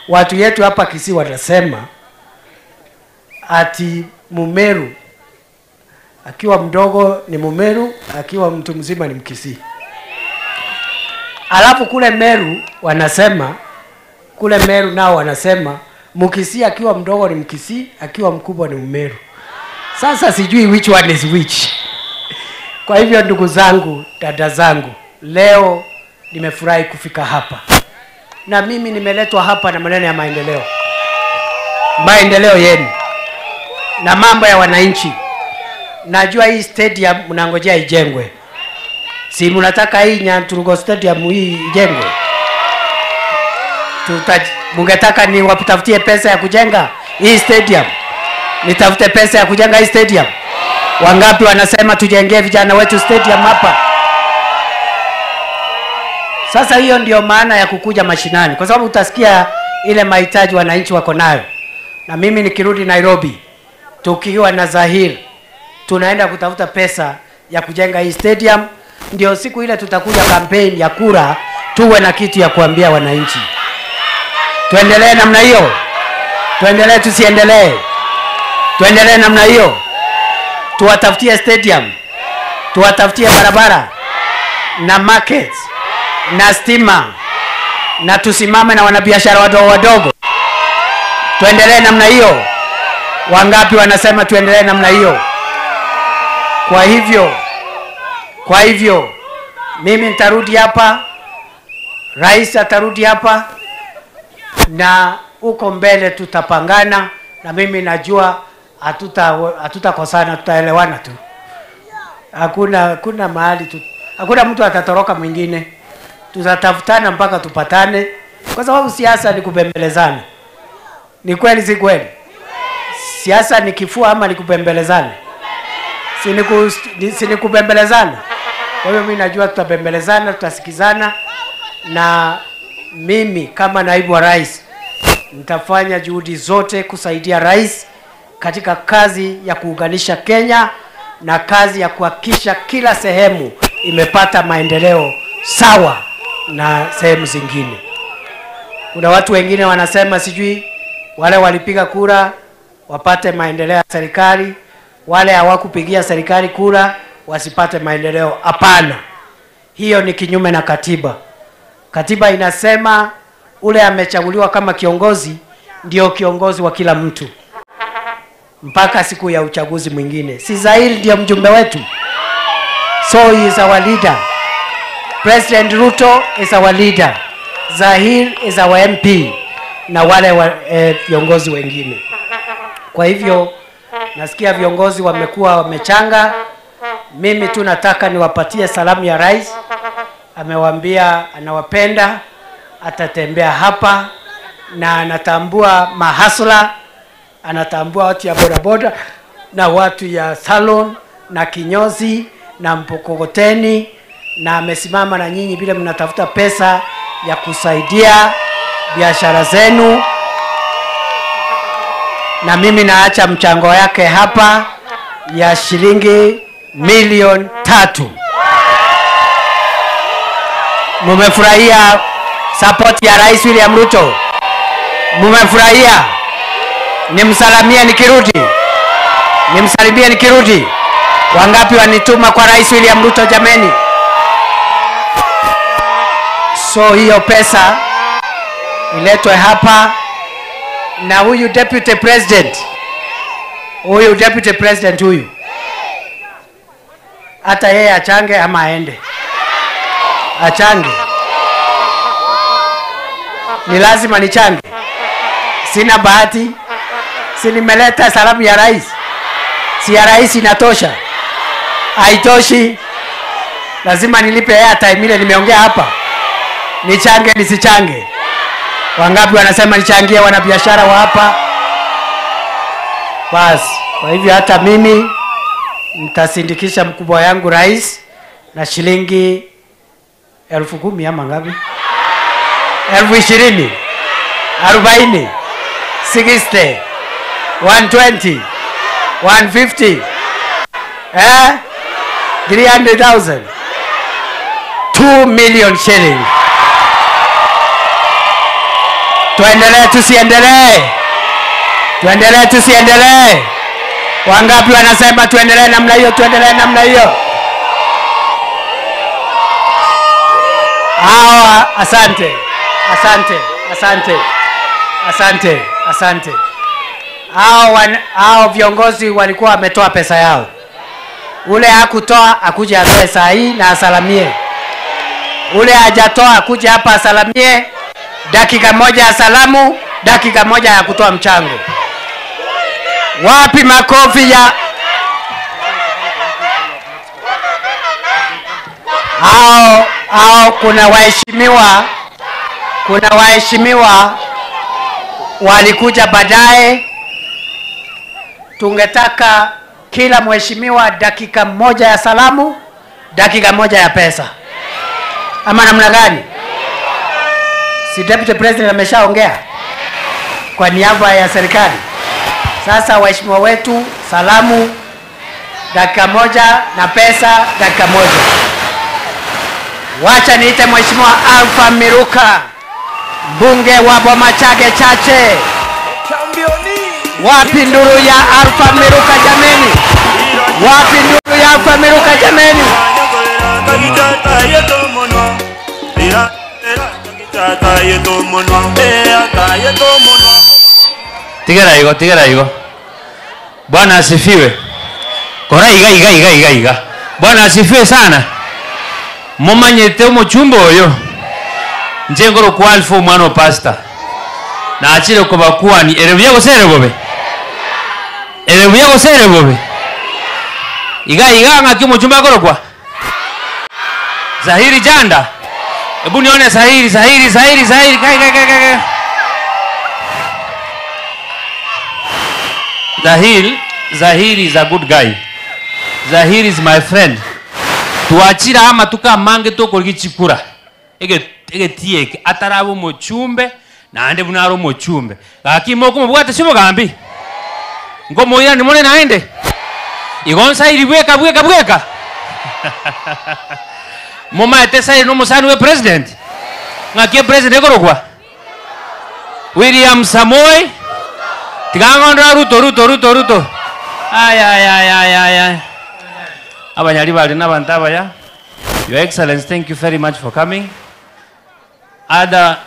watu yetu hapa Kisii wanasema ati Mumeru akiwa mdogo ni Mumeru, akiwa mtu mzima ni Mkisii. Alafu kule Meru wanasema, kule Meru nao wanasema Mkisii akiwa mdogo ni Mkisii, akiwa mkubwa ni Mmeru. Sasa sijui which one is which. Kwa hivyo ndugu zangu, dada zangu, leo nimefurahi kufika hapa. Na mimi nimeletwa hapa na maneno ya maendeleo. Maendeleo yenu na mambo ya wananchi. Najua hii stadium mnangojea ijengwe. Si mnataka hii Nyanturugo Stadium hii ijengwe? Mungetaka ni wapitafutie pesa ya kujenga hii stadium? Nitafute pesa ya kujenga hii stadium? Wangapi wanasema tujengee vijana wetu stadium hapa? Sasa hiyo ndio maana ya kukuja mashinani, kwa sababu utasikia ile mahitaji wananchi wako nayo. Na mimi nikirudi Nairobi tukiwa na Zahir tunaenda kutafuta pesa ya kujenga hii stadium, ndio siku ile tutakuja campaign ya kura tuwe na kitu ya kuambia wananchi. Tuendelee namna hiyo? Tuendelee tusiendelee? Tuendelee namna hiyo? Tuwatafutie stadium, tuwatafutie barabara na markets na stima, na tusimame na wanabiashara wadogo wadogo. Tuendelee namna hiyo? Wangapi wanasema tuendelee namna hiyo? Kwa hivyo mimi nitarudi hapa, rais atarudi hapa, na huko mbele tutapangana, na mimi najua hatutakosana, tutaelewana tu. Hakuna mahali hakuna mtu atatoroka mwingine. Tutatafutana mpaka tupatane, kwa sababu siasa ni kubembelezana. Ni kweli si kweli? Siasa ni kifua ama ni kubembelezana? Si ni kubembelezana? Kwa hiyo mimi najua tutabembelezana, tutasikizana, na mimi kama naibu wa rais nitafanya juhudi zote kusaidia rais katika kazi ya kuunganisha Kenya na kazi ya kuhakikisha kila sehemu imepata maendeleo sawa na sehemu zingine. Kuna watu wengine wanasema sijui wale walipiga kura wapate maendeleo ya serikali, wale hawakupigia serikali kura wasipate maendeleo. Hapana. Hiyo ni kinyume na katiba. Katiba inasema ule amechaguliwa kama kiongozi ndio kiongozi wa kila mtu mpaka siku ya uchaguzi mwingine. Si Zahir ndio mjumbe wetu? So he is our leader. President Ruto is our leader. Zahir is our MP na wale viongozi wengine. Kwa hivyo nasikia viongozi wamekuwa wamechanga. Mimi tu nataka niwapatie salamu ya rais. Amewaambia anawapenda, atatembea hapa na anatambua mahasla, anatambua watu ya bodaboda na watu ya salon na kinyozi na mkokoteni, na amesimama na nyinyi bila mnatafuta pesa ya kusaidia biashara zenu. Na mimi naacha mchango yake hapa ya shilingi 3,000,000. Mumefurahia support ya Rais William Ruto? Mumefurahia? Nimsalimie nikirudi? Nimsalimie nikirudi? Wangapi wanituma kwa Rais William Ruto jameni? So hiyo pesa iletwe hapa na huyu deputy president. Huyu deputy president huyu, hata yeye achange ama aende? Achange. Ni lazima nichange. Sina bahati. Si nimeleta salamu ya rais? Si ya rais inatosha? Haitoshi. Lazima nilipe airtime ile nimeongea hapa. Nichange nisichange? Wangapi wanasema nichangie wanabiashara wa hapa? Bas, kwa hivyo hata mimi nitasindikisha mkubwa yangu rais na shilingi 10,000 ama ngapi? 20,000, 40, 60, 120, 150, 300,000, 2 million shilling. Tuendelee tusiendelee? Tuendelee tusiendelee? Wangapi wanasema tuendelee namna hiyo? Tuendelee namna hiyo? Hawa, asante. Asante, asante. Asante, asante. Hao viongozi walikuwa wametoa pesa yao. Ule hakutoa akuje atoe saa hii na asalamie. Ule hajatoa akuje hapa asalamie. Dakika moja ya salamu, dakika moja ya kutoa mchango. Wapi makofi ya hao? Kuna waheshimiwa walikuja baadaye. Tungetaka kila mheshimiwa dakika moja ya salamu, dakika moja ya pesa. Ama namna gani? Si Deputy President ameshaongea kwa niaba ya serikali. Sasa waheshimiwa wetu, salamu dakika moja na pesa dakika moja. Wacha niite Mheshimiwa Alpha Miruka, mbunge wa Bomachage Chache. Wapi nduru ya Alpha Miruka jameni? Wapi nduru ya Alpha Miruka jameni? Tigera igo, tigera igo. Bwana asifiwe. Kora iga iga iga iga iga. Bwana asifiwe sana. Mumanyete omuchumba oyo. Njengoro kwa Alpha mwana pastor. Na achire kubakuani erebuya gosere bobe. Erebuya gosere bobe. Iga iga ngaki omuchumba korokwa. Zahiri Janda. Hebu nione Zahiri, Zahiri, Zahiri, Zahiri. Kai kai kai kai. Zahiri is a good guy. Zahiri is my friend. Tuachira ama tukamange tokorgichikura. Ege tieke atarabo mochumbe na ande bunaro mochumbe. Lakini moko mubwate simo gambi. Ngomo ira nimone naende. Igonsa iri bweka bweka bweka. Moma etesa no musanu we president. Ngakie president ekorokwa. William Samoei Tigangondra Ruto Ruto Ruto Ruto. Ay ay ay ay ay ay. Abanyali bali n'abantaba ya. Your Excellency, thank you very much for coming. Other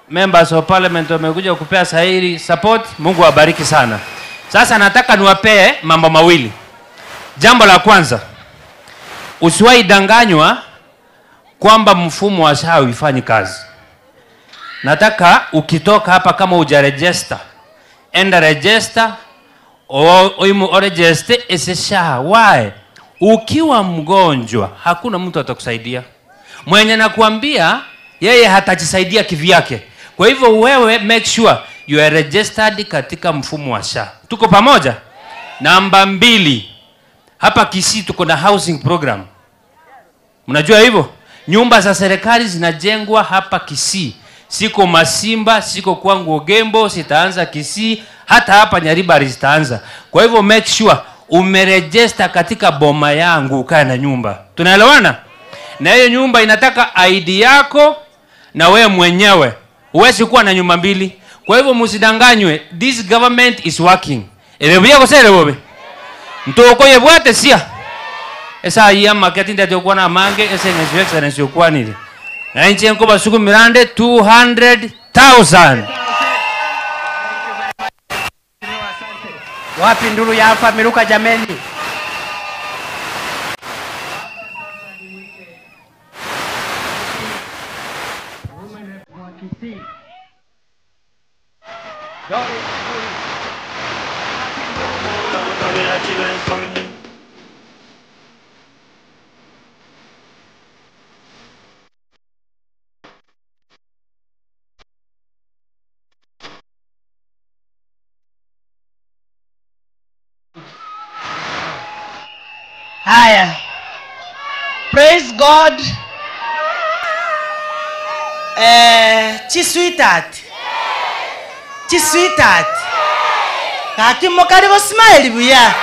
members of parliament wamekuja kupea Zahiri support. Mungu awabariki sana. Sasa nataka niwapee mambo mawili. Jambo la kwanza, usiwahi danganywa kwamba mfumo wa SHA haufanyi kazi. Nataka ukitoka hapa kama hujaregister, enda register o register SHA. Why? Ukiwa mgonjwa hakuna mtu atakusaidia. Mwenye nakuambia yeye hatajisaidia kivyake. Kwa hivyo wewe make sure you are registered katika mfumo wa SHA. Tuko pamoja? Namba 2. Hapa Kisii tuko na housing program. Mnajua hivyo? Nyumba za serikali zinajengwa hapa Kisii. Siko Masimba, siko kwangu Ogembo, sitaanza Kisii, hata hapa Nyaribari zitaanza. Kwa hivyo make sure umeregister katika boma yangu ukae na nyumba. Tunaelewana? Na hiyo nyumba inataka ID yako na wewe mwenyewe. Huwezi kuwa na nyumba mbili. Kwa hivyo msidanganywe, this government is working. Erebuya gosere bobe. Ntoko yebwate sia. Esa iya marketing ndio kwa na mange ese ngezo excellence yokwanire. Na nchi nko basuku mirande 200,000. Wapi nduru ya Alpha Miruka jameni? Haya. Praise God. Chisweetheart. Chisweetheart. Kakimo karibu smile buya.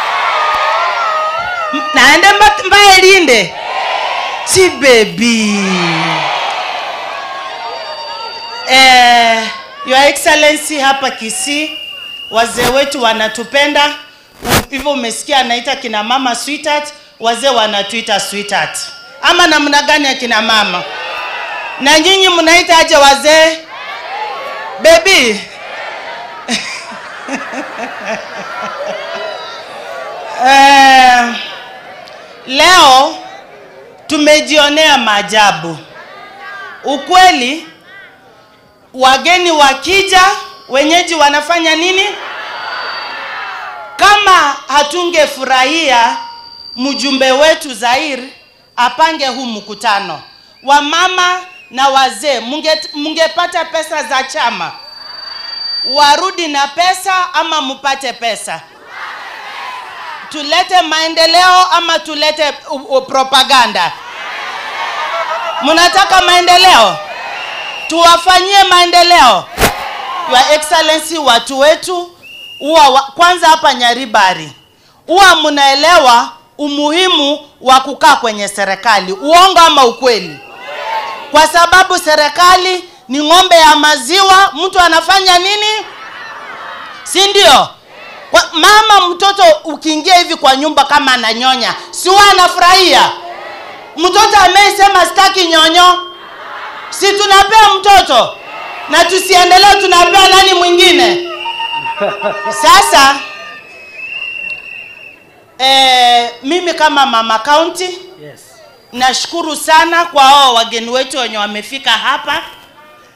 Naende mbae linde. Si baby. Your Excellency, hapa Kisii wazee wetu wanatupenda. Hivyo umesikia anaita kina mama sweetheart, wazee wanatuita sweetheart. Ama namna gani ya kina mama? Na nyinyi mnaita aje wazee? Baby. Leo tumejionea maajabu. Ukweli, wageni wakija, wenyeji wanafanya nini? Kama hatungefurahia mjumbe wetu Zair apange huu mkutano, wamama na wazee mungepata pesa za chama. Warudi na pesa ama mupate pesa? Tulete maendeleo ama tulete propaganda? Mnataka maendeleo? Tuwafanyie maendeleo. Your Excellency, watu wetu huwa kwanza hapa Nyaribari huwa mnaelewa umuhimu wa kukaa kwenye serikali. Uongo ama ukweli? Kwa sababu serikali ni ng'ombe ya maziwa, mtu anafanya nini? Si ndio? Kwa mama mtoto ukiingia hivi kwa nyumba kama ananyonya, si huwa anafurahia? Mtoto amesema sitaki nyonyo, si tunapea mtoto? Na tusiendelee, tunapea nani mwingine? Sasa mimi kama mama county, yes, nashukuru sana kwa hao wageni wetu wenye wamefika hapa,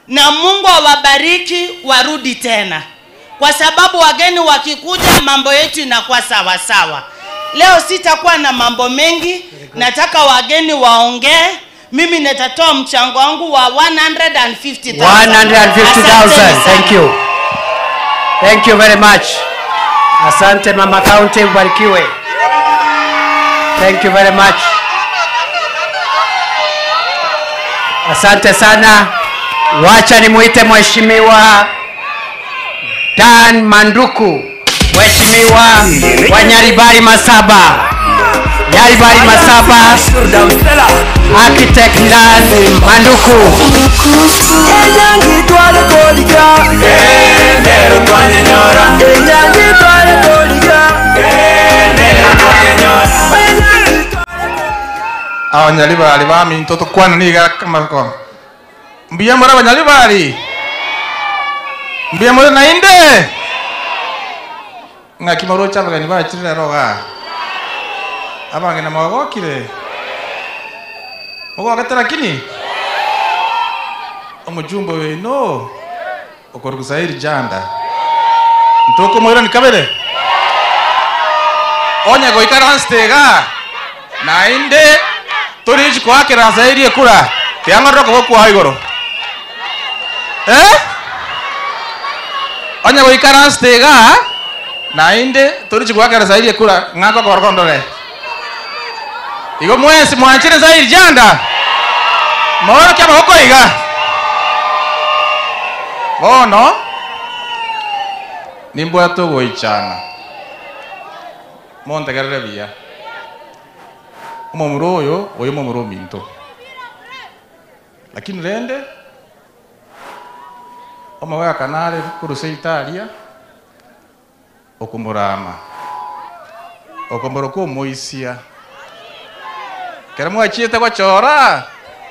na Mungu awabariki warudi tena, kwa sababu wageni wakikuja mambo yetu inakuwa sawa sawa. Leo sitakuwa na mambo mengi, nataka wageni waongee. Mimi nitatoa mchango wangu wa 150,000. 150,000. Thank you. Thank you very much. Asante mama county, mbarikiwe. Thank you very much. Asante sana. Wacha nimuite Mheshimiwa Dan Manduku, Mheshimiwa wa Nyaribari Masaba. Nyaribari Masaba, Architect Dan Manduku. Abanyaribari baminto tukwana niga kamako. Mbiya muri abanyaribari. Mbiya muri nainde. Ngakimaro chabagani bachirira roga. Abange na mwagokire. Mugogete lakini omujumbe weno okoruga Zair Janda. Ntoko moira nikabere. Onya goikara hanstega. Nainde tori kwakera Zairi ekura. Tiang'oroko gokwa igoro. Onya goikara hanstega. Nainde tori kwakera Zairi ekura ng'ako korkondore. Igo mwesi mwanchire Zair Janda. Moro kya mahoko iga. Bono nimbwato goichana. Montegerere biya. Omomuro oyo oyo momuro minto. Lakini rende omawaya kanale kuruse Italia okumurama. Okomoroko moisia. Kera mwachiete gwachora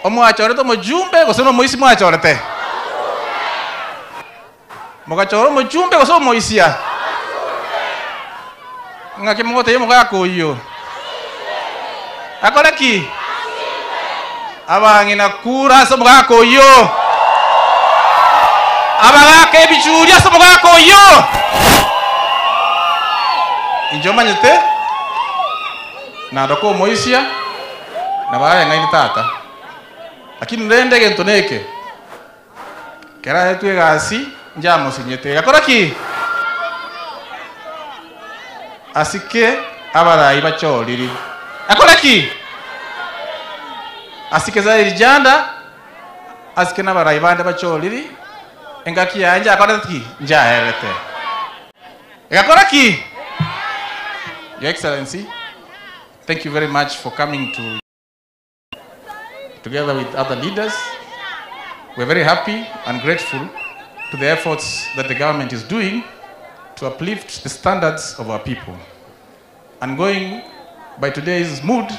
omwachorete omojumbe gose nomoisi mwachorete mugachora omojumbe gose omoisia ng'aki mogotebia omogaka oyio akore ki abang'ina kura ase omogaka oyio abagaka ebichuri ase omogaka oyio inche omanyete naroka omoisia na baya ngaini tata lakini rende gento neke kera yetu egasi njamo sinyete gakora ki asike abarai bachoriri akora ki asike Zair Janda asike nabarai bande bachoriri engaki yanje akora ki njaherete gakora ki. Your Excellency, thank you very much for coming to together with other leaders. We're very happy and grateful to the efforts that the government is doing to uplift the standards of our people. And going by today's mood,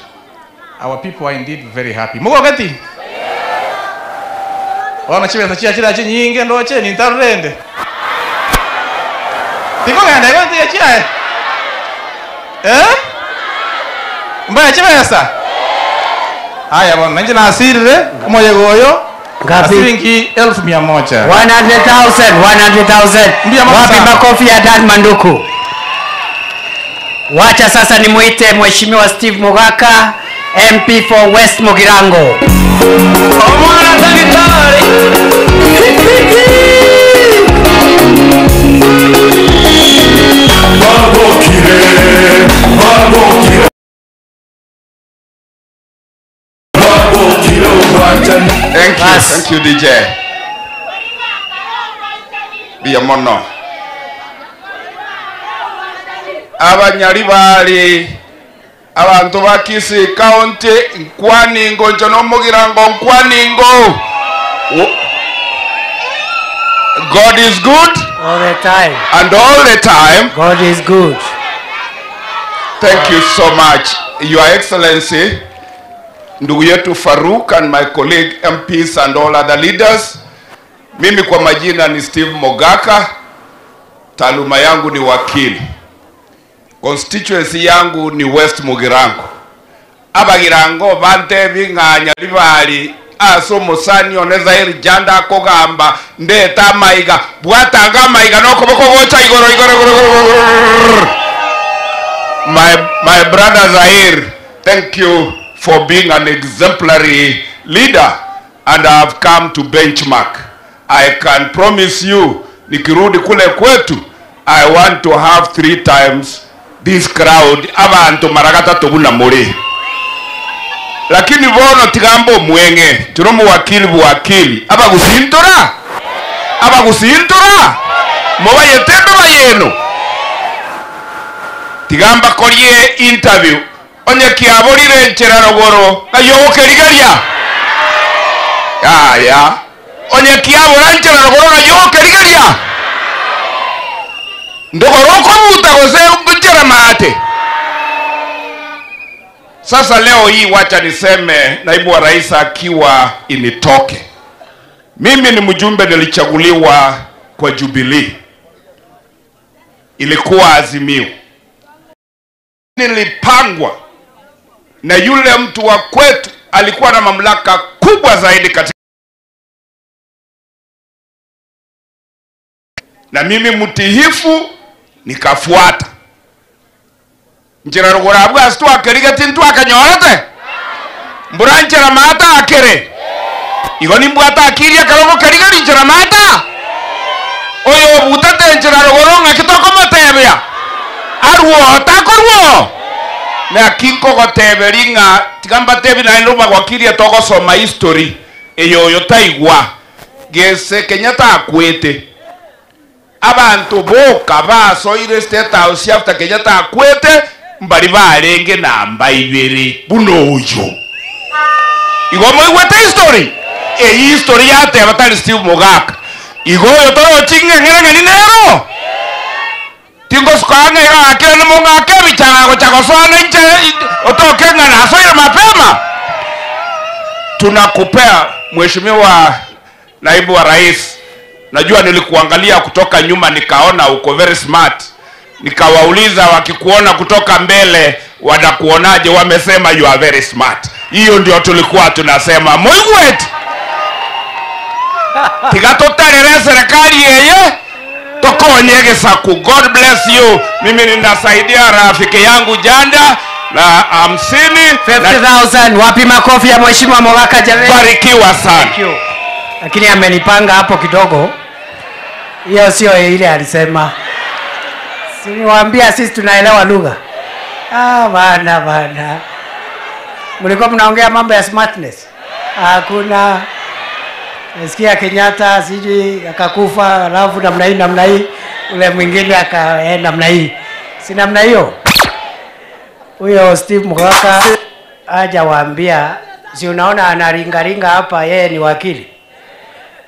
our people are indeed very happy. Mugogeti? Ona chibesa chia chira chinyinge ndoche nintarurende. Tikogenda igo ntige chiaye. Eh? Mbaya chibesa. Haya bwana, nje nasirire omoyego oyo. Ngapi? Shilingi 100,000. 100,000, 100,000. Wapi makofi ya Dan Manduku? Wacha sasa nimuite Mheshimiwa Steve Mogaka, MP for West Mugirango. Thank you, thank you DJ. Biamono. Abanyaribari abantu ba Kisii County nkwaningo njono Mugirango nkwaningo. God is good all the time, and all the time God is good. Thank you so much, Your Excellency, ndugu yetu Farouk and my colleague MPs and all other leaders. Mimi kwa majina ni Steve Mogaka, taaluma yangu ni wakili. Constituency yangu ni West Mugirango. Abagirango bante binganya libali aso musani oneza eri janda kogamba ndeta maiga bwatanga maiga nokoboko gocha igoro igoro igoro. My brother Zahir, thank you for being an exemplary leader, and I have come to benchmark. I can promise you, nikirudi kule kwetu, I want to have 3 times this crowd abantu maragata tobuna muri. Lakini bono tigambo mwenge turomu wakili buwakili abagusintora abagusintora mobayetendo bayeno tigamba korie interview onye kiaborire nchera rogoro kayogokerigeria aya onye kiabora nchera rogoro kayogokerigeria ndogoroko muta gose nchera mate. Sasa leo hii wacha niseme naibu wa rais akiwa initoke. Mimi ni mjumbe nilichaguliwa kwa Jubilee. Ilikuwa Azimio. Nilipangwa na yule mtu wa kwetu alikuwa na mamlaka kubwa zaidi katika, na mimi mtihifu nikafuata. Njira rugura abwa situ akerige tintu akanyorete. Mbura njira mata akere. Igo nimbwata akiria karogo kerige njira mata. Oyo butate njira ruguru ngakitoko motebia. Arwo takorwo. Na kinko goteberinga tigamba tebi na nduma gwakiria togosoma history eyo yo taigwa. Gese Kenyatta akwete. Abantu boka basoire State House after Kenyatta akwete mbari barenge namba ibere buno uyo. Igo moigwete history. E history yate abatari Steve Mogaka. Igo yo toro ching'eng'ere ni nero. Tingo sukanga iga akire no mongake bichago chagosana nche otoke ngana soire mapema. Tunakupea Mheshimiwa Naibu wa Rais. Najua nilikuangalia kutoka nyuma nikaona uko very smart. Nikawauliza wakikuona kutoka mbele wanakuonaje, wamesema you are very smart. Hiyo ndio tulikuwa tunasema moigwet. Tigatotarere serikali yeye tokonyege saku. God bless you. Mimi ninasaidia rafiki yangu Janda na 50 50,000. Wapi makofi ya Mheshimiwa Mogaka jamani? Barikiwa sana. Thank you. Lakini amenipanga hapo kidogo. Hiyo sio ile alisema. Siniwaambia sisi tunaelewa lugha. Ah, bana bana. Mlikuwa mnaongea mambo ya smartness. Hakuna. Nasikia Kenyatta sijui akakufa alafu namna hii namna hii, ule mwingine akaenda namna hii. Si namna hiyo. Huyo Steve Mogaka hajawaambia, si unaona anaringaringa hapa, yeye ni wakili.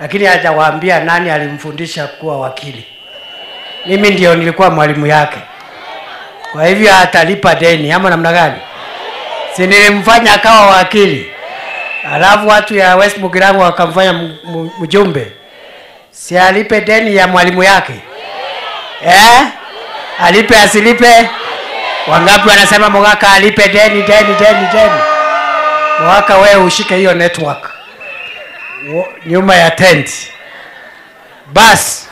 Lakini hajawaambia nani alimfundisha kuwa wakili. Mimi ndio nilikuwa mwalimu yake. Kwa hivyo atalipa deni ama namna gani? Si nilimfanya akawa wakili. Alafu watu ya West Mugirango wakamfanya mjumbe. Si alipe deni ya mwalimu yake. Eh? Alipe asilipe? Wangapi wanasema Mogaka alipe deni deni deni deni? Mogaka, wewe ushike hiyo network nyuma ya tent. Bas,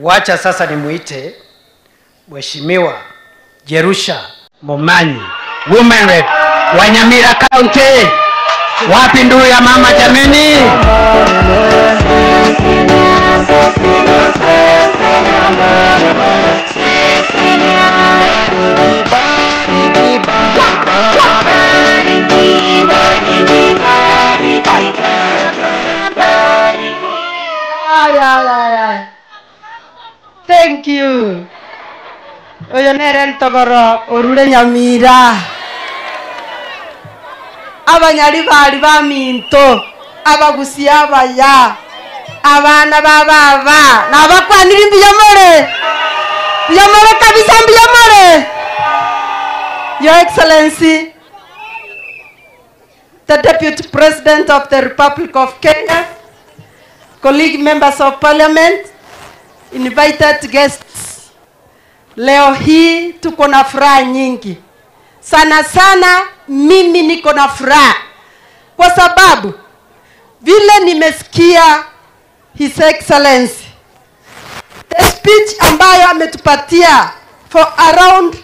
wacha sasa nimuite Mheshimiwa Jerusha Momanyi, Women Rep wa Nyamira County. Wapi nduru ya mama jameni? Ay, ay, ay, ay. Thank you. Oyo nere ntogoro orure Nyamira. Abanyali bali ba minto, abagusia abaya, abana bababa, nabakwanira mbiyamore. Mbiyamore kabisa mbiyamore. Your Excellency, the Deputy President of the Republic of Kenya, colleague members of parliament, invited guests. Leo hii tuko na furaha nyingi. Sana sana mimi niko na furaha kwa sababu vile nimesikia His Excellency, the speech ambayo ametupatia for around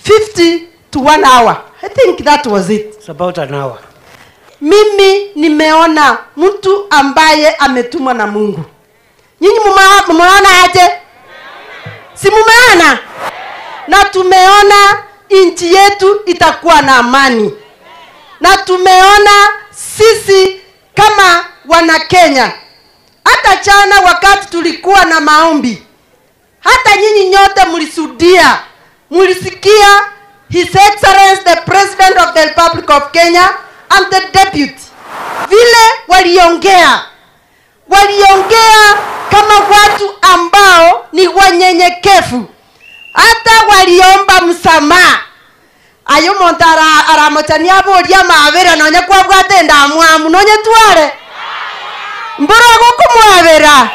50 to 1 hour. I think that was it. It's about an hour. Mimi nimeona mtu ambaye ametumwa na Mungu. Nyinyi mumeona aje? Si mumeona? Na tumeona nchi yetu itakuwa na amani. Na tumeona sisi kama wana Kenya, hata jana wakati tulikuwa na maombi, hata nyinyi nyote mlisudia, mulisikia His Excellency the President of the Republic of Kenya and the Deputy vile waliongea. Waliongea kama watu ambao ni wanyenyekevu. Hata waliomba msamaha. Ayo montara aramochania boria mabera nonya kwabwate ndamwamu nonya tware. Mbora gokumwabera.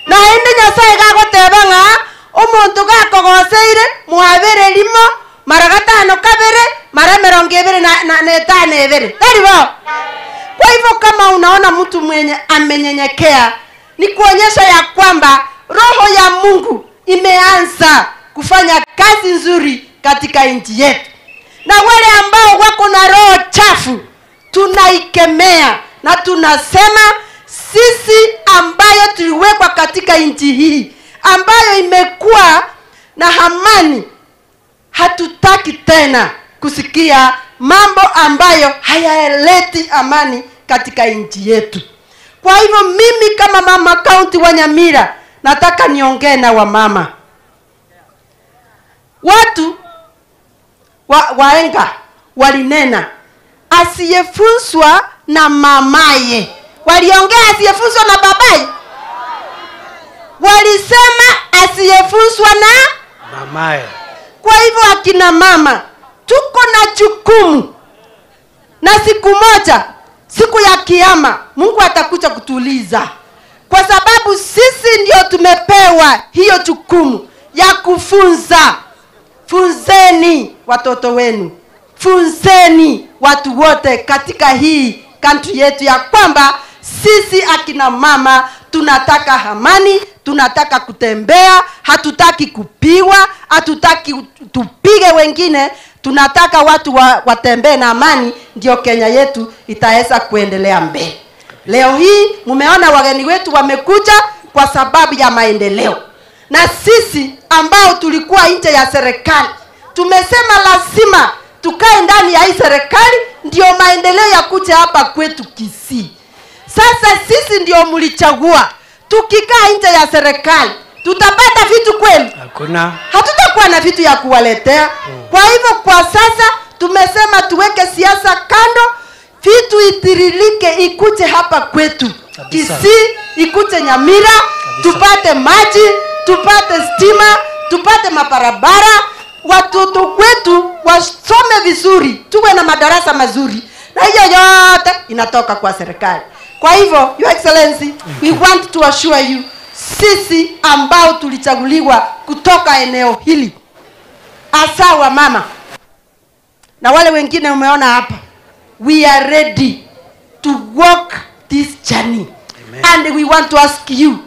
Na ende Nyasaye gagoteba ng'a omonto gakogoseire mwabere limo mara gatano kabere mara mirongo ibere na tano ibere. Tari bo. Kwa hivyo kama unaona mtu mwenye amenyenyekea, ni kuonyesha ya kwamba roho ya Mungu imeanza kufanya kazi nzuri katika nchi yetu. Na wale ambao wako na roho chafu tunaikemea na tunasema sisi ambayo tuliwekwa katika nchi hii ambayo imekuwa na amani, hatutaki tena kusikia mambo ambayo hayaleti amani katika nchi yetu. Kwa hivyo mimi kama mama county wa Nyamira nataka niongee na wamama. Watu waenga walinena asiyefunzwa na mamaye. Waliongea asiyefunzwa na babaye. Walisema asiyefunzwa na mamaye. Kwa hivyo akina mama tuko na jukumu. Na siku moja, siku ya kiyama, Mungu atakuja kutuliza. Kwa sababu sisi ndio tumepewa hiyo jukumu ya kufunza. Funzeni watoto wenu. Funzeni watu wote katika hii country yetu ya kwamba sisi akina mama tunataka amani, tunataka kutembea, hatutaki kupigwa, hatutaki tupige wengine, tunataka watu watembee na amani, ndio Kenya yetu itaweza kuendelea mbele. Leo hii mumeona wageni wetu wamekuja kwa sababu ya maendeleo. Na sisi ambao tulikuwa nje ya serikali tumesema lazima tukae ndani ya hii serikali ndio maendeleo ya kuja hapa kwetu Kisii. Sasa sisi ndio mlichagua. Tukikaa nje ya serikali tutapata vitu kweli? Hakuna. Hatutakuwa na vitu ya kuwaletea. Kwa hivyo kwa sasa tumesema tuweke siasa kando, vitu itiririke ikuje hapa kwetu Kisii, ikuje Nyamira, tupate maji, tupate stima, tupate mabarabara, watoto wetu wasome vizuri, tuwe na madarasa mazuri. Na hiyo yote inatoka kwa serikali. Kwa hivyo, Your Excellency, we want to assure you, Sisi ambao tulichaguliwa kutoka eneo hili, hasa wa mama na wale wengine umeona hapa, we are ready to walk this journey. Amen. And we want to ask you,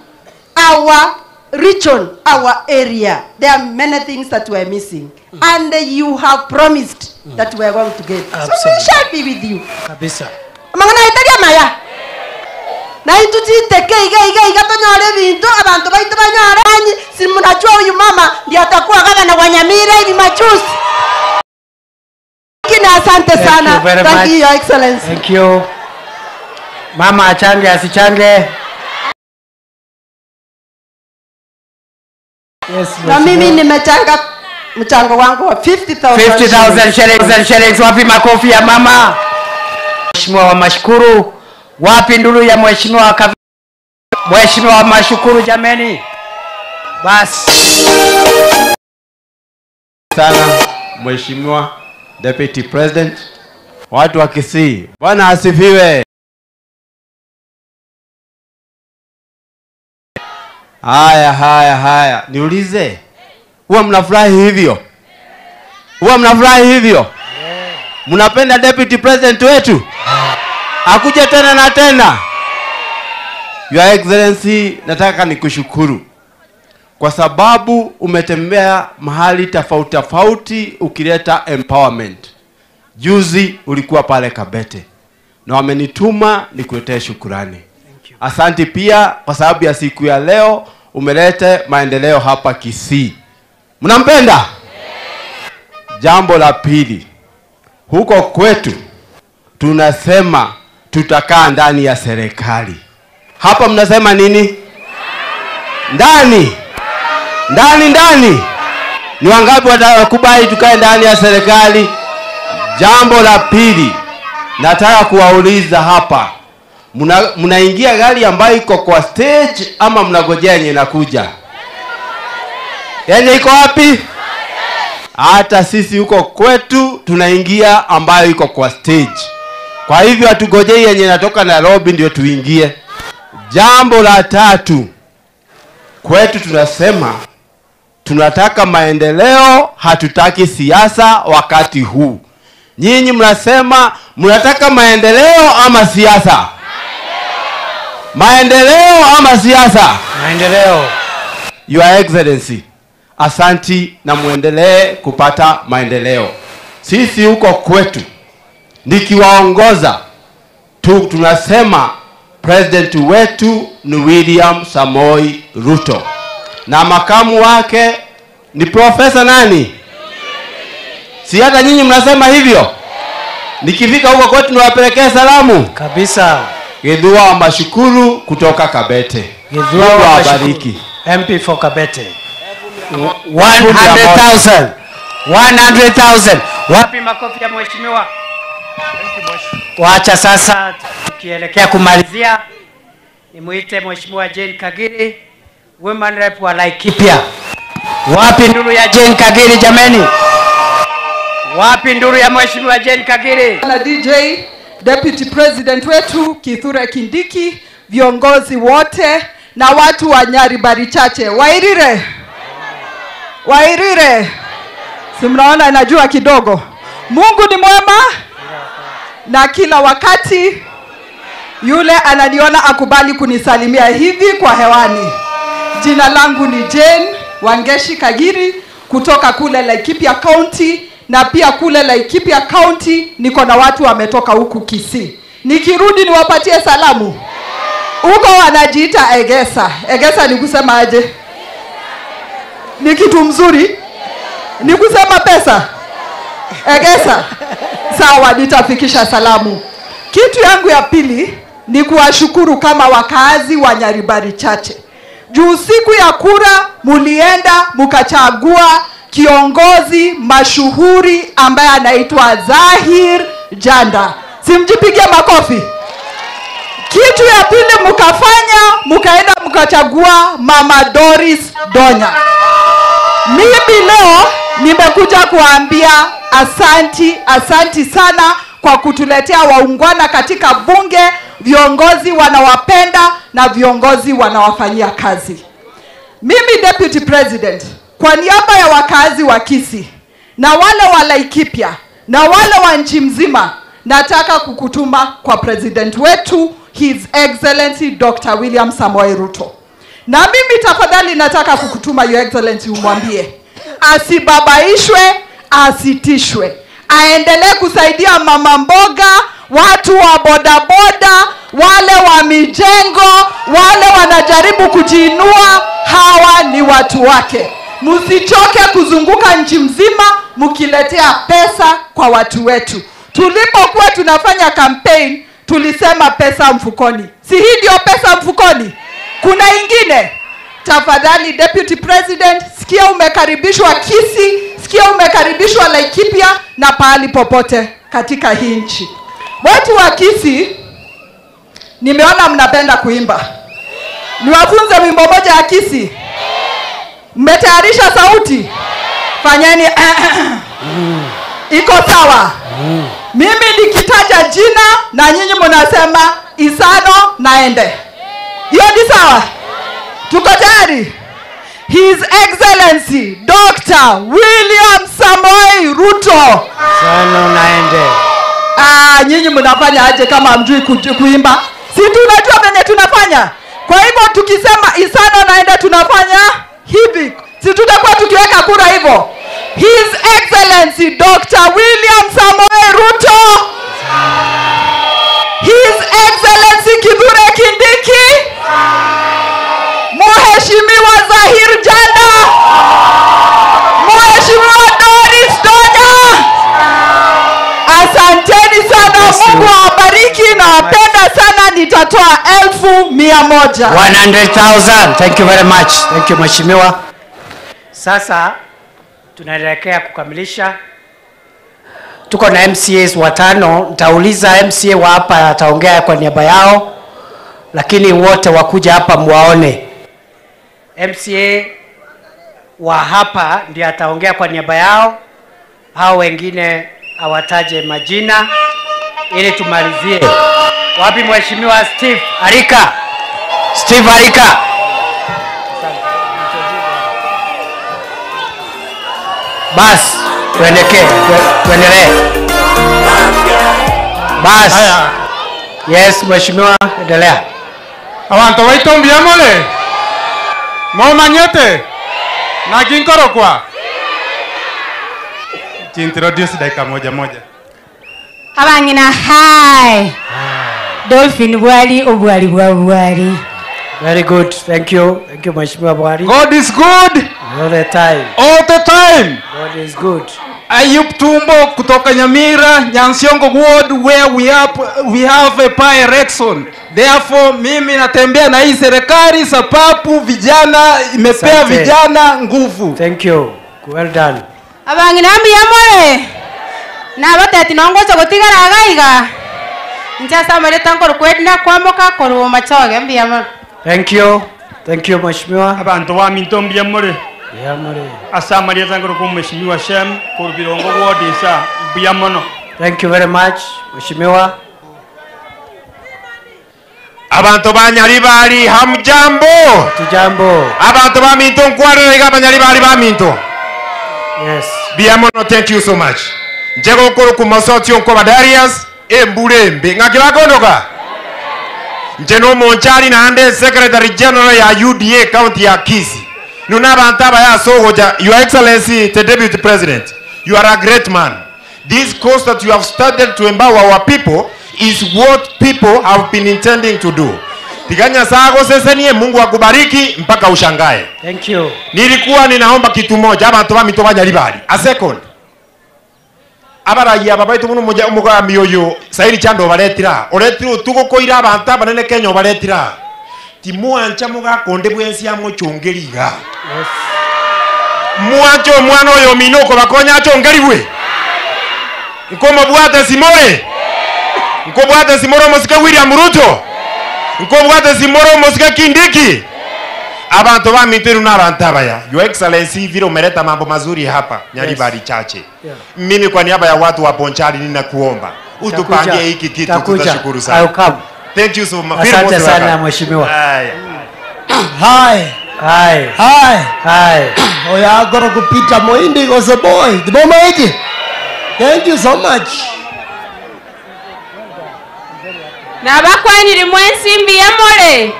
our region, our area, there are many things that we are missing. And you have promised that we are going to get. Absolutely. So we shall be with you. Kabisa. Mangana itaria maya. Na itutite iga iga iga tonyore bintu abantu baitu banyore anyi si mnajua huyu mama ndiye atakuwa gavana wa Nyamira hivi majuzi. Kina asante sana. Thank you, Your Excellency. Thank you. Mama achange asichange. Yes, na mimi nimechanga mchango wangu wa 50,000 50,000 shillings. Wapi makofi ya mama? Mheshimiwa wa Mashukuru, wapi nduru ya Mheshimiwa Mheshimiwa wa Mashukuru jameni? Bas. Sana Mheshimiwa Deputy President, watu wa Kisii, Bwana asifiwe. Haya haya haya, niulize, huwa mnafurahi hivyo? Huwa mnafurahi hivyo? Mnapenda Deputy President wetu? Akuje tena na tena. Your Excellency, nataka nikushukuru kwa sababu umetembea mahali tofauti tofauti ukileta empowerment. Juzi ulikuwa pale Kabete na wamenituma nikuletee shukurani. Asante pia kwa sababu ya siku ya leo umeleta maendeleo hapa Kisii. Mnampenda? Jambo la pili, huko kwetu tunasema tutakaa ndani ya serikali. Hapa mnasema nini? Ndani. Ndani ndani. Ni wangapi watakubali tukae ndani ya serikali? Jambo la pili, nataka kuwauliza hapa, mnaingia gari ambayo iko kwa stage ama mnagojea yenye inakuja? Yenye iko wapi? Hata sisi huko kwetu tunaingia ambayo iko kwa stage. Kwa hivyo hatugojei yenye inatoka Nairobi ndio tuingie. Jambo la tatu, kwetu tunasema tunataka maendeleo, hatutaki siasa wakati huu. Nyinyi mnasema mnataka maendeleo ama siasa? Maendeleo ama siasa? Maendeleo. Your Excellency, asanti na muendelee kupata maendeleo. Sisi huko kwetu nikiwaongoza tunasema president wetu ni William Samoei Ruto na makamu wake ni profesa nani? Si hata nyinyi mnasema hivyo? Nikifika huko kwetu niwapelekee salamu kabisa. Githua wa Mashukuru kutoka Kabete. Githua wa awabariki. MP for Kabete. 100,000. 100,000. Wapi makofi ya mheshimiwa? Wacha sasa tukielekea kumalizia nimuite Mheshimiwa Jane Kagiri, Women Rep wa Laikipia. Wapi nduru ya Jane Kagiri jameni? Wapi nduru ya Mheshimiwa Jane Kagiri? Na DJ, Deputy President wetu Kithure Kindiki, viongozi wote na watu wa Nyaribari Chache. Wairire. Wairire. Si mnaona najua kidogo. Mungu ni mwema na kila wakati. Yule ananiona akubali kunisalimia hivi kwa hewani. Jina langu ni Jane Wangeshi Kagiri kutoka kule Laikipia County, na pia kule Laikipia County niko na watu wametoka huku Kisii. Nikirudi niwapatie salamu. Huko wanajiita Egesa. Egesa ni kusema aje? Ni kitu mzuri? Ni kusema pesa? Egesa. Sawa, nitafikisha salamu. Kitu yangu ya pili ni kuwashukuru kama wakazi wa Nyaribari Chache. Juu siku ya kura mulienda mukachagua kiongozi mashuhuri ambaye anaitwa Zahir Janda. Simjipigie makofi. Kitu ya pili mukafanya, mukaenda mukachagua Mama Doris Donya. Mimi leo nimekuja kuambia asanti, asanti sana kwa kutuletea waungwana katika bunge. Viongozi wanawapenda na viongozi wanawafanyia kazi. Mimi Deputy President, kwa niaba ya wakazi wa Kisii na wale wa Laikipia na wale wa nchi mzima, nataka kukutuma kwa president wetu His Excellency Dr. William Samoei Ruto. Na mimi tafadhali nataka kukutuma Your Excellency, umwambie asibabaishwe, asitishwe, aendelee kusaidia mama mboga, watu wa bodaboda, wale wa mijengo, wale wanajaribu kujiinua. Hawa ni watu wake. Msichoke kuzunguka nchi mzima mkiletea pesa kwa watu wetu. Tulipokuwa tunafanya campaign tulisema pesa mfukoni. Si hii ndio pesa mfukoni? Kuna ingine? Tafadhali Deputy President, sikia umekaribishwa Kisii, sikia umekaribishwa Laikipia na pahali popote katika hii nchi. Watu wa Kisii, nimeona mnapenda kuimba. Niwafunze wimbo moja ya Kisii. Mmetayarisha sauti? Fanyeni iko sawa? Mimi nikitaja jina na nyinyi mnasema Isano naende. Hiyo ni sawa? Tuko tayari? His Excellency Dr. William Samoei Ruto. Isano naende. Nyinyi mnafanya aje kama hamjui kuimba? Si tunajua venye tunafanya. Kwa hivyo tukisema Isano naende tunafanya hivi. Si tutakuwa tukiweka kura hivyo. His Excellency Dr. William Samoei Ruto. His Excellency Kithure Kindiki. Mheshimiwa Zahir Janda. Mheshimiwa Doris Donya. Asanteni sana, Mungu awabariki na wapenda sana. Nitatoa 100,000. 100,000. Thank you very much. Thank you Mheshimiwa. Sasa tunaelekea kukamilisha. Tuko na MCAs watano. Nitauliza MCA wa hapa ataongea kwa niaba yao, lakini wote wakuja hapa muwaone. MCA wa hapa ndiye ataongea kwa niaba yao, hao wengine awataje majina ili tumalizie. Wapi Mheshimiwa Steve Arika? Steve Arika. Bas, tuendelee. Bas. Yes, Mheshimiwa, endelea. Abantu baitombia mole. Momanyete. Na ginkorokwa. Introduce dakika moja moja. Abangina hi. Dolphin bwali obwali bwali. Very good. Thank you. Thank you Mheshimiwa Bwali. God is good all the time. All the time. God is good. Ayub Tumbo kutoka Nyamira, Nyansiongo Ward, where we have a by-election. Therefore mimi natembea na hii serikali sababu vijana imepea vijana nguvu. Thank you. Well done. Abangina mbiyamore. Na batati nongoza gotigara agaiga. Nchasa mareta ngoro kwedna kwamoka koruo machoge mbiyamore. Thank you. Thank you Mheshimiwa. Abantu wa minto mbiyamore. Mbiyamore. Asa mareta ngoro kwa Mheshimiwa Shem korubirongo ward isa mbiyamono. Thank you very much Mheshimiwa. Abantu ba Nyaribari hamjambo. Tujambo. Abantu ba minto nkware iga ba Nyaribari ba minto. Yes. Biamono, thank you so much. Njego koro kumasoti onko Darius emburembe ngakibakondoka. Njeno Monchari na ande Secretary General ya UDA County ya Kisii. Nuna bantaba ya sohoja. Your Excellency the Deputy President, you are a great man. This cause that you have started to empower our people is what people have been intending to do. Tiganya sago sesenie, Mungu akubariki mpaka ushangae. Thank you. Nilikuwa ninaomba kitu moja abantu ba mitoba Nyaribari. A second. Abarayi ababaitu muno moja umuga mioyo sairi chando baretira. Oretira utugo koira abantu abanene Kenya baretira. Timuancha muga konde bwensi amuchongeriga. Yes. Muancho mwana oyo minoko bakonya achongeriwe. Nkomo bwate simore. Nko bwate simoro mosike William Ruto. Nko bwate simoro mosike Kindiki. Abantu ba miteru na abantu abaya. Your Excellency vile umeleta mambo mazuri hapa Nyaribari yes. Chache. Yeah. Mimi kwa niaba ya watu wa Bonchari ninakuomba utupangie hiki kitu, tutashukuru sana. I'll come. Thank you so much. Asante sana mheshimiwa. Haya. Hi. Hi. Hi. Hi. Oya goro kupita Moindi was a boy. The boy. Thank you so much. Nabakwanire mwensi mbiyamore.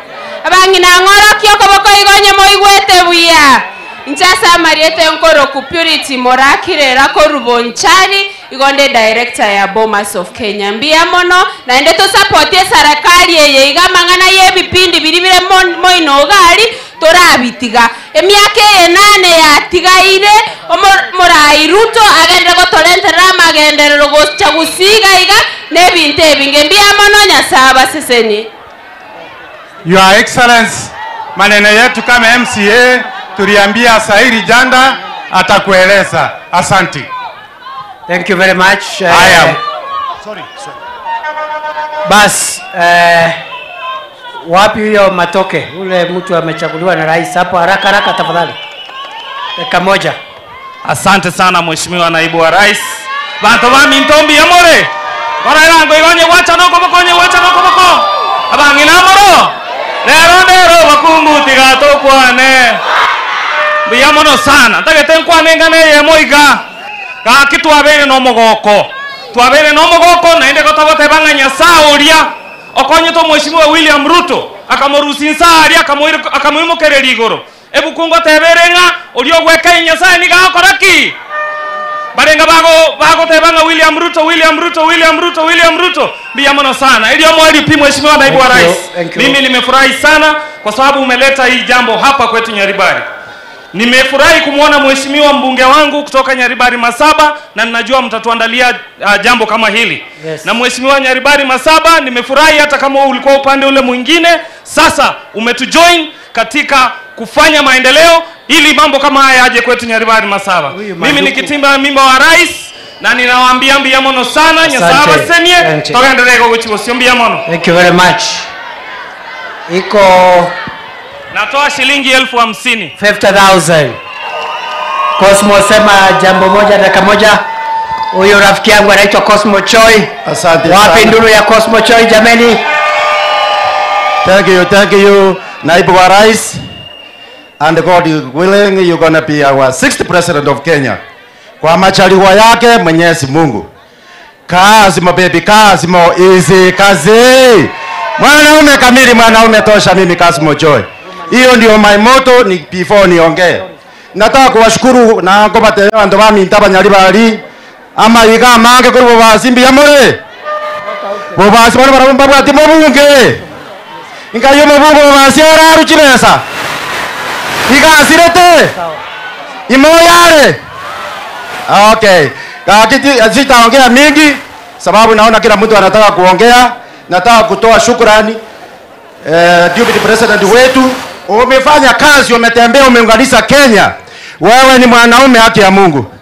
Abang'ina ng'oro kiokoboko igonye moigwete buya. Nchasa Mariete Nkoro ku Purity Morakire rako Rubonchari igonde director ya Bomas of Kenya. Mbiya mono na ende to support ye serikali ye iga mang'ana ye bipindi biribire moino gari torabitiga. Emiaka enane yatigaire Morai Ruto agende gotorentera magenderero gocha gusiga iga nebinte ebinge. Mbiya mono Nyasaye seseni. Your Excellency, maneno yetu kama MCA tuliambia Sairi Janda atakueleza. Asante. Thank you very much. I am. Sorry. Bas, wapi huyo Matoke? Ule mtu amechaguliwa na rais hapo, haraka haraka tafadhali. Dakika moja. Asante sana Mheshimiwa Naibu wa Rais. Bantu ba mintombi yamore. Bora irango igonye wacha noko bokonye wacha noko boko. Abangina moro. Lero ndero bakungu tigatokwane. Biyamono sana. Ntagete nkwane ngane ye moiga. Gaki twabere no mogoko. Twabere no mogoko na ende gotogote banga Nyasaye oria. Okonye to Mheshimiwa William Ruto akamorusi nsari akamuimukereria igoro. Ebukungo teberenga orio gweka Nyasaye nigakora ki? Barenga bago tebanga William Ruto William Ruto William Ruto William Ruto. Biyamono sana. Ilio mwali pi Mheshimiwa Naibu wa Rais. Mimi nimefurahi sana kwa sababu umeleta hii jambo hapa kwetu Nyaribari. Nimefurahi kumuona mheshimiwa mbunge wangu kutoka Nyaribari Masaba na ninajua mtatuandalia jambo kama hili. Yes. Na mheshimiwa Nyaribari Masaba, nimefurahi hata kama ulikuwa upande ule mwingine, sasa umetujoin katika kufanya maendeleo ili mambo kama haya yaje kwetu Nyaribari Masaba. Mimi nikitimba mimba wa rais na ninawaambia mbiyamono sana Nyasaye senie togendelee gochibo sio mbiyamono. Thank you very much. Iko natoa shilingi 50,000. 50,000. Cosmo, sema jambo moja dakika moja. Huyo rafiki yangu anaitwa Cosmo Choi. Asante. Wapi nduru ya Cosmo Choi jameni? Thank you, thank you Naibu wa Rais. And God is willing, you're gonna be our 6th president of Kenya. Kwa machaliwa yake Mwenyezi Mungu. Kazi mo baby, kazi mo easy kazi. Mwanaume kamili, mwanaume tosha, mimi Cosmo Choi. Hiyo ndio my motto ni before niongee. Nataka kuwashukuru na ngobate bantu baminta Banyaribari ama iga mange kuri bobasimbi yamore. Bobasi bano barabumba bwati mobunge. Inkayo mobunge bobasi araru chibesa. Igasirete. Imoyare. Okay. Kakiti sitaongea mingi sababu naona kila mtu anataka kuongea. Nataka kutoa shukrani Deputy President wetu. Umefanya kazi, umetembea, umeunganisha Kenya. Wewe ni mwanaume haki ya Mungu.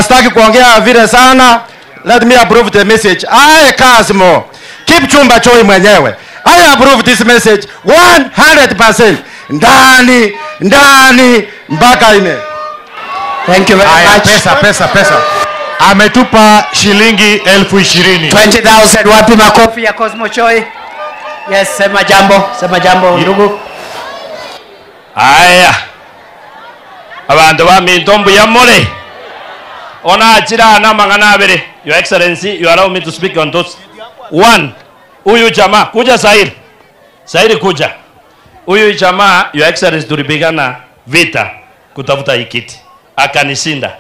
Sitaki kuongea vile sana. Let me approve the message. I Cosmo Kipchumba Choi mwenyewe. I approve this message 100%. Ndani ndani mpaka ime. Thank you very much. Pesa pesa. Ametupa shilingi 20,000. 20,000. Wapi makofi ya Cosmo Choi? Yes, sema jambo ndugu. Aya. Abantu ba mintombo ya more. Ona achira na mangana abere. Your Excellency, you allow me to speak on those. One, huyu jamaa kuja Sairi. Sairi kuja. Huyu jamaa, Your Excellency, tulipigana vita kutafuta hii kiti. Akanishinda.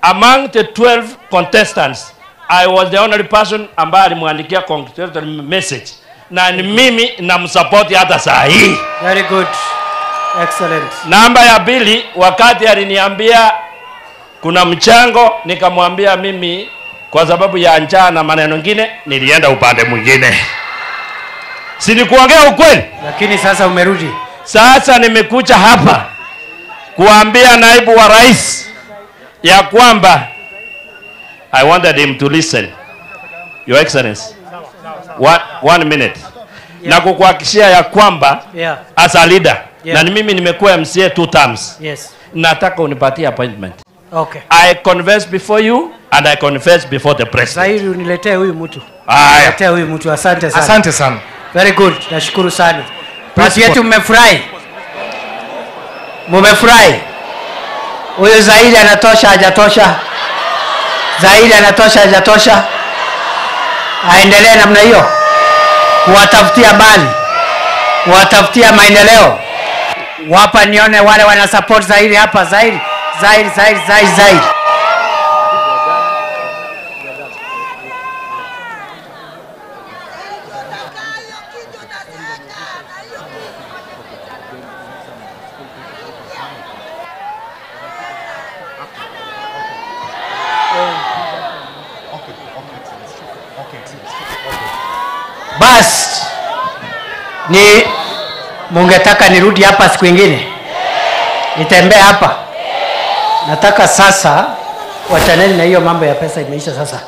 Among the 12 contestants, I was the only person ambaye alimwandikia congratulatory message. Na ni mimi namsupport hata saa hii. Very good. Excellent. Namba ya pili, wakati aliniambia kuna mchango, nikamwambia mimi kwa sababu ya njaa na maneno mengine nilienda upande mwingine. Si nikuongea ukweli? Lakini sasa umerudi. Sasa nimekuja hapa kuambia naibu wa rais ya kwamba I wanted him to listen. Your Excellency. One minute. Yeah. Na kukuhakikishia ya kwamba as a leader, na mimi nimekuwa MCA 2 terms. Yes. Nataka unipatie appointment. Okay. I confess before you and I confess before the president. Zairi uniletee huyu mtu. Niletee huyu mtu. Asante sana. Asante sana. Very good. Nashukuru sana. Watu yetu mmefurahi. Mumefurahi? Huyo Zaidi anatosha hajatosha? Zaidi anatosha hajatosha? Aendelee namna hiyo, kuwatafutia mali, kuwatafutia maendeleo. Wapa nione wale wana support Zaidi hapa. Zaidi, Zaidi, Zaidi, Zaidi, Zaidi. Bas, ni mungetaka nirudi hapa siku ingine nitembee hapa. Nataka sasa, wachaneni na hiyo mambo ya pesa, imeisha sasa.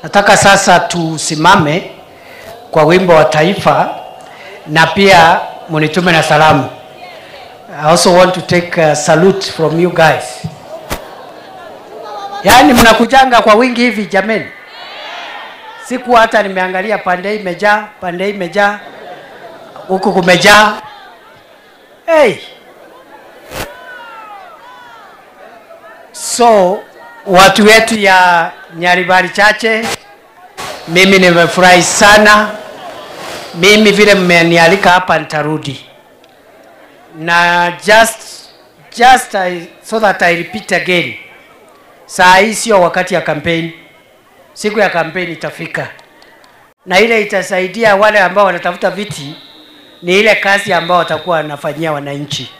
Nataka sasa tusimame kwa wimbo wa taifa na pia munitume na salamu. I also want to take a salute from you guys. Yaani mnakujanga kwa wingi hivi jameni. Siku hata nimeangalia pande imejaa, pande imejaa, huku kumejaa. Hey. So watu wetu ya Nyaribari Chache, mimi nimefurahi sana. Mimi vile mmenialika hapa nitarudi. Na just so that I repeat again. Saa hii sio wakati ya campaign. Siku ya kampeni itafika. Na ile itasaidia wale ambao wanatafuta viti ni ile kazi ambao watakuwa wanafanyia wananchi.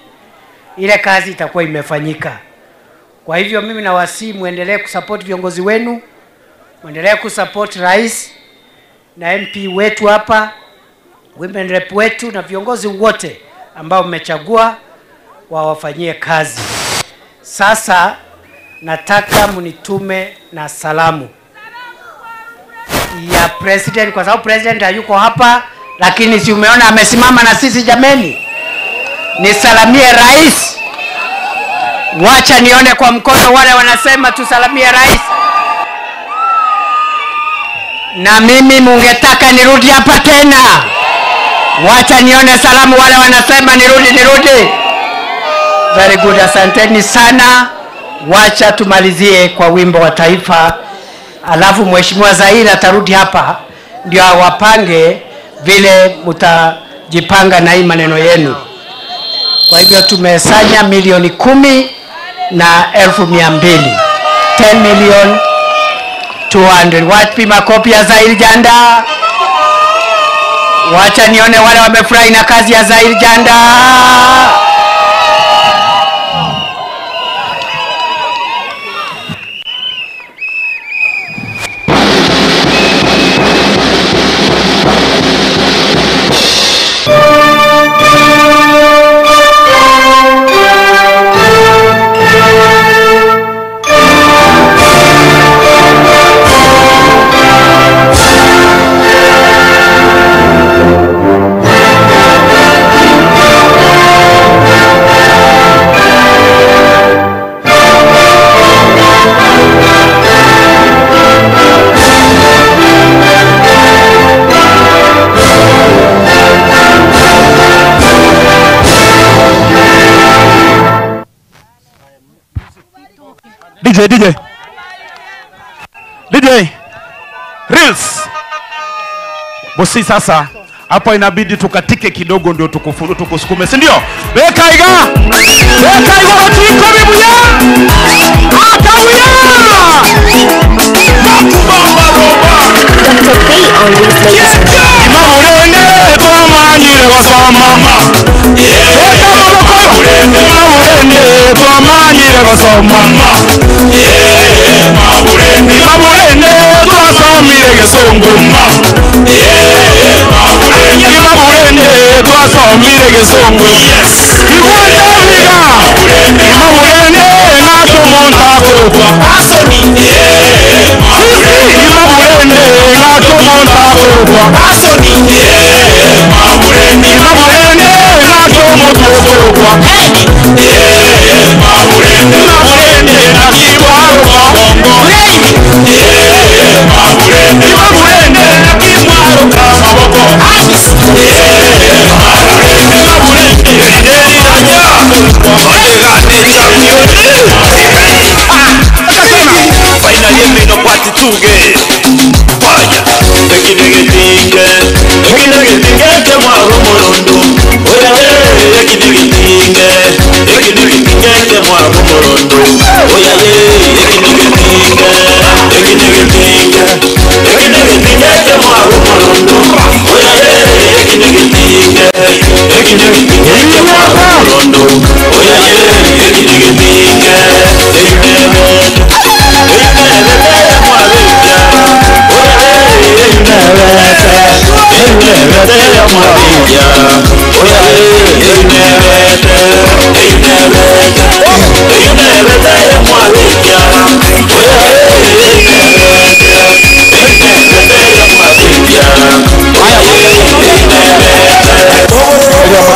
Ile kazi itakuwa imefanyika. Kwa hivyo mimi nawasihi muendelee kusupport viongozi wenu, muendelee kusupport rais na MP wetu hapa, women rep wetu na viongozi wote ambao mmechagua wawafanyie kazi. Sasa nataka mnitume na salamu ya president, kwa sababu president hayuko hapa, lakini si umeona amesimama na sisi jameni. Nisalamie rais. Wacha nione kwa mkono wale wanasema tusalamie rais. Na mimi mungetaka nirudi hapa tena. Wacha nione salamu wale wanasema nirudi, nirudi. Very good, asanteni sana. Wacha tumalizie kwa wimbo wa taifa. Alafu Mheshimiwa Zaidi atarudi hapa ndio awapange vile mtajipanga na hii maneno yenu. Kwa hivyo tumesanya 10,200,000. 10,200,000. Wapi makopi ya Zaidi Janda? Wacha nione wale wamefurahi na kazi ya Zaidi Janda. DJ, DJ. DJ. Reels. Bosi sasa hapa inabidi tukatike kidogo ndio tukufuru tukusukume, si ndio? Weka iga. Weka iga tiko bibuya. Akabuya. Makubamba roba. Imamurende twamanyire gosoma. Imamurende twamanyire gosoma. Imamurende twasomire gesongo. Imamurende twasomire gesongo. Igwenda Imamurende ngatomonta kokwa. Imamurende ngatomonta kokwa. Imamurende ngatomonta kokwa. Imamurende nakibwaruka bongo. Imamurende nakibwaruka maboko. Imamurende morondo. Oya ye, ekinege tinge, ekinege tinge, ekinege tinge ke mwaru morondo. Oya ye, ekinege tinge, ekinege tinge ke mwaru morondo. Oya ye, ekinege tinge, eyunebe, eyunebe te mwaru ya. Oya ye, eyunebe te, eyunebe te mwaru ya. Oya ye, eyunebe te, eyunebe te, eyunebe te mwaru ya. Oya ye, eyunebe te, eyunebe te mwaru ya. Oya ye, eyunebe te.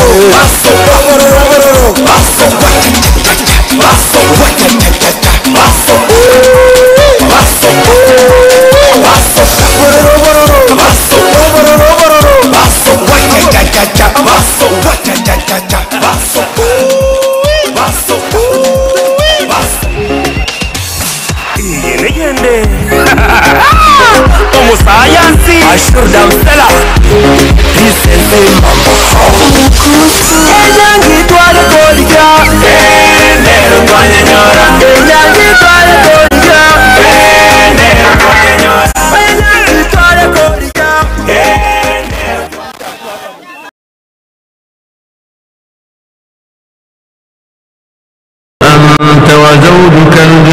Paso, paso, paso, paso, paso, paso, paso, paso, paso. Yende Omusayansi Ashur Damsela Disente mambo. Enyangi twale kolika Enero twanyenyora. Enyangi twale kolika Enero twanyenyora. Enyangi twale kolika Enero. أنت وزوجك.